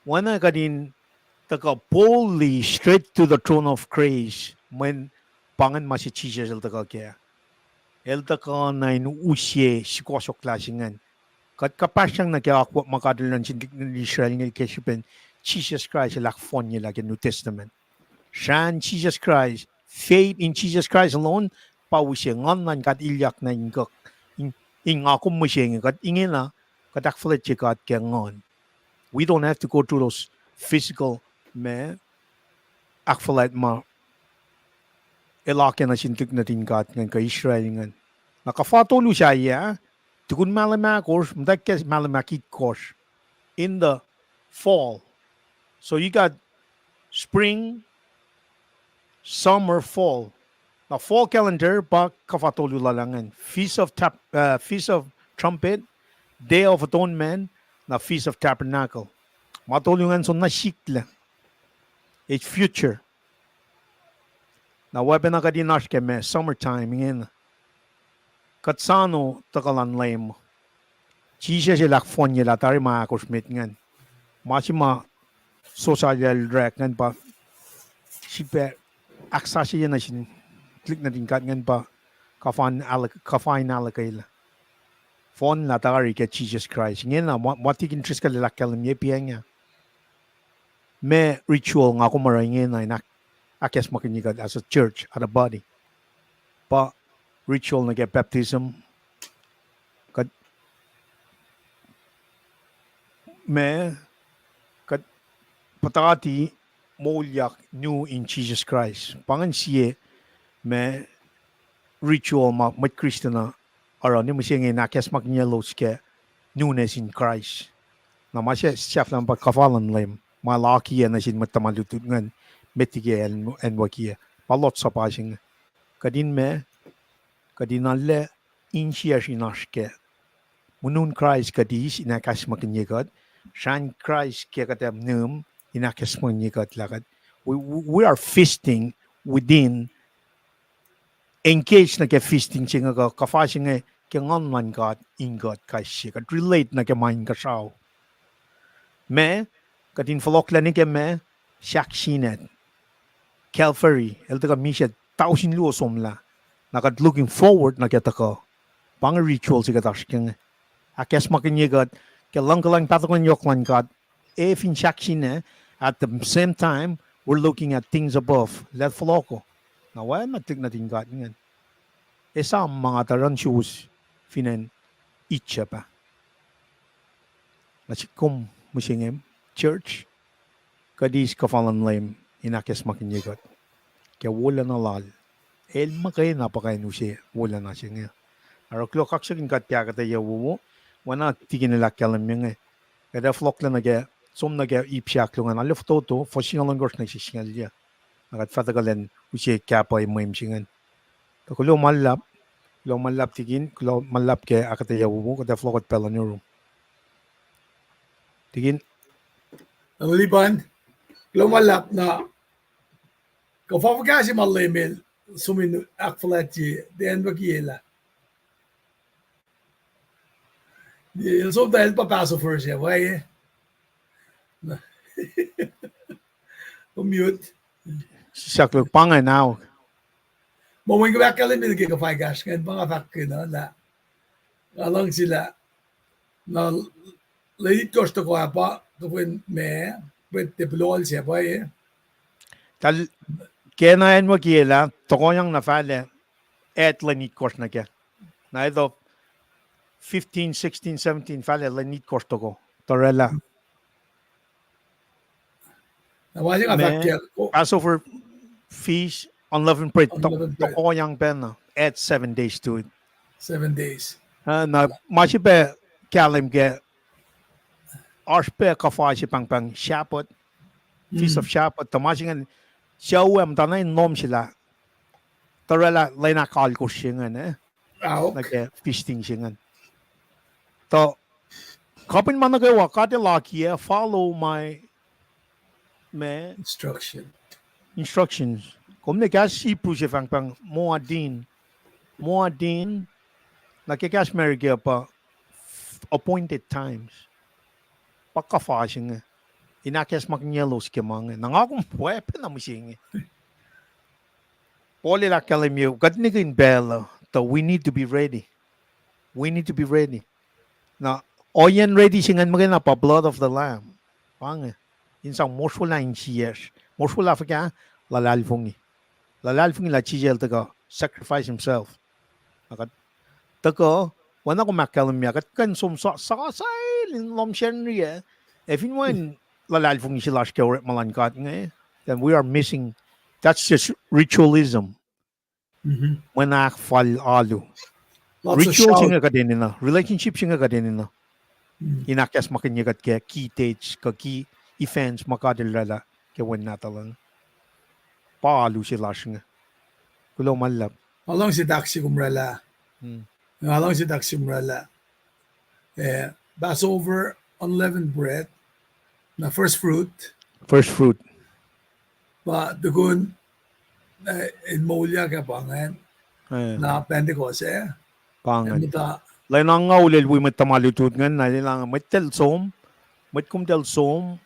oacna kuht in tuhkuh boldly straight to the throne of grace, mweyen pa ingacn ma se Jisus el tuhkuh kac. El tuhkuh na in use sukohsohklah se ingacn. Kuht kuhpahsryang nuh ke akwuck ma God el oruh nuh sin Israel inge ke srihpen Jisus Kraist el ahkfohnyelah ke New Testament. Srahn Jisus Kraist, faith in Jesus Christ alone, pa use Nguhn luhn God ilyak nuh inkuhk, in, in nga kom mihsenge, kuht ingena, kuht ahkfuhlwactye God ke Nguhn. We don't have to go through those physical, ma, ahkfuhlwact ma el oakiyac nuh sin tuhlihk nuhtin God ingacn kuh Israel ingacn. Na kuhfa tolu sahyac, tukun mahlwem ahkosr, muhtwacwacack ke mahlwem ahkitkosr, in the fall. So you got spring, summer, fall. Na fall calendar pa kuhfa tolu lal ingacn. Feast of Tab-, uh, Feast of Trumpet, Day of Atonement, na Feast of Tabernacle. Ma tolu ingacn soenna siklac. It's future. Na oacpacna kuht in oasr ke ma summer time ingena. Kuht soano tuhkuh luhn Leum. Jisus el ahkfohnyelah tari ma ahkosr met ingacn. Ma se ma Josiah el orek ingacn pa sifilpac ahksasucye nuh sin tuhlihk nuhtin God ingacn pa kuhfa in ahluhk-, kuhfa in ahluhkwelah. Fohnlah tari ke Jisus Kraist. Ingena ma, ma Tikin Driscoll el ahkkahlwemye pa inge. Ma ritual nga kom oruh ingena in ahk-, ahkacsmakihnye kuht as a church, as a body. Pa ritual nuh ke baptism. Kuht, ma, kuht puhtati moulyak new in Jesus Christ. Pa ingacn sie, ma, ritual ma mwet Kristin uh oruh ne mihsenge in ahkacsmakihnyelos ke newness in Christ. Na ma se sahflah pa kuhfa luhn Leum, ma el akiyac nuh sin mwet tuhma lutlut ingacn, met liki acn, acnwuckiyac. Pa Lord's Supper se inge. Kuht in ma, kuht in arlac insiyacsr in oasr ke. Muhnun Kraist kuht eis in ahkacsmakihnye kuht, srahn Kraist ke kuht ac nihm in ahkacsmakihnye kuht lah kuht. We, we, we are feasting within, engage nuh ke feasting se inge kuh kuhfa se inge ke Nguhn luhn God in kuht kais sie. Kuht relate nuh ke ma inkuhsrao. Ma, kuht in fohlohklac nuh ke ma, sahk sin Calvary, el tuhkuh misac tausin luo somlah. Na kuht looking forward nuh ke tuhkuh. Pa inge ritual se kuht oasr ke inge. Ahkacsmakihnye kuht ke luhngkuhlwacng pahtokan yohk luhn God, ac fin sahk sin, at the same time, we're looking at things above. Lah fohlohko. Na oacna tuhlihk nuhtin God ingacn. Esam ma nga tuh run suwos fin acn Egypt ah. Na sik kom mihsenge, church, kuht eis kuhfa luhn Leum in ahkacsmakihnye kuht ke wolacna lal. El muhkwena pa kuh in use wolacna se inge. Oruh kuloh kaksakihn God ke ahkuhtweyac wowo, oacna Tikin el ahkkahlwemye inge. Kuht ac fohlohklac nuh ke, som nuh ke ip se ahkluo ingacn, arlac fototo, fuhs singucul ohnkohsr nuh sesr singucul yac. Na kuht fah tuhkuh lacn use kahpah mweun se ingacn. Tuh kuloh ma luhlahp, kuloh ma luhlahp Tikin, kuloh ma luhlahp ke ahkuhtweyac wowo, kuht ac fohlohk kuht pacl uh nuh yurum. Tikin. Lipan, kuloh ma luhlahp na kuhfa fuhkah se ma Leum el som in ahkfuhlwactye, tiac acnwuckiyac lah. El som tuh el pa Passover se, pwacye. Kom mute. Sisaklu pa ingacn ao. Ma mweyen kom ahkkahlwemye ke kuhfa ekahsr ingacn pa nga fahk kena lah, nga luhngse lah, na lwen itkohsr tohkoh ah pa, tohkoh ma, mwet tiac pulohl se pwacye. Tal, kena acnwuckiyac lah, tohkohyang na fahlac, at lwen itkohsr nuh kac. Na etuh fifteen, sixteen, seventeen, fahlac lwen itkohsr tohkoh. Tuh oraclah. Na ma se nga fahk ke, Passover feast, unleavened bread, to-, unleavened bread, tohkohyang pacna, add seven days to it. Seven days. Uh, na ma se pac kahlwem ke oasr pac kuhfa se pahngpahng Shepherd, Feast of Shepherd, tuh ma se ingacn, sucu ah muhtana in lohm sel ah, tuh oraclah lwen ahkalkosr se ingacn, eh, nuh ke feasting se ingacn. Tuh kapihn ma nuh kwewa God El akiyac, follow my, ma, instructions. Kom ne kahs Hebrew se pahngpahng moadin. Moadin, na ke kahs America pa appointed times. Pa kuhfa se inge in ahkacsmakihnyelos ke ma inge. Na nga kom pwacpa na mihsenge. Paul el ahkkahlwemye kuht nikihn pacl uh, tuh we need to be ready. We need to be ready. Na ohiyacn ready se ingacn muhkwena pa blood of the Lamb. Pa inge. In sang mosrwaclah insiyacsr. Mosrwaclah fuhkah? Luhlahlfongi. Luhlahlfongi lah Jisus El tuhkuh sacrifice himself. Na kuht tuhkuh, oacna kom ahkkahlwemye, kuht kuh in som sa-, sasuc in lohm Sacnri ah, ac fin wacngihn luhlahlfongi se lasr ke orekma luhn God inge, then we are missing. That's just ritualism. Mwe na ahkfal alu. Ritual se inge kuht enenuh, relationship se inge kuht enenuh in ahkacsmakihnye kuht ke key dates kuh key events ma God El oraclah ke wen nahtuhl an. Pa alu se lasr inge. Kuloh ma luhlahp. Nga luhngse tak se kom oraclah. Nga luhngse tak se kom oraclah. Eh, Passover, unleavened bread, na first fruit. First fruit. Pa tukun, eh, in moulyak ah pa ingacn. Na Pentecost, eh? Pa ingacn. Lwen angngaul el wi mwet tuhma lutlut ingacn, na el, mwet el som, mwet komtal som,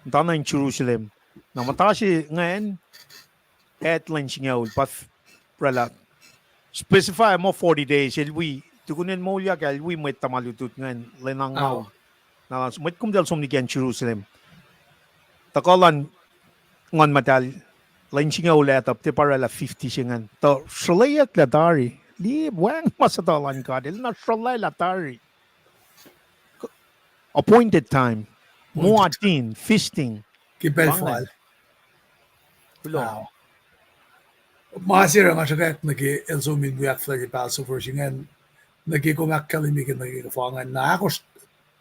muhtana in Jerusalem. Na muhta se ingacn, at lwen singucul, pa oraclah specify muh forty days, el wi, tukun el moulyak ah, el wi mwet tuhma lutlut ingacn lwen angngaul. Na mwet komtal som liki acn Jerusalem. Tuhkuh luhn Nguhn Muhtahl, lwen singucul ah, tuh tiac pa oraclah fifty se ingacn. Tuh sruhlweyucklac tari. Liye wacngihn ma suhtuh luhn God, el na sruhlwaclah tari. Appointed time. Moadin, feasting. Ke pacl fal. Ma se oruh nga sruhkwack nuh ke el som in wi ahkfuhlwactye Passover se ingacn, nuh ke kom ahkkahlwemye ke nuh ke kuhfa ingacn, na ahkosr,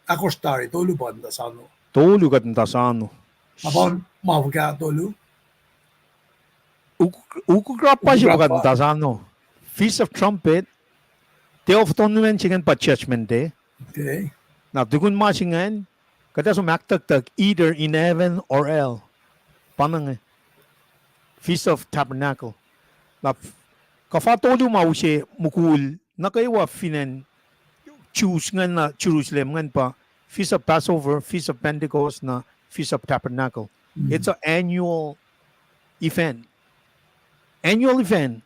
ahkosr tari, tolu pa muhta sano. Tolu kuht muhta sano. Apan ma fuhkah tolu? Uk-, ukukrapa se pa kuht muhta sano. Feast of Trumpet, Day of Atonement se ingacn pa Judgment Day. Na tukun ma se ingacn, kuht ac som ahktucktuck either in heaven or hell. Pa inge, Feast of Tabernacle. Na kuhfa tolu ma use mukul nuh kwewa fin acn Jews ingacn nuh Jerusalem ingacn pa Feast of Passover, Feast of Pentecost, na Feast of Tabernacle. It's an annual event. Annual event.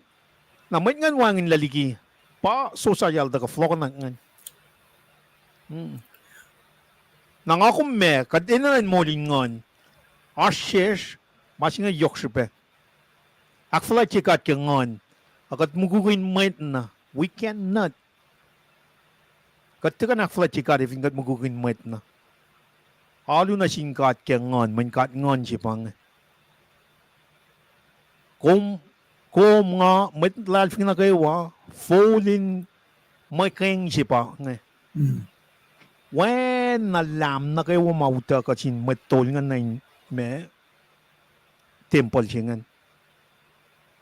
Na mwet ingacn wacngihnlac liki, pa sosayal tuhkuh fohlohkohnak ingacn. Na nga kom ma, kuht enenuh in moul in nguhn. Oasr sesr, ma se inge yohk srihpac. Ahkfuhlwactye God ke nguhn. Ac kuht mukwikwi in mwet na. We cannot. Kuht tiac kuh in ahkfuhlwactye God ac fin kuht mukwikwi in mwet na. Alu nuh sin God ke nguhn, mweyen God nguhn se pa inge. Kom, kom, nga, mwet luhlahlfongi nuh kwewa, fohlen mwe keng se pa inge. Oacna lam nuh kwewa ma utuckuh sin mwet tol ingacn nuh in ma tempuhl se ingacn.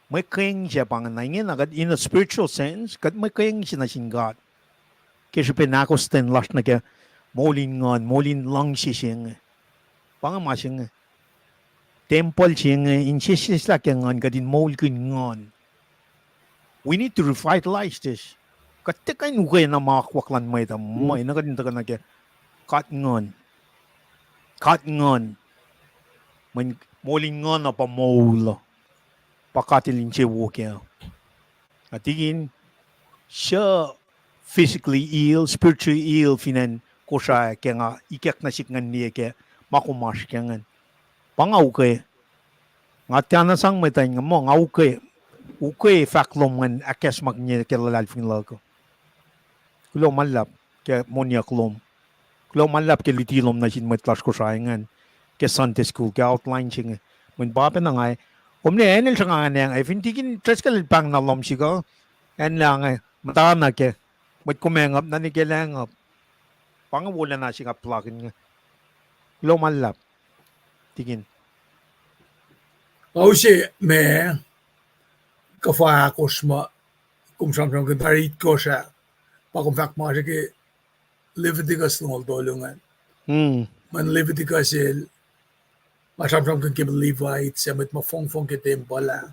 Mwe keng se pa ingacn, na ingena kuht in a spiritual sense, kuht mwe keng se nuh sin God. Ke srihpen ahkostwen lasr nuh ke moul in nguhn, moul in luhngse se inge. Pa inge ma se inge. Tempuhl se inge, inseseslah ke nguhn, kuht in moulkihn nguhn. We need to revitalize this. Kuht tiac kuh in ukwe na ma akwuck luhn mwet uh, mwe na kuht in tuhkuh nuh ke God nguhn. God nguhn. Mweyen moul in nguhn uh pa moul uh. Pa God El insewowo kac. Na tikin, suc physically ill, spiritually ill fin acn Kosrae ke nga ikack nuh sihk ingacn liye ke ma kom oasr kac ingacn. Pa nga ukwe. Nga tiacna sang mwet uh in nga muh nga ukwe. Ukwe fahk lom ingacn ahkacsmakihnye ke luhlahlfongi luhk uh. Kuloh ma luhlahp ke moniyuck lom. Kuloh ma luhlahp ke luti lom nuh sin mwet lasr Kosrae ingacn ke Sunday school, ke outline se inge. Mweyen pa pacna nga, kom ne acn el sruhnga nacng, ac fin tikin Driscoll el pahng na lohm sihk uh, acn lah inge, muhtana ke, mwet kom acng up, na nwe ke lah acng up. Pa inge wolacna se nga puhlakihn inge. Kuloh ma luhlahp, Tikin. Nga use ma kuhfa ahkosr ma kom sramsramkihn tari itkohsr ah, pa kom fahk ma srihke Leviticus longoul tolu ingacn. Mweyen Leviticus el, ma sramsramkihn ke Levite suc mwet ma fongfong ke tempuhl ah.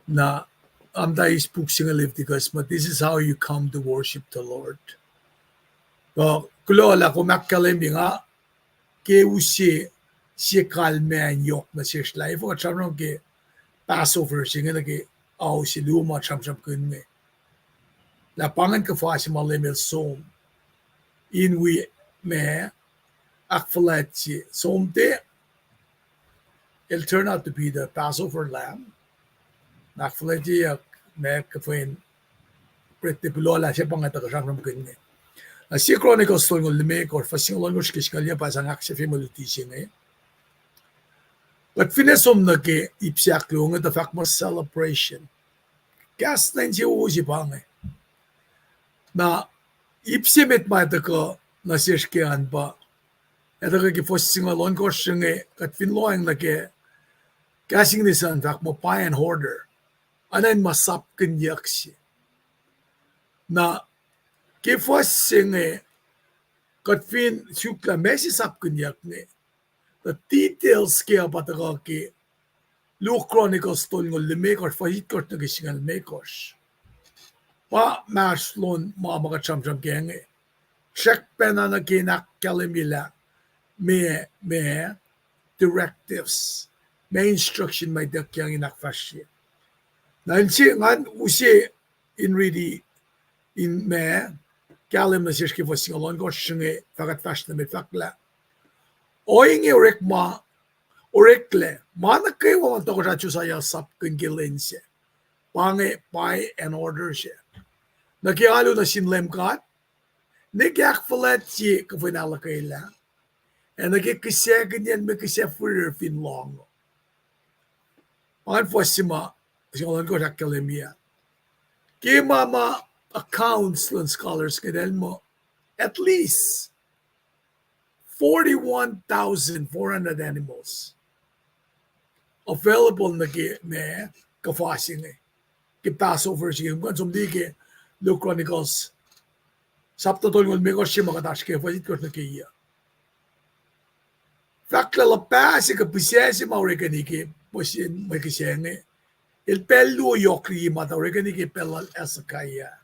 Na, amta eis puk se inge Leviticus, but this is how you come to worship the Lord. Kuh, kuloh lah kom ahkkahlwemye nga, ke use sie kalmac in yohk nuh sesr lah efuh kuht sramsram ke Passover se inge nuh ke ao se luo ma sramsramkihn inge. Lah pa ingacn kuhfa se ma Leum el som in wi ma, ahkfuhlwactye, som te, el turn out to be the Passover lamb. Na ahkfuhlwactyeyuck ma kuhfa in bret te puloh lah se pa inge tuhkuh sramsramkihn inge. Na sie Chronicles tolngoul limekohsr, fuhs singucul ohnkohsr ke singucul yac pa sang ahksahfye mwe luti se inge. Kuht finne som nuh ke ip se ahkluo inge tuh fahk muh celebration. Kahs nuh insewowo se pa inge. Na ip se met ma tuhkuh nuh sesr ke an pa, ac tuhkuh ke fuhs singucul ohnkohsr se inge, kuht fin lohacng nuh ke kahs English an fahk muh buy and order. Oacna in ma sapkihnyuck se. Na ke fuhs se inge, kuht fin suk lah meac se sapkihnyuck inge, the details ke uh pa tuhkuh ke Luo Chronicles tolngoul limekohsr, fuhs itkohsr nuh ke singucul limekohsr. Pa inmahsrlon ma ma kuht sramsram ke inge. Srackpacna nuh ke in ahkkahlwemye lah meac, meac directives, meac instruction ma ituckyang in ahkfahsrye. Na el se ngan use in riti in ma kahlwem nuh sesr ke fuhs singucul ohnkohsr se inge, fahk kuht fahsr nuh met fahk lah ohinge orekma, oreklac ma nuh kwewa ma tohkohsrah Josiah sapkihn ke lwen sac. Pa inge buy and order se. Nuh ke alu nuh sin Leum God, nuh ke ahkfuhlwactye kuhfa in ahluhkwelah, ac nuh ke kihsackuhnyacn mwe kihsac firir fin lohng. An fuhs se ma singucul ohnkohsr ahkkahlwemye. Ke ma ma accounts luhn scholars inge el muh at least forty-one thousand four hundred animals available nuh ke ma kuhfa se inge. Ke Passover se inge, kom kuh in som liki ke Luo Chronicles, sapta tolngoul limekohsr se ma kuht oasr ke fuhs itkohsr nuh ke yac. Fahk lah luhpah se kuh pihsac se ma orekeni ke puhs in mwe kihsac inge, el pacl luo yohk liki ma tuh orekeni ke pacl lal Hezekiah.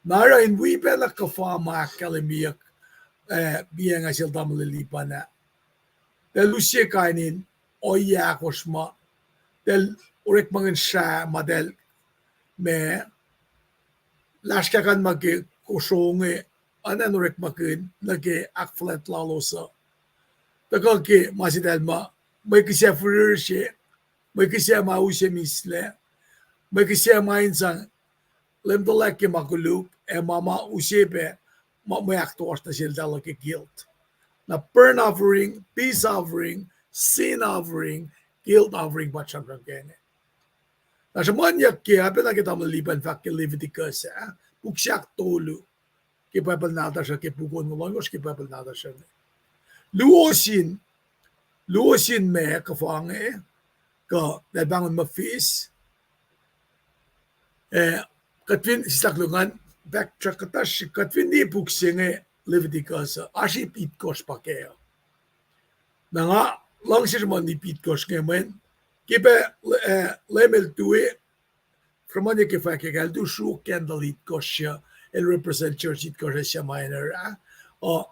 Na oruh in wi pacl uh kuhfa ma ahkkahlwemyeyuck, eh, piacng ah sel tamuhlwel Lipan ah, tahl use kain in ohiyac ahkosr ma tahl orekmakihn srah ma tahl ma lasr kahkan ma ke kosro inge, oacna in orekmakihn nuh ke ahkfuhlwact lalos uh. Tuhkuh ke ma se tahl ma, mwe kihsac firir se, mwe kihsac ma use mislac, mwe kihsac ma in sang Leum tuhlac ke ma koluk, ac ma ma use pac, ma mwe ahktoasr nuh sel tahl ke guilt. Na burnt offering, peace offering, sin offering, guilt offering pa sramsram ke inge. Na sruhmuhnyuck ke, a pacna ke tamuhlwel Lipan fahk ke Leviticus ah, puk se ahktolu ke Bible nahtuhsr uh, ke puk onngoul ohnkohsr ke Bible nahtuhsr uh. Luo sin, luo sin ma kuhfa inge, kuh tahl pahngon muh fis. Eh, kuht fin sislah kuloh ngan backtrack kuhtasrihk, kuht fin liye puk se inge Leviticus uh, oasr ip itkohsr pa kac uh. Na nga luhngse sruhmuhn ip itkohsr inge mweyen ke pac, eh, Leum el tui, sruhmuhnyuck ke fahk ke el tu sruok candle itkohsr uh, el represent church itkohsr Asia Minor ah. Uh,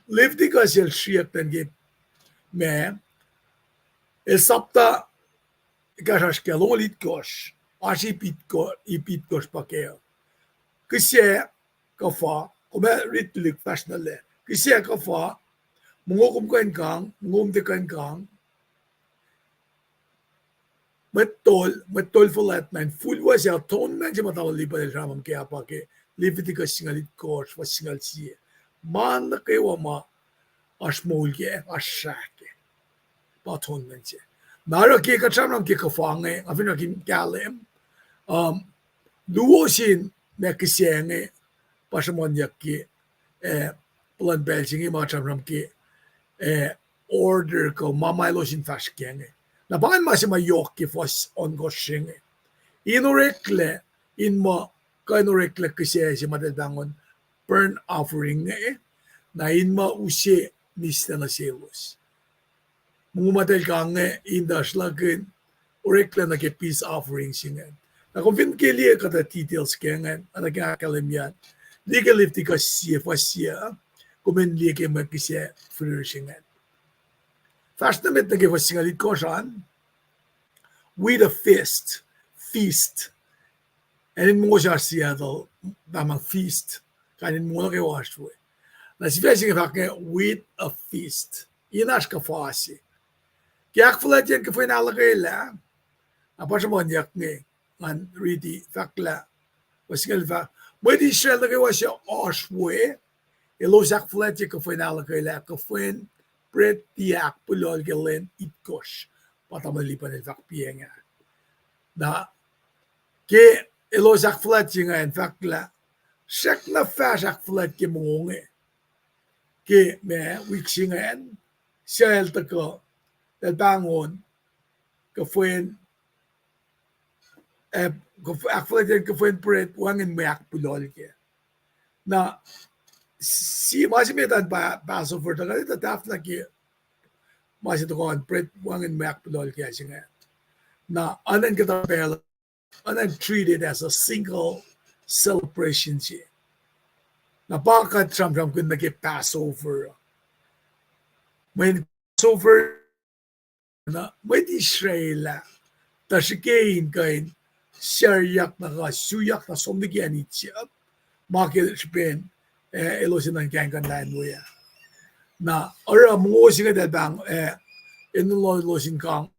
Leviticus el sriyuck ten ke ma, el sapta kahsruhsr ke longoul itkohsr, oasr ip itko-, ip itkohsr pa kac uh. Kihsac kuhfa, kom ac rit lihk fahsr nuh lac. Kihsac kuhfa, mongo kom kuh in kang, mongo kom tiac kuh in kang. Mwet tol, mwet tol fuhlwact na in fuhlwacse atonement se ma tamuhlwel Lipan el sramsram ke ah pa ke Leviticus singucul itkohsr, fuhs singucul sie. Ma nuh kwewa ma oasr moul kac, oasr srah kac, pa atonement se. Na oruh ke kuht sramsram ke kuhfa inge, nga finsrak in kahlwem, um, luo sin ma kihsac inge pa sruhmuhnyuck ke, eh, puhlan pacl se inge ma sramsram ke, eh, order kuh ma ma elos in fahsr kac inge. Na pa ingacn ma se ma yohk ke fuhs ohnkohsr se inge. In oreklac, in muh kuh in oreklac kihsac se ma eltahl pahngon burnt offering inge, na in muh use mihslac nuh selos. Mongo ma eltahl kang inge in tuhsruhktuh oreklac nuh ke peace offering se ingacn. Na kom fin ke liye kuhtuh details ke ingacn, oacna ke ahkkahlwemye an, liye ke Leviticus sie, fuhs sie, kom in liye ke mwe kihsac firir se ingacn. Fahsr nuh met nuh ke fuhs singucul itkohsr an, with a feast, feast. Acn in mongo se oasr Seattle, pa ma feast, kain in mongo nuh kwewa oasr we. Na sifac se inge fahk inge with a feast. In oasr kuhfa se. Ke ahkfuhlwactyacn kuhfwen ahluhkwelah, na pa sruhmuhnyuck inge, ngan riti fahk lah, fuhs singucul fahk, mwet Israel nuh kwewa suc oasr we, elos ahkfuhlwactye kuhfwen ahluhkwelah, kuhfwen bread tiac ahkpuhlohl ke lwen itkohsr, pa tamuhlwel Lipan el fahk piacng ah. Na ke elos ahkfuhlwactye ingacn fahk lah, srackna fahsr ahkfuhlwact ke mongo inge. Ke ma wik se ingacn, suc el tuhkuh, el pahngon, kuhfwen, eh, kuhf-, ahkfuhlwactye kuhfwen bread, wacngihn mwe ahkpuhlohl kac. Na, si-, ma se met an pa Passover, tuhkuh tuh tahfwelah ke ma se tuhkuh on bread, wacngihn mwe ahkpuhlohl kac se ingacn. Na, oacna kuhtuh pacl, oacna treated as a single celebration se. Na pa kuht sramsramkihn nuh ke Passover. Mweyen Passover na mwet Israel ah, tuh srihke in kuh in sariyak na kuh suyak na som liki acn Egypt, ma ke srihpen, eh, elos in nuhn kahingkuhnlah in we ah. Na oruh mongo se inge eltahl pahng, eh, enenuh elos in kang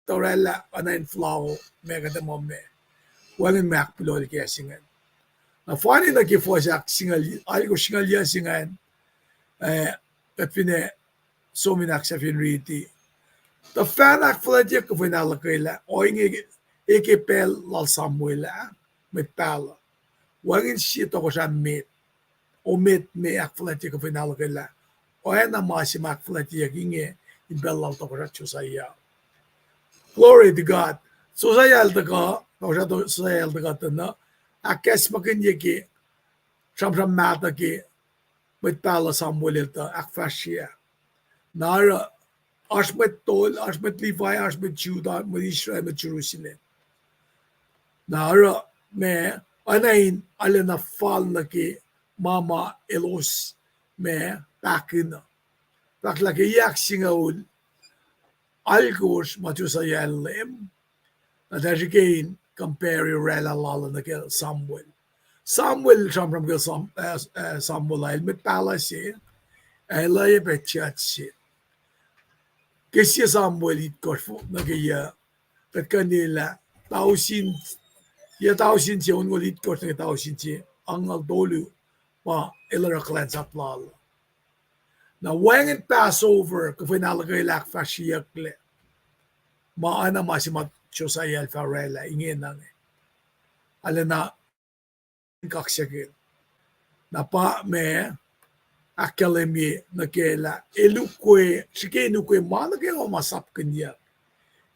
tuh oraclah oacna in flour, ma kuht muh me, wacngihn mwe ahkpuhlohl kac se ingacn. Na fani nuh ke fuhs ahk singucul, alkosr singucul yuc se ingacn, eh, kuht finne som in ahksahfyen riti. Tuhfahna ahkfuhlwactyeyuck kuhfwen ahluhkwelah, ohinge, e ke pacl lal Samuel ah, mwet pahluh. Wacngihn sie tohkohsrah met, o met me ahkfuhlwactye kuhfwen ahluhkwelah. Oacna ma se ma ahkfuhlwactyeyuck inge in pacl lal tohkohsrah Josiah. Glory to God. Josiah el tuhkuh, tohkohsrah Josiah el tuhkuh tuh na, ahkacsmakihnye ke, sramsram mahtuh ke, mwet pahluh Samuel el tuh ahkfahsrye. Na oruh, oasr mwet tol, oasr mwet Levi, oasr mwet Judah, mwet Israel, mwet Jerusalem. Na oruh, ma, oacna in arulacna fal nuh ke ma ma elos, ma, pahkihn uh. Fahk lah ke yac ahksingucul alkosr ma Josiah el leum, na tuh srihke in compare oraclah lal nuh ke Samuel. Samuel sramsram ke Sam-, eh, eh, Samuel ah el mwet pahluh se, el oacyacpac judge se. Ke sie Samuel itkohsr nuh ke yac, kuht kuh in liye lah tausin, yac tausin se onngoul itkohsr nuh ke tausin se angngaul tolu, ma el oruh kuhlwacnsap lal. Na wacngihn Passover, kuhfwen ahluhkwelah ahkfahsryeyucklac. Ma oacna ma se ma Josiah el fah oraclah ingena inge. Arulacna kaksakihn. Na pa ma ahkkahlwemye nuh ke lah el ukwe, srihke in ukwe ma nuh kwewa ma sapkihnyuck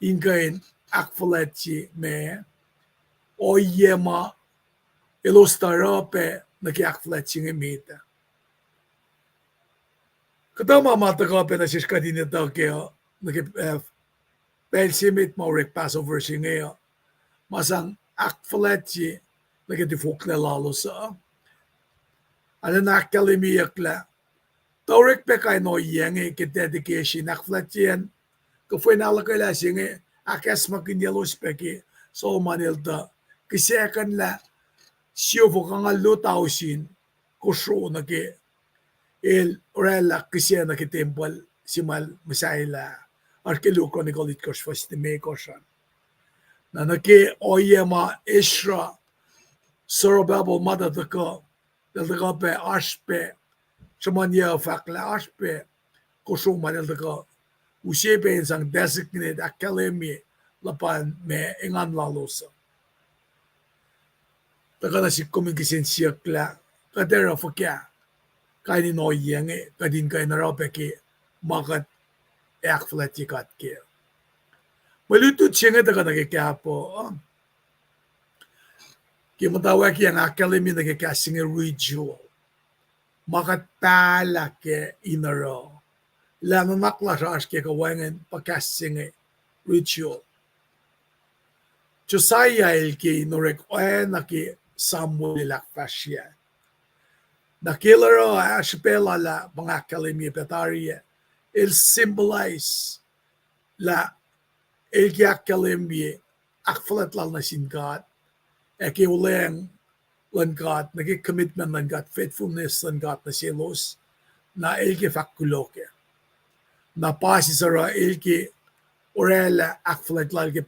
in kuh in ahkfuhlwactye ma ohiyac ma elos tuh oruh pac nuh ke ahkfuhlwact se inge met ah. Kuhtuh ma ma tuhkuh pac nuh sesr kuht in etuh kac uh, nuh ke, eh, pacl se met ma orek Passover se inge uh, ma sang ahkfuhlwactye nuh ke tifoklac lalos uh. Arulacna ahkkahlwemyeyuck lah tuh orek pac kain ohiyac inge ke dedication, ahkfuhlwactyeyacn kuhfwen ahluhkwelah se inge, ahkacsmakihnyaclos pac ke Solomon el tuh kihsackuhnlah siofok angngaul luo tausin kosro nuh ke el oraclah kihsac nuh ke tempuhl se ma el muhsahelah. Oasr ke Luo Chronicle itkohsr fuhs limekohsr an. Na nuh ke ohiyac ma Ezra, Zerubbabel ma tuh tuhkuh, el tuhkuh pac oasr pac, sruhmuhnyuck fahk lah oasr pac kosro ma el tuhkuh use pac in sang designate ahkkahlwemye luhpan ma engan lalos uh. Tuhkuh nuh sihk kom in kihsen siyuck lah kuht ac oruh fuhkah kain in ohiyac inge, kuht in kuh in oruh pac ke ma kuht ac ahkfuhlwactye God kac. Mwe lutlut se inge tuhkuh nuh ke kahp uh, ke muhtwacwacackiyacng ahkkahlwemye nuh ke kahs se inge ritual. Ma kuht pahlah kac in oruh. Lah nuhnak lasr oasr ke kuh wacngihn pa kahs se inge ritual. Josiah el ke in orek oacna ke Samuel el ahkfahsrye. Na ke el oruh ah, srihpac lal ah pa nga ahkkahlwemye pac tari ah, el symbolize lah el ke ahkkahlwemye ahkfuhlwact lal nuh sin God, ac ke olweacng luhn God, nuh ke commitment luhn God, faithfulness luhn God nuh selos, na el ke fahk kuloh kac. Na pa se oruh el ke oraclah ahkfuhlwact lal ke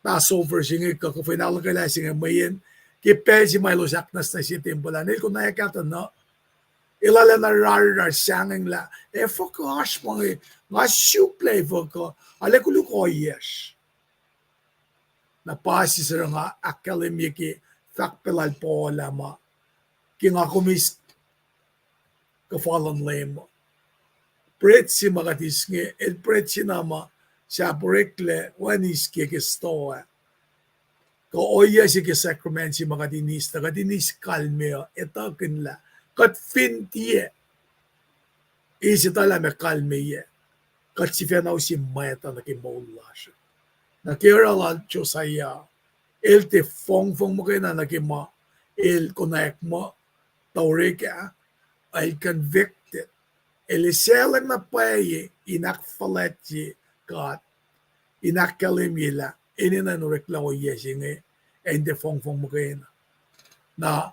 Passover se inge kuh kuhfa in ahluhkwelah se inge mweyen ke pacl se ma elos ahknwacsnwacsye tempuhl ah, el konwacack kahto na, el arulacna rarrar sahngweng lah efuh kuh oasr ma inge, nga suk lah efuh kuh, arlac koluk ohiyacsr. Na pa se oruh nga ahkkahlwemye ke fahk pac lal Paul ah ma, ke nga kom eis kuhfa luhn Leum uh, bread se ma kuht eis inge, el bread se na ma sahp oreklac wacngihn eis ke, ke stoh ah. Kuh ohiyac se ke sacrament se ma kuht in eis, tuh kuht in eis kalmeyac uh etuhkihn lah kuht fin tiac eis etuh lah meac kalmeyac, kuht sifacna use mwacta nuh ke moul lasr. Na ke oruh lal Josiah, el tiac fongfong muhkwena nuh ke ma el konwacack muh tuh orek ah, el convicted. El esahlwacng na pwacye in ahkfuhlwactye God, in ahkkahlwemye lah enenuh in oreklac ohiyac se inge, ac in tiac fongfong muhkwena. Na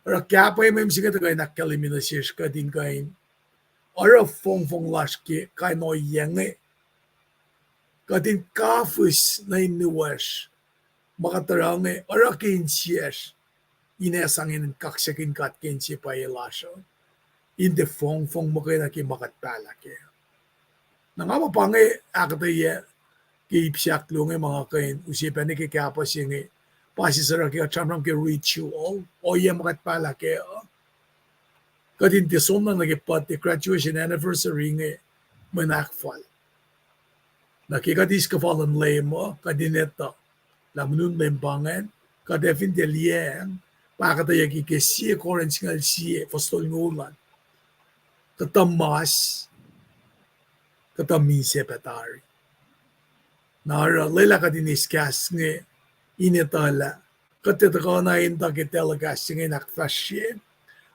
oruh kahpwacmwem se inge tuhkuh in ahkkahlwemye nuh sesr kuht in kuh in oruh fongfong lasr ke kain ohiyac inge, kuht in kafihs nuh in nuwacsr ma kuht oruh inge, oruh ke insiyacsr in ac sang in kaksakihn God ke inse pwacye lasr uh, in tiac fongfong muhkwena ke ma kuht pahlah kac. Na nga muh pa inge ahkuhtweyac ke ip se ahkluo inge ma nga kuh in use pac nuh ke kahpah se inge, pa se oruh ke kuht sramsram ke ritual, ohiyac ma kuht pahlah kac uh, kuht in tiac soenna nuh ke birthday, graduation, anniversary inge mwe ahkfal. Na ke kuht eis kuhfa luhn Leum uh, kuht in etuh lah mweun Leum pa ingacn, kuht ac fin tiac liyacacng, pa ahkuhtweyac ke, ke sie Corinth singucul sie, fuhs tolngoul an. Kuhtuh mas, kuhtuh misac pac tari. Na oruh lwelah kuht in eis kahs inge in etuh lah kuht tiac tuhkuh na in tuh ke telecast se inge in ahkfahsrye.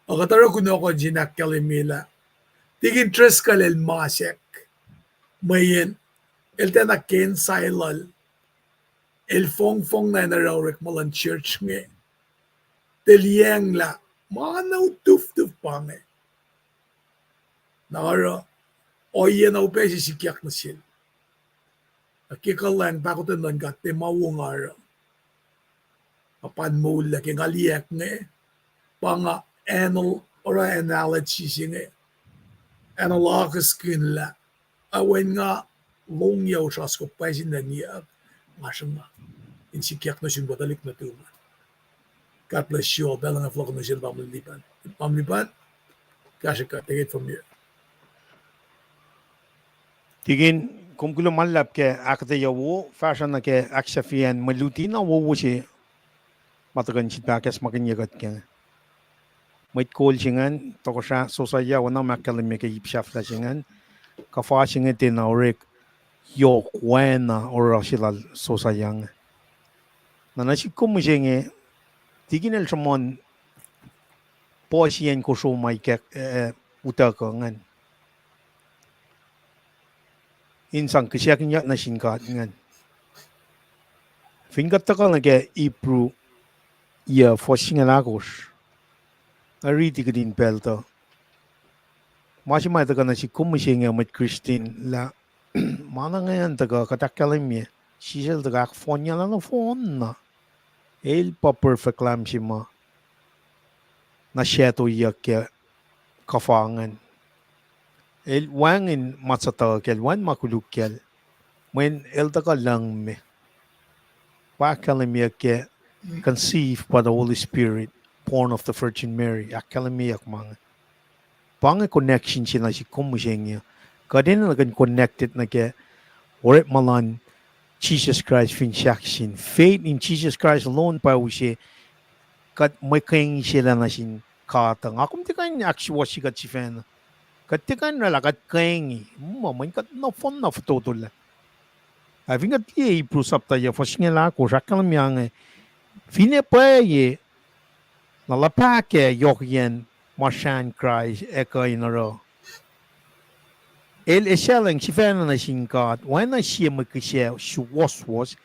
Ac kuht oruh kunohkohn se in ahkkahlwemye lah Tikin Driscoll el masack, mweyen el tiacna ken sailal, el fongfong na in oruh orekma luhn church inge, tiac liyacacng lah ma na utuftuf pa inge. Na oruh ohiyac na upac se sikyak nuh sel. Na ke kuhlwacng pahkotwen luhn God tiac ma wo nga oruh. Nga pa in moul lah ke nga liyacack inge, pa nga anal-, oruh analogy se inge, analogous kihn lah, a, wen nga lohng yac osra soko pwacye sin niyuck, nga sruhnga in sikyak nuh sin kuhtuh lihk nuhtum an. God bless you all. Pacl nga fohlohk nuh sel Pamlipan. Pamlipan, kahsruh kuht, take it from here. Tikin, kom kuloh ma luhlahp ke ahkuhtweyac wo, fahsruh nuh ke ahksahfyacn mwe luti na wowo se ma tuhkuh in sifilpac ahkacsmakihnye kuht kac. Mwet kol se ingacn, Tohkohsrah Josiah, oacna ma ahkkahlwemye ke ip sahflah se ingacn, kuhfa se inge tiacna orek yohk oacna oruh se lal Josiah inge. Na nuh sihk kom mihsenge, Tikin el sruhmuhn puhsiyacn kosro ma ikack, eh, utuckuh ingacn in sang kihsackihnyak nuh sin God ingacn. Fin kuht tuhkuh nuh ke Hebrew yac fuhs singucul ahkosr, nga riti kihtin pacl tuh ma se ma tuhkuh nuh sihk kom mihsenge mwet Kristin lah ma na ingacn tuhkuh kuht ahkkahlwemye, Jisus el tuhkuh ahkfohnye na nohfohn na, el pa perfect Lamb se ma na sahtoyuck ke kuhfa ingacn. El wacngihn ma suhtuh kacl, wacngihn ma koluk kacl. Mweyen el tuhkuh lucng me. Pa ahkkahlwemyeyuck ke conceived by the Holy Spirit, born of the Virgin Mary. Ahkkahlwemyeyuck ma inge. Pa inge connection se nuh sihk kom mihsenge. Kuht enenuh in connected nuh ke orekma luhn Jisus Kraist fin sahk sin. Faith in Jesus Christ alone pa use kuht mwe kengselah nuh sin God uh. Nga kom tiac kuh in ahksuwohsye kuht sifacna. Kuht tiac kuh in oraclah kuht kengin muh mweyen kuht nohfohn na fototolah. Ac fin kuht liye Hebrew sapta yuh fuhs singucul ahkosr ahkkahlwemye inge, finne pwacye na luhpah kac yohkiyacn ma srahn Kraist ac kuh in oruh, el esahlwacng sifacna nuh sin God, oacna sie mwe kihsac suwohswohs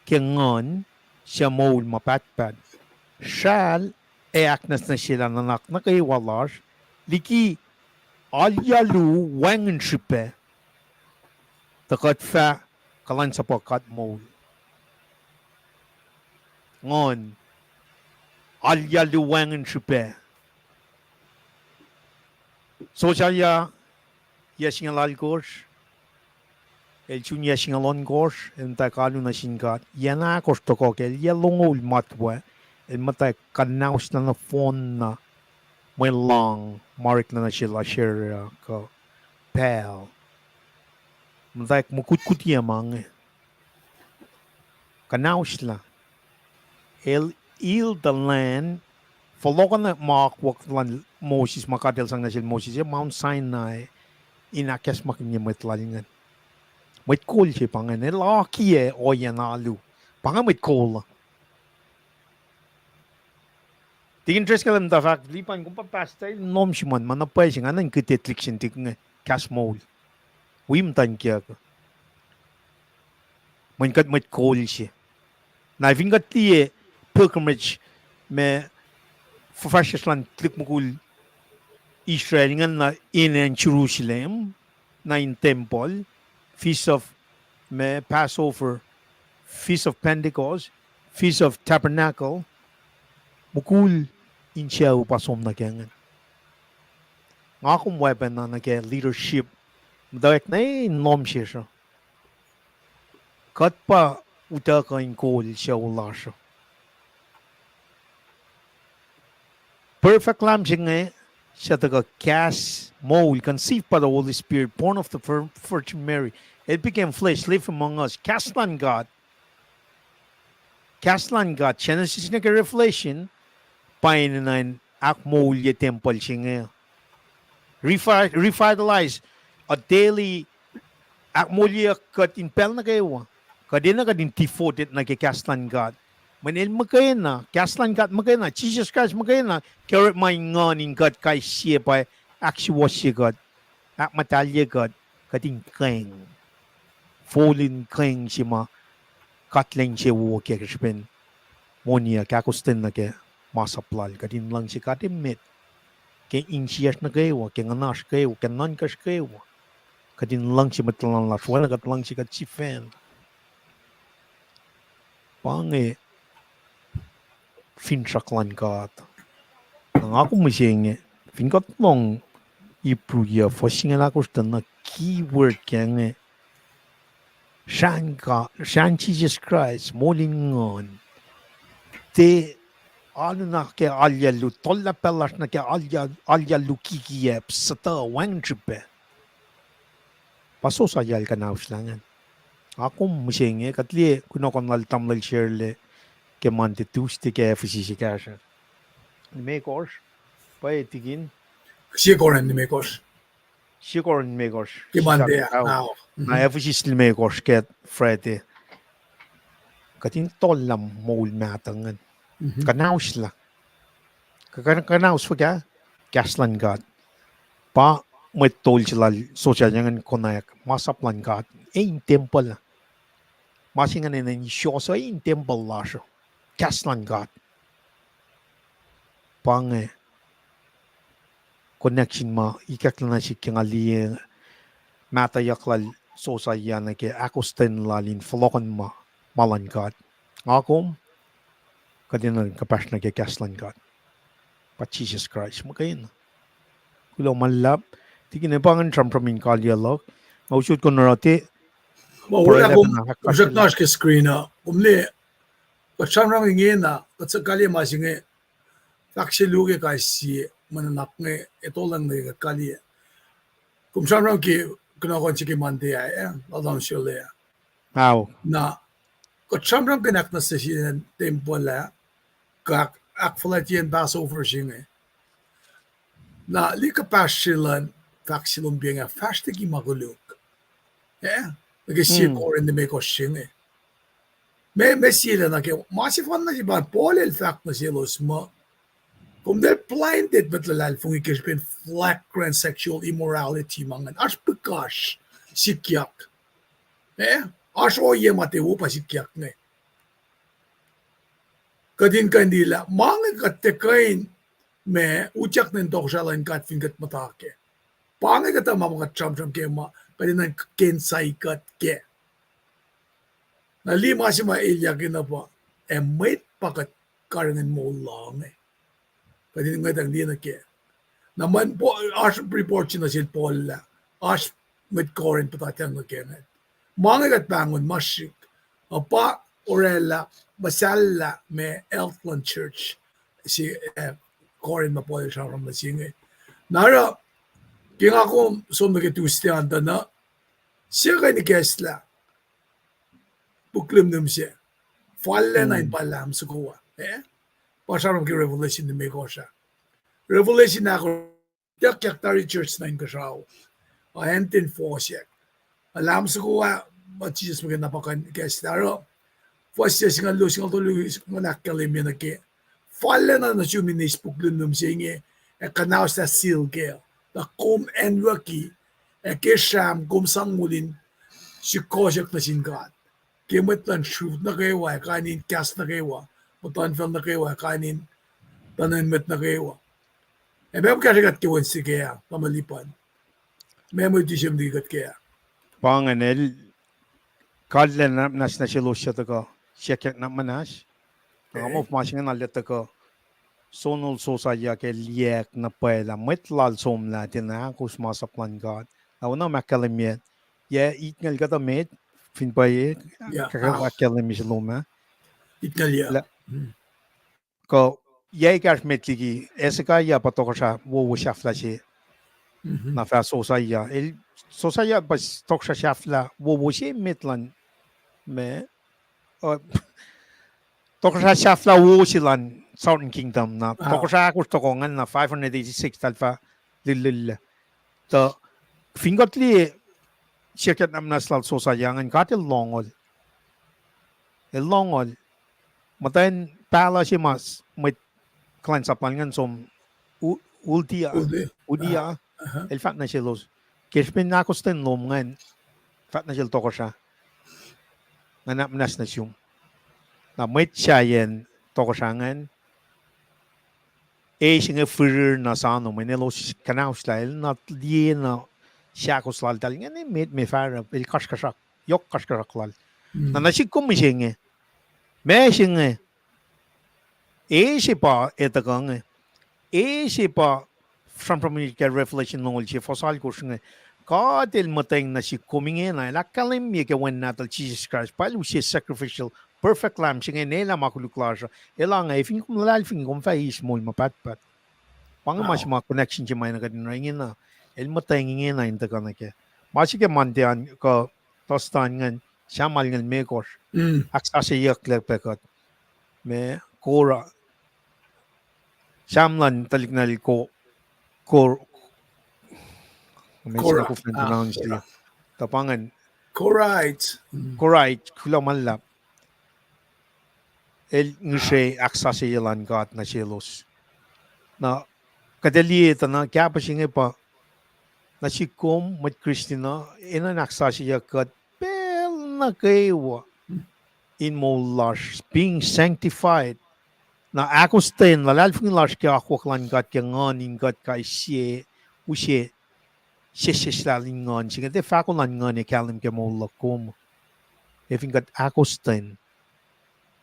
ke nguhn suc moul ma pahtpaht. Sral ac ahknwacsnwacsyelah nuhnak nuh kwewa lasr liki alyalu wacngihn srihpac, tuh kuht fah kuhlwacnsapuh God moul. Nguhn, alyalu wacngihn srihpac. Sosaiah, yac singucul alkosr, el sun yac singucul ohnkohsr, el muhtwacwacack alu nuh sin God. Yac na ahkosr tohkoh ke el yac longoul matwac, el muhtwacwacack kuhnahoslah nohfohn na mwe lohng ma oreklac nuh sel Asherah kuh Baal. Muhtwacwacack mukutkuti ma inge. Kuhnahoslah. El heal the land. Fohlohkohnwack ma akwuck luhn Moses, ma God El sang nuh sel Moses, eh, Mount Sinai, in ahkacsmakihnye mwet lal ingacn. Mwet kol se pa ingacn, el akiyac ohiyacn alu. Pa inge mwet kol uh. Tikin Driscoll el muhta fahk, Lipan, kom pa pastor, el nom sum an, ma na pwacye se ingacn in kihte tuhlihk sin tuhlihk inge, kahs moul. Wi muhtwacn kiyuck. Mweyen kuht mwet kol se. Na fin kuht liye pilgrimage ma fuhfahsryucsr luhn tuhlihk mukul Israel ingacn na in acn Jerusalem, na in tempuhl, Feast of, ma Passover, Feast of Pentecost, Feast of Tabernacle, mukul insucu pa som nuh ke ingacn. Nga kom weapon na nuh ke leadership, muhtwacwacack na in lohm sesr uh. Kuht pa utuckuh in kol sucu lasr uh. Perfect Lamb se inge, suc tuhkuh kahs moul, conceived by the Holy Spirit, born of the Vir-, Virgin Mary. It became flesh, live among us. Kahs luhn God. Kahs luhn God, Genesis nuh ke Revelation, pa enenuh in ahkmoulye tempuhl se inge. Revi-, revitalize a daily, ahkmoulyeyuck kuht in pacl nuh kwewa. Kuht enenuh kuht in devoted nuh ke kahs luhn God. Mweyen el muhkwena, kahs luhn God muhkwena, Jisus Kraist muhkwena, ke orekma in nguhn in kuht kais sie pa ahksuwohsye kuht, ahkmuhtahlye kuht, kuht in keng. Fol in keng se ma kuht lwen se wo ke srihpen moniyuck ahkostwen nuh ke masap lal, kuht in luhngse God emet. Ke insiyacsr nuh kwewa, ke nguhnasr kwewa, ke nuhnkacsr kwewa, kuht in luhngse mwet tuhlan lasr, oacna kuht luhngse kuht sifacna. Pa inge finsrak luhn God. Na nga kom mihsenge, fin kuht lohng Hebrew yuh fuhs singucul ahkosr tuh na keyword ke inge, srahn God, srahn Jisus Kraist, moul in nguhn. Tiac alu nuh ke alyalu, tohllah pacl lasr nuh ke alya-, alyalu kikiacp, suhtuh wacngihn srihpac. Pa Sosaiah el kuhnahoslah ingacn. Nga kom mihsenge, kuht liye kunohkohn lal tamuhlwel Sherle ke Monday, Tuesday ke Ephesus ekahsr. Limekohsr, pwacye tikin? Sie Korin limekohsr. Sie Korin limekohsr. Ke Monday, na Ephesus limekohsr ke Friday. Kuht in tohllah moul mahtuh ingacn. Kuhnahoslah. Kuh-, kuhnahos fuhkah? Kahs luhn God. Pa mwet tol se lal Sosaiah ingacn konwacack masap luhn God, e in tempuhl. Ma se ingacn enenuh in suwohs uh, e in tempuhl lasr uh. Kahs luhn God. Pa inge connection ma ikacklah nuh sihk ke nga liye mahtuhyak lal Sosaiah nuh ke ahkostwen lal in fohlohkohnma ma luhn God. Nga kom, kuht enenuh in kuhpahsr nuh ke kahs luhn God. Pa Jisus Kraist muhkwena. Kuloh ma luhlahp, Tikin, pa ingacn sramsram in kalyuck. Nga usot kom oruh te. Ma oraclah kom srackna oasr ke screen uh, kom liye, kuht sramsram ingena, kuht suc kalye ma se inge, fahk se luo ke kais sie, mwe nuhnak inge, etolacng nuh ke kuht kalye. Kom sramsram ke kunohkohn se ke Monday ah, eh, lal Tom Srole ah. Na, kuht sramsramkihn ahknwacsnwacsye tempuhl ah, kuh ahkfuhlwactye Passover se inge. Na, liki kuhpahsr se luhn fahk se lom pa inge, fahsr liki ma koluk. Eh, nuh ke sie Corinth limekohsr se inge. Meac, meac sie lah nuh ke, ma sefanna se pa Paul el fahk nuh selos muh, kom tiac blinded mwet luhlahlfongi ke srihpen flagrant sexual immorality ma ingacn. Oasr pihkasr sikyak. Eh, oasr ohiyac ma tiac wo pa sikyak inge. Kuht in kuh in liye lah ma inge kuht tiac kuh in, ma, utyak nuh in tohkohsrahi luhn God fin kuht muhta kac. Pa inge kuhtuh ma ma kuht sramsram kac ma kuht enenuh in kena kuht kac. Na liye ma se ma elyah ke na pa, ac mwet pa kuht karihngihn moul lal inge. Kuht in ngwetacng liye nuh kac. Na mweyen oasr report se nuh sel Paul lah oasr mwet Corinth puhtatyang nuh kac inge. Ma inge kuht pahngon ma srihk. Uh, pa oraclah, muhsahllah ma health luhn church se, eh, Corinth ma Paul el sramsram nuh se inge. Na oruh, ke nga kom som nuh ke Tuesday an tuh na, sie kuh in ikacslah puk lihmnum se, fallacna in pa Lam soko ah, eh? Pa sramsram ke Revelation limekohsr ah. Revelation ahkosr, ituckyuck tari church na inkuhsrao, a, acn ten fohsack. A, Lam soko ah, ma Jisus muhkwena na pa kuh in ikacslah oruh, fuhs se singucul luo, singucul tolu, singucul ahkkahlwemye nuh ke, fallacna nuh sum in eis puk lihmnum se inge, ac kuhnahoslah seal kac. Na kom acnwucki, ac ke sram kom sang moul in sihkohsohk nuh sin God. Ke mwet luhn sruhf nuh kwewa, ac kain in kahs nuh kwewa, muhtuhnfacl nuh kwewa, ac kain in tuhnacn mwet nuh kwewa. Ac meac kom kahsrwe kuht ke Wednesday kac ah, Tamuhlwel Lipan? Meac mwe luti se met liki kuht kac ah? Pa ingacn, el kalweni nwacsnwacs selos suc tuhkuh siyuckyak nuh muhnahs. Nga muh ma se inge na el tuhkuh sonol Sosaiah ke liyacack na pwacye lah mwet lal somlah tiacna ahkos masap luhn God. Na oacna ma ahkkahlwemye, yac itngucul kuhtuh met, fin pwacye, ahkkahlwemye se lom ah. Kuh yac ekahsr met liki, Hezekiah pa tohkohsrah wowo sahflah se. Na fah Sosaiah. El, Sosaiah pa tohkohsrah sahflah wowo se met luhn, ma, uh, tohkohsrah sahflah wo se luhn Southern Kingdom na. Tohkohsrah ahkosr tohkoh ingacn na five hundred eighty-six eltahl fah lihllihllac. Tuh fin kuht liye siyuckyak nuh muhnahs lal Sosaiah ingacn, God el lohngol. El lohngol. Muhtwacn pahluh se ma mwet kuhlwacnsap lal ingacn som, Udiah, Udiah, el fahk nuh selos, ke srihpen ahkostwen lom ingacn, fahk nuh sel tohkohsrah, nga nuh muhnahs nuh sum. Na mwet sahyacn tohkohsrah ingacn, e, se inge firir na sano, mweyen elos kuhnahoslah, el na liye na sahkos laltahl ingacn emet me fahsruh, el kasrkuhsrak, yohk kasrkuhsrak lal. Na nuh sihk kom mihsenge, ma se inge, e, se pa e tuhkuh inge, e, se pa sramsram ke Revelation longoul sie fuhs alkosr inge, God el muhtweng nuh sihk kom ingena, el ahkkahlwemye ke Wen nahtuhl Jisus Kraist, pa el use sacrificial, perfect lamb se inge, nelah ma koluk lasr uh, elange, fin kom luhlahlfongi, kom fah eis moul ma pahtpaht. Pa inge ma se ma connection se ma enenuh kuht in oruh ingena, el muhtweng ingena in tuhkuh nuh kac. Ma se ke Monday an kuh Thursday an ingacn, Samuel singucul limekohsr, ahksasucyeyucklac pac kuht. Ma, Korah, Sam luhn tuhlihk nuhl Ko-, Kor-, Korah, tuh pa ingacn, Korah, kuloh ma luhlahp. El ngihsre ahksasucye luhn God nuh selos. Na kuht ac liye tuh na kahpahsr inge pa, nuh sihk kom mwet Kristin uh, enenuh in ahksasucye kuht pacl nuh kwewa in moul lasr, being sanctified. Na ahkostwen luhlahlfongi lasr ke akwuck luhn God ke nguhn in kuht kais sie, use sesseslah in nguhn se inge, tiac fahko luhn nguhn ac kahlwem ke moul luhk kom. Ac fin kuht ahkostwen,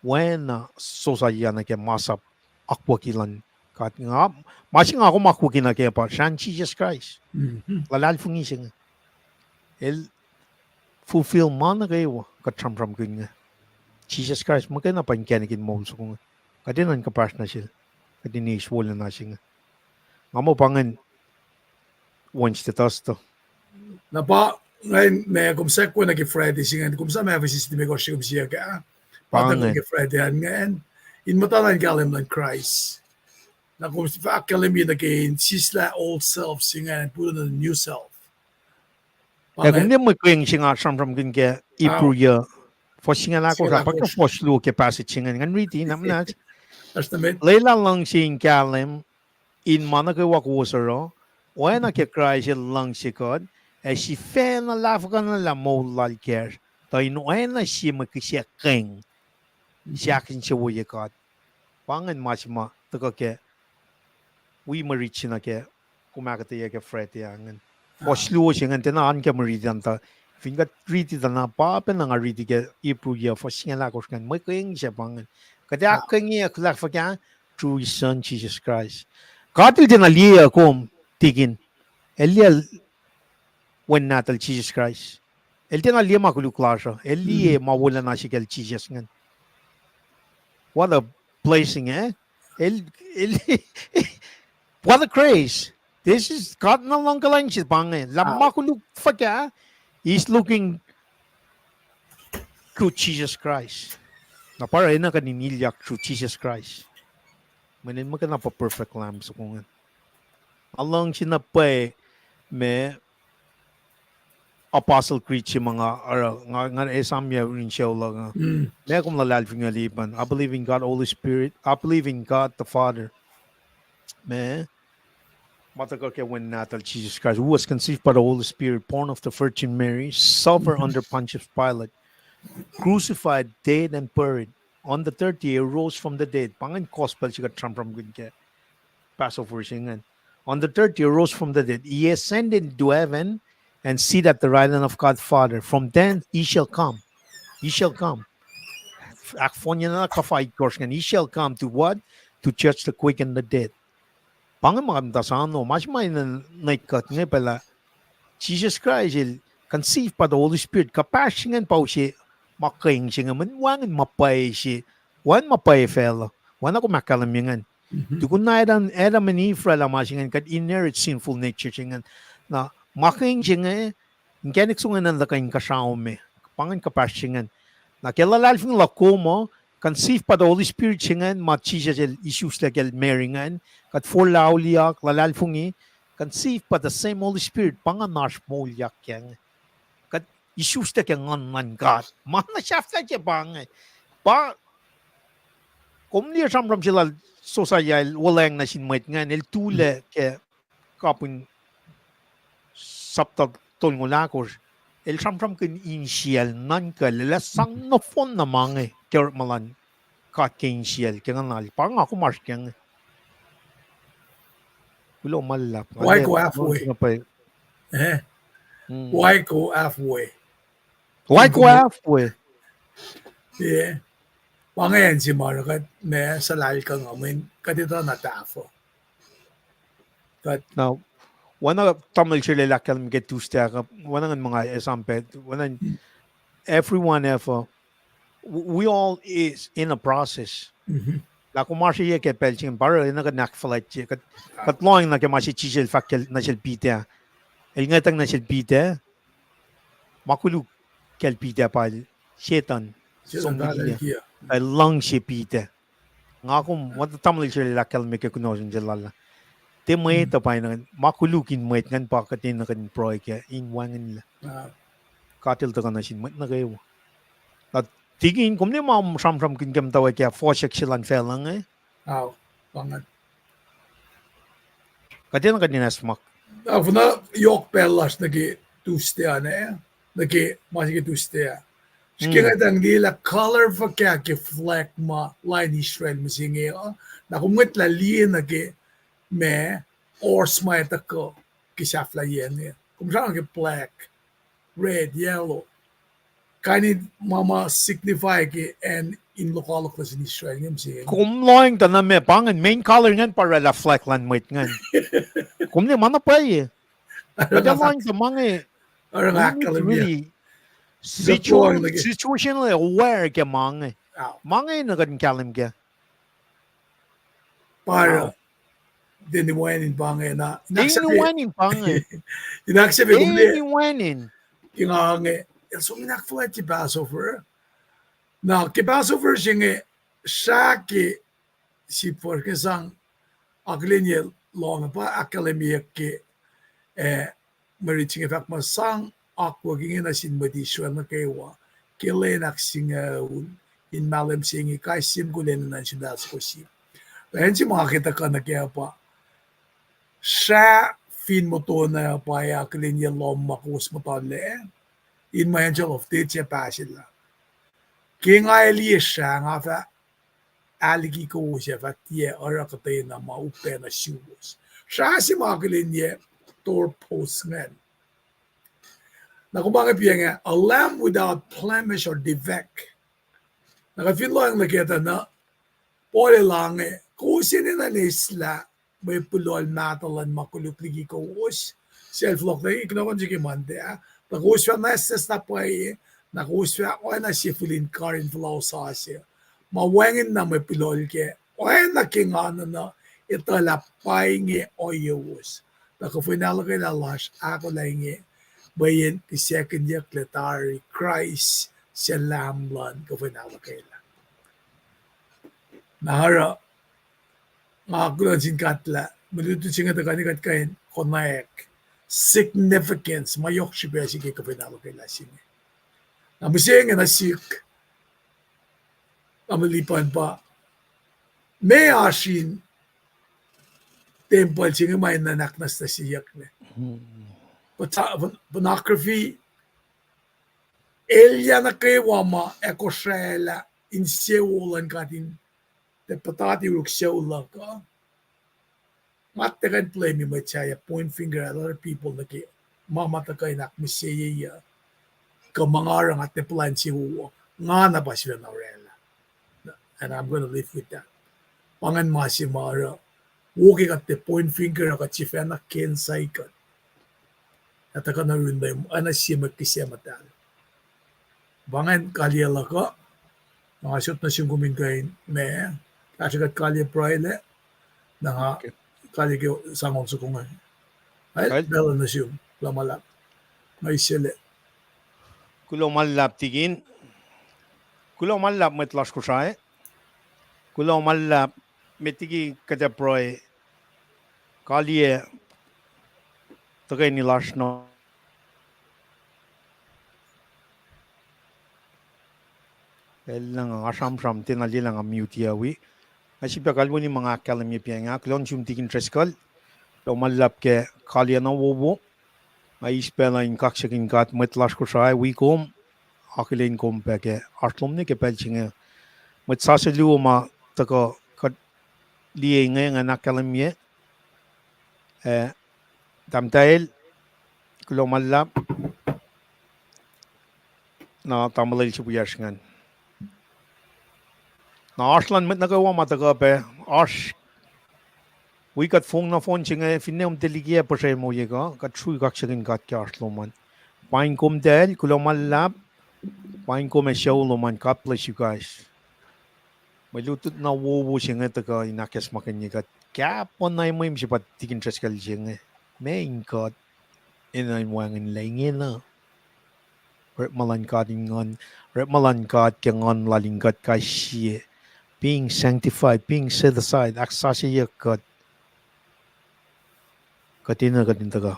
oacna Sosaiah nuh ke masap akwucki luhn God. Kuht nga, ma se nga kom akwuki nuh ke pa srahn Jisus Kraist. Luhlahlfongi se inge. El fulfill ma nuh kwewa kuht sramsramkihn inge. Jisus Kraist muhkwena pa inkacnek in moul soko inge. Kuht enenuh in kuhpahsr nuh sel. Kuht in eis wolacna se inge. Nga muh pa ingacn Wednesday, Thursday. Na pa ingacn ma kom sahk wona ke Friday se ingacn, kom sa ma fahsr siti me kohsr kom siyuck ah. Pa tuhkuh ke Friday an ingacn, in muhtana in kahlwem luhn Kraist. Na kom fahk kahlwem nuh ke in sislah old self se ingacn, put on the new self. Ac kom ne mwe keng se nga sramsramkihn ke Hebrew uh, fuhs singucul ahkosr, ah, pa ke fuhs luo ke passage se ingacn, ngan riti na muhnahs. Lwelah luhngse in kahlwem in ma nuh kwewa kowos oruh, oacna ke Kraist el luhngse kuht, ac sifacna lahfuhkuhnuhllah moul lal kacsr, tuh in oacna sie mwe kihsac keng se ahkinsewowoye God. Pa ingacn ma se ma tuhkuh ke wi mwe rit se nuh ke kom ahkuhtweyac ke Friday ah ingacn. Fuhs luo se ingacn tiacna an ke mwe rit an tuh, fin kuht riti tuh na pa pacna nga riti ke Hebrew uh, fuhs singucul ahkosr ingacn, mwe keng se pa ingacn. Kuht ahkkweye kuhlahk fuhkah? Through his son Jesus Christ. God el tiacna liye kom, tikin. El liye Wen Nahtuhl Jisus Kraist. El tiacna liye ma koluk lasr uh. El liye ma wolacna se kacl Jisus ingacn. What a blessing, eh? El, el, what a grace. This is God na luhngkuhlwacng se pa inge. Lah ma koluk fuhkah, he's looking through Jesus Christ. Na pa oruh enenuh kuht in ilyak through Jesus Christ. Mweyen el muhkwena pa perfect lamb soko ingacn. Nga luhngse na pwacye ma Apostle Creed se ma nga oruh, nga, nga esamyac in sucu luhk uh. Ma kom luhlahlfongi lipan, I believe in God Holy Spirit, I believe in God the Father. Ma, ma tuhkuh ke Wen Nahtuhl Jesus Christ, who was conceived by the Holy Spirit, born of the Virgin Mary, suffer under Pontius Pilate, crucified, dead, and buried. On the third day, he rose from the dead. Pa ingacn gospel se kuht sramsramkihn ke Passover se ingacn. On the third day, he rose from the dead. He ascended into heaven and seated at the right hand of God Father. From thence he shall come. He shall come. Ahkfohnye na kuhfa itkohsr ingacn. He shall come to what? To judge the quick and the dead. Pa inge ma muhta sano, ma se ma enenuh in kuht inge pacl ah Jisus Kraist el conceived by the Holy Spirit, kuhpahsr se ingacn pa use ma keng se inge, mweyen wacngihn ma pwacye se, wacngihn ma pwacye facluh, oacna kom ahkkahlwemye ingacn. Tukun na Adam, Adam and Eve oraclah ma se ingacn, kuht inherit sinful nature se ingacn. Na ma keng se inge, inkacnek soko ingacn tuhkuh inkuhsrao me, pa ingacn kuhpahsr se ingacn. Na ke luhlahlfongi luhk kom uh, conceived by the Holy Spirit se ingacn, ma Jisus el isuslac kacl Mary ingacn, kuht forlah auliyak, luhlahlfongi, conceived by the same Holy Spirit, pa ingacn oasr moulyak kac inge. Kuht isuslac ke Nguhn luhn God. Ma na sahflah se pa inge. Pa, kom liye sramsram se lal Josiah el wuhlweacng nuh sin mwet ingacn, el tulac ke kapihn sapta tolngoul ahkosr, el sramsramkihn insiyacl nuhnkuh, el ac sang nohfohn na ma inge ke orekma luhn God ke insiyacl, ke nguhnal. Pa nga kom oasr ke inge. Kuloh ma luhlahp. Why go halfway? Eh? Hmm. Why go halfway? Why go halfway? Yeah. Pa inge acn se ma oruh kuht ma suhlahlkuhnga mweyen kuht etuh na tahfuh. Kuht. Now, oacna tamuhlwel se lal ahkkahlwemye ke Tuesday, oacna ngan ma nga esam pac, oacna everyone ever, we all is in a process. Lah kom oasr ye ke pacl se inge, pa oruh enenuh kuht in ahkfuhlwactye, kuht, kuht lohacng nuh ke ma se Jisus el fahk nuh sel Peter. El ngwetacng nuh sel Peter, ma koluk kacl Peter pa el Setan, Setan som liki, el luhngse Peter. Nga kom, ma tamuhlwel se lal ahkkahlwemye ke kunohkohn se lal ah, tiac mwet uh pa enenuh, ma koluk in mwet ingacn pa kuht enenuh kuh in pruhe kac in wacngihnlac. God el tuhkuh nuh sin mwet nuh kwewa. Na tikin, kom ne ma sramsramkihn ke muhtwacwacack ke fohsack se luhn facluh inge? Kuht enenuh kuht in acsmak. Afuna yohk pacl lasr nuh ke Tuesday an, nuh ke ma se ke Tuesday ah. Srihke nga tuh liye lah color fuhkah ke flag ma lain Israel mihsenge uh. Na kom ngwetlah liye nuh ke ma horse ma etuh kuh ke sahflahiyac inge. Kom sramsram ke black, red, yellow. Kain in ma ma signify ke acn in lokoalok nuh sin Israel inge mihsenge. Kom lohng tuh na ma pa ingacn, main color ingacn pa oraclah flag luhn mwet ingacn. Kom ne ma na pwacye. Kuht ac lohng tuh ma inge. Oruh nga ahkkahlwemye. Really situationally aware ke ma inge. Ma inge na kuht in kahlwem kac. Pa oruh Deni wacngihn pa inge na. Deni wacngihn pa inge. In ahksahfye kom ne. Deni wacngihn. Ke nga inge, el som in ahkfuhlwactye Passover. Na ke Passover se inge, srah ke sip fuhsr inge sang akihlenye lohng pa ahkkahlwemyeyuck ke, eh, mwe rit se inge fahk muh sang akwuck inge nuh sin mwet Israel nuh kwewa ke lwen ahksingucul in mahlwem se inge kais sie mukul enenuh in sulaclah soko sip. Acn se ma ke tuhkuh nuh kac pa srah fin moton uh pa ac akihlenye lohm ma kowos muhta lac, in mwe angel of death se pahselah. Ke nga ac liye srah, nga fah ahliki kowos ac fah tiac oruh kuhtwena ma upac nuh suwos. Srah se ma akihlenye doorpost ingacn. Na kom pa inge pa inge, a lamb without blemish or defect. Na kuht fin lohacng nuh kac tuh na, Paul el ange, kowos enenuh in eslah mwe puhlohl mahtuh luhn ma koluk liki kowos. Sel fohlohklac, kunohkohn se ke Monday ah, tuh kowos fah nwacsnwacs na pwacye, na kowos fah oacna sie fihl in kar in fuhlao sasuc, ma wacngihn na mwe puhlohl kac, oacna ke nga nuhnuh etuh lah pa inge ohiyowos. Tuh kuhfwen ahluhkwelah lasr ahkolah inge, mweyen kihsackihnyucklac tari Kraist, suc Lam luhn kuhfwen ahluhkwelah. Na oruh, nga kuloh nuh sin God lah mwe lutlut se inge tuhkuh nuh kuht kuh in konwacack significance ma yohk srihpac se ke kuhfwen ahluhkwelah se inge. Na mihsenge nuh sihk, tamuhlwel Lipan, pa meac oasr in tempuhl se inge ma enenuh in ahknwacsnwacsyeyucklac? Pornography, elyah nuh kwewa ma ac kosraclah insewowo luhn God in tiac puhtati orek sucu luhk uh. Nga tiac kuh in blame mwet sahyac, point finger at other people nuh ke ma ma tuhkuh in ahkmihseyeyuc, kuh ma nga oruh nga tiac puhla insewowo, nga na pa sifacna orwaclah. And I'm gonna live with that. Pa ingacn ma se ma oruh wo ke kuht tiac point finger uh, kuht sifacna ke insight kuht. Ac tuhkuh na run oacna sie mwet kihsac muhtahl. Pa ingacn kaliyac luhk uh, na nga sot nuh sum kom in kuh in ma, kahsruh kuht kaliyac pruhe lac, na nga kaliyac ke sang on soko inge. Pacl nuh sum, kuloh ma luhlahp. Nga isele. Kuloh ma luhlahp tikin. Kuloh ma luhlahp mwet lasr Kosrae. Kuloh ma luhlahp met liki kuht ac pruhe, kaliyac tuhkweni lasr nuh. El na nga sramsram tiacna liye lah nga mute wi. Nga sifilpac kalweni ma nga ahkkahlwemye pa inge, kuloh nuh sum tikin Driscoll. Kuloh ma luhlahp ke kaliyac na wowo. Nga eis pacl uh in kaksakihn God, mwet lasr Kosrae, wi kom, akihlen kom pac ke oasr lom nuh ke pacl se inge. Mwet sasuc luo ma tuhkuh kuht liye inge ngan ahkkahlwemye. Eh, tahmtahel, kuloh ma luhlahp. Na tamuhlwel se wiyacsr ingacn. Na oasr luhn mwet nuh kwewa ma tuhkuh pac, oasr wi kuht fong nohfohn se inge, finne kom tiac liki ac puhsracl moyek uh, kuht srui kaksakihn God ke oasr lom an. Paing kom tahl, kuloh ma luhlahp. Paing kom ac sucu lom an. God bless you guys. Mwe lutlut na wowo se inge tuhkuh in ahkacsmakihnye kuht. Kahp na mwe mihs pa tikin Driscoll se inge. Meac in God enenuh in wacngihnlac ingena? Orekma luhn God in nguhn, orekma luhn God ke nguhn lal in kuht kais sie. Being sanctified, being set aside, ahksasucyeyuck kuht. Kuht enenuh kuht in tuhkuh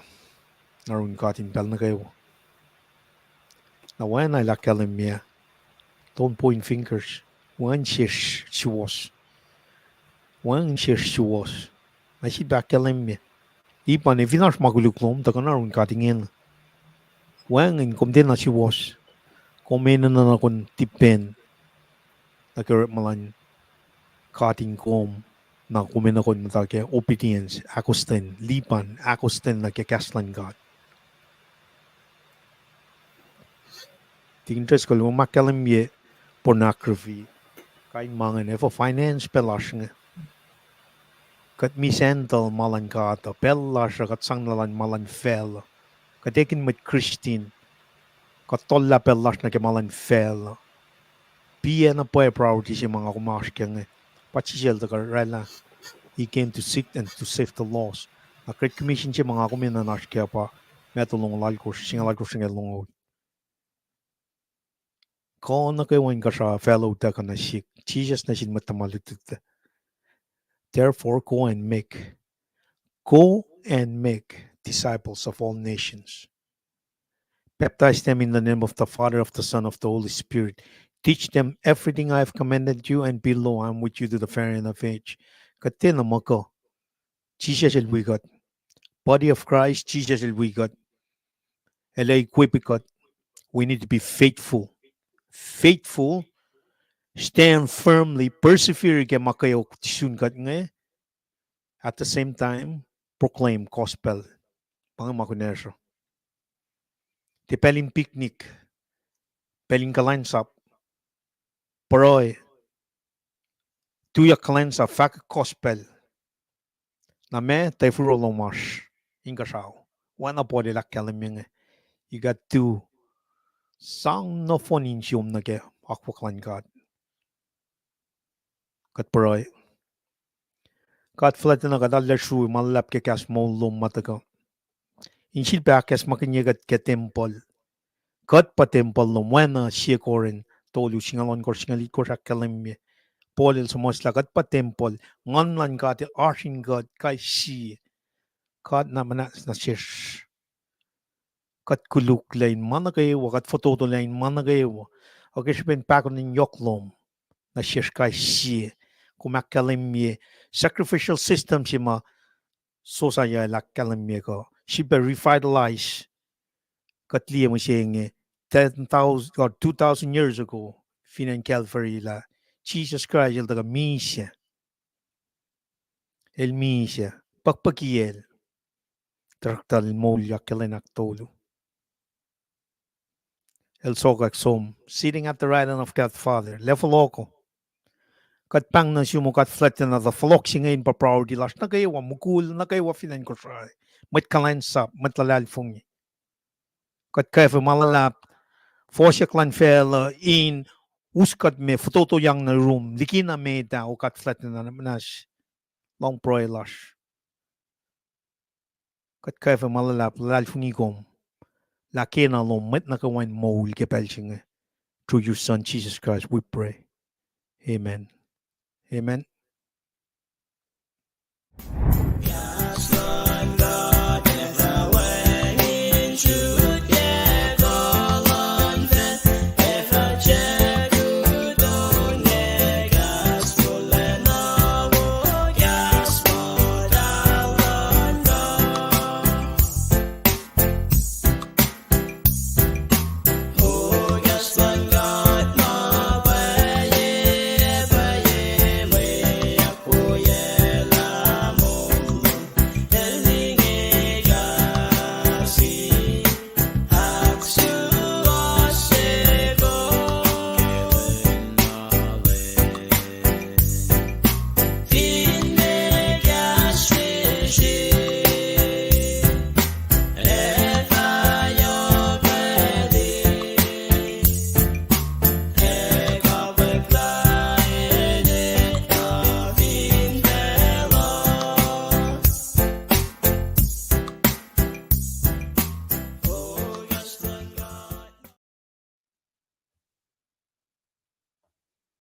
nuh yurin God in pacl nuh kwewa. Na wacngihn el ahkkahlwemye, don't point fingers. Wacngihn sesr suwohs. Wacngihn sesr suwohs. Nga sifilpac ahkkahlwemye, Lipan, fin oasr ma koluk lom, tuhkuh nuh yurin God ingena. Wacngihn kom tiacna suwohs. Kom enenuh na kom tipen nuh ke orekma luhn God in kom, na kom enenuh kom muhta ke obedience, ahkostwen, Lipan, ahkostwen nuh ke kahs luhn God. Tikin Driscoll, kom ahkkahlwemye pornography. Kain ma ingacn, efuh finance pac lasr inge? Kuht mishandle ma luhn God uh, pacl lasr uh kuht sang na luhn ma luhn facluh. Kuht ekihn mwet Christian, kuht tohllah pacl lasr nuh ke ma luhn facluh. Piyac na pwacye priority se ma nga kom oasr kac inge? Pa Jisus el tuhkuh oraclah, He came to seek and to save the lost. Na Great Commission se ma nga kom enenuh in oasr kac pa Matthew longoul alkosr, singucul alkosr nuh ke longoul. Kuh nuh kwewa inkuhsrao facluh utuckuh nuh sihk. Jisus nuh sin mwet tuhma lutlut. Therefore, go and make, go and make disciples of all nations, baptize them in the name of the Father, of the Son, of the Holy Spirit. Teach them everything I have commanded you, and behold, I am with you to the very end of age. Kuht tiacna muh kuh. Jisus el wi kuht. Body of Christ, Jisus el wi kuht. El ac equip kuht. We need to be faithful. Faithful, stand firmly, persevere ke ma kweok sun kuht inge. At the same time, proclaim gospel. Pa inge ma kunacsr uh. Tiac pacl in picnic, pacl in kuhlwacnsap, pruhe, tuyak kuhlwacnsap, fahk gospel. Na ma, tari furo lom oasr inkuhsrao. Oacna Paul el ahkkahlwemye inge, you got to sang nohfohn insiom nuh ke akwuck luhn God. Kuht pruhe. God fuhlwactacna kuht arlac srui ma luhlahp ke kahs moul lom ma tuhkuh. In sifilpac ahkacsmakihnye kuht ke tempuhl. Kuht pa tempuhl lom, oacna sie Corinth tolu, singucul ohnkohsr, singucul itkohsr ahkkahlwemye. Paul el suhmuhslah kuht pa tempuhl, Nguhn luhn God el oasr in kuht kais sie. God na muhnahs nuh sesr. Kuht koluklac in ma nuh kwewa, kuht fototolac in ma nuh kwewa. Ac ke srihpen pahkotwen yohk lom nuh sesr kais sie, kom ahkkahlwemye sacrificial system se ma Josiah el ahkkahlwemye kuh sifilpac revitalize. Kuht liye mihsenge ten thousand or two thousand years ago, fin acn Calvary lah Jisus Kraist el tuhkuh misac. El misac, pukpuki el, tuhsruhktuh el moulyak ke lwen ahktolu. El sokwack som, sitting at the right hand of God Father. Level fohlohko. Kuht pahng nuh sum, God fuhlwactacna, tuh fohlohk se inge in pa priority lasr nuh kwewa, mukul nuh kwewa fin acn Kosrae, mwet kuhlwacnsap, mwet luhlahlfongi. Kuht kwacfe ma luhlahp, fohsyuck luhn facluh in us kuht me fototoyang nuh yurum, likina met ah, O God fuhlwactacna, muhnahs, lohng pruhe lasr. Kuht kwacfe ma luhlahp, luhlahlfongi kom lah kena lom mwet nuh kwewa in moul ke pacl se inge. Through your Son, Jesus Christ, we pray. Amen. Amen.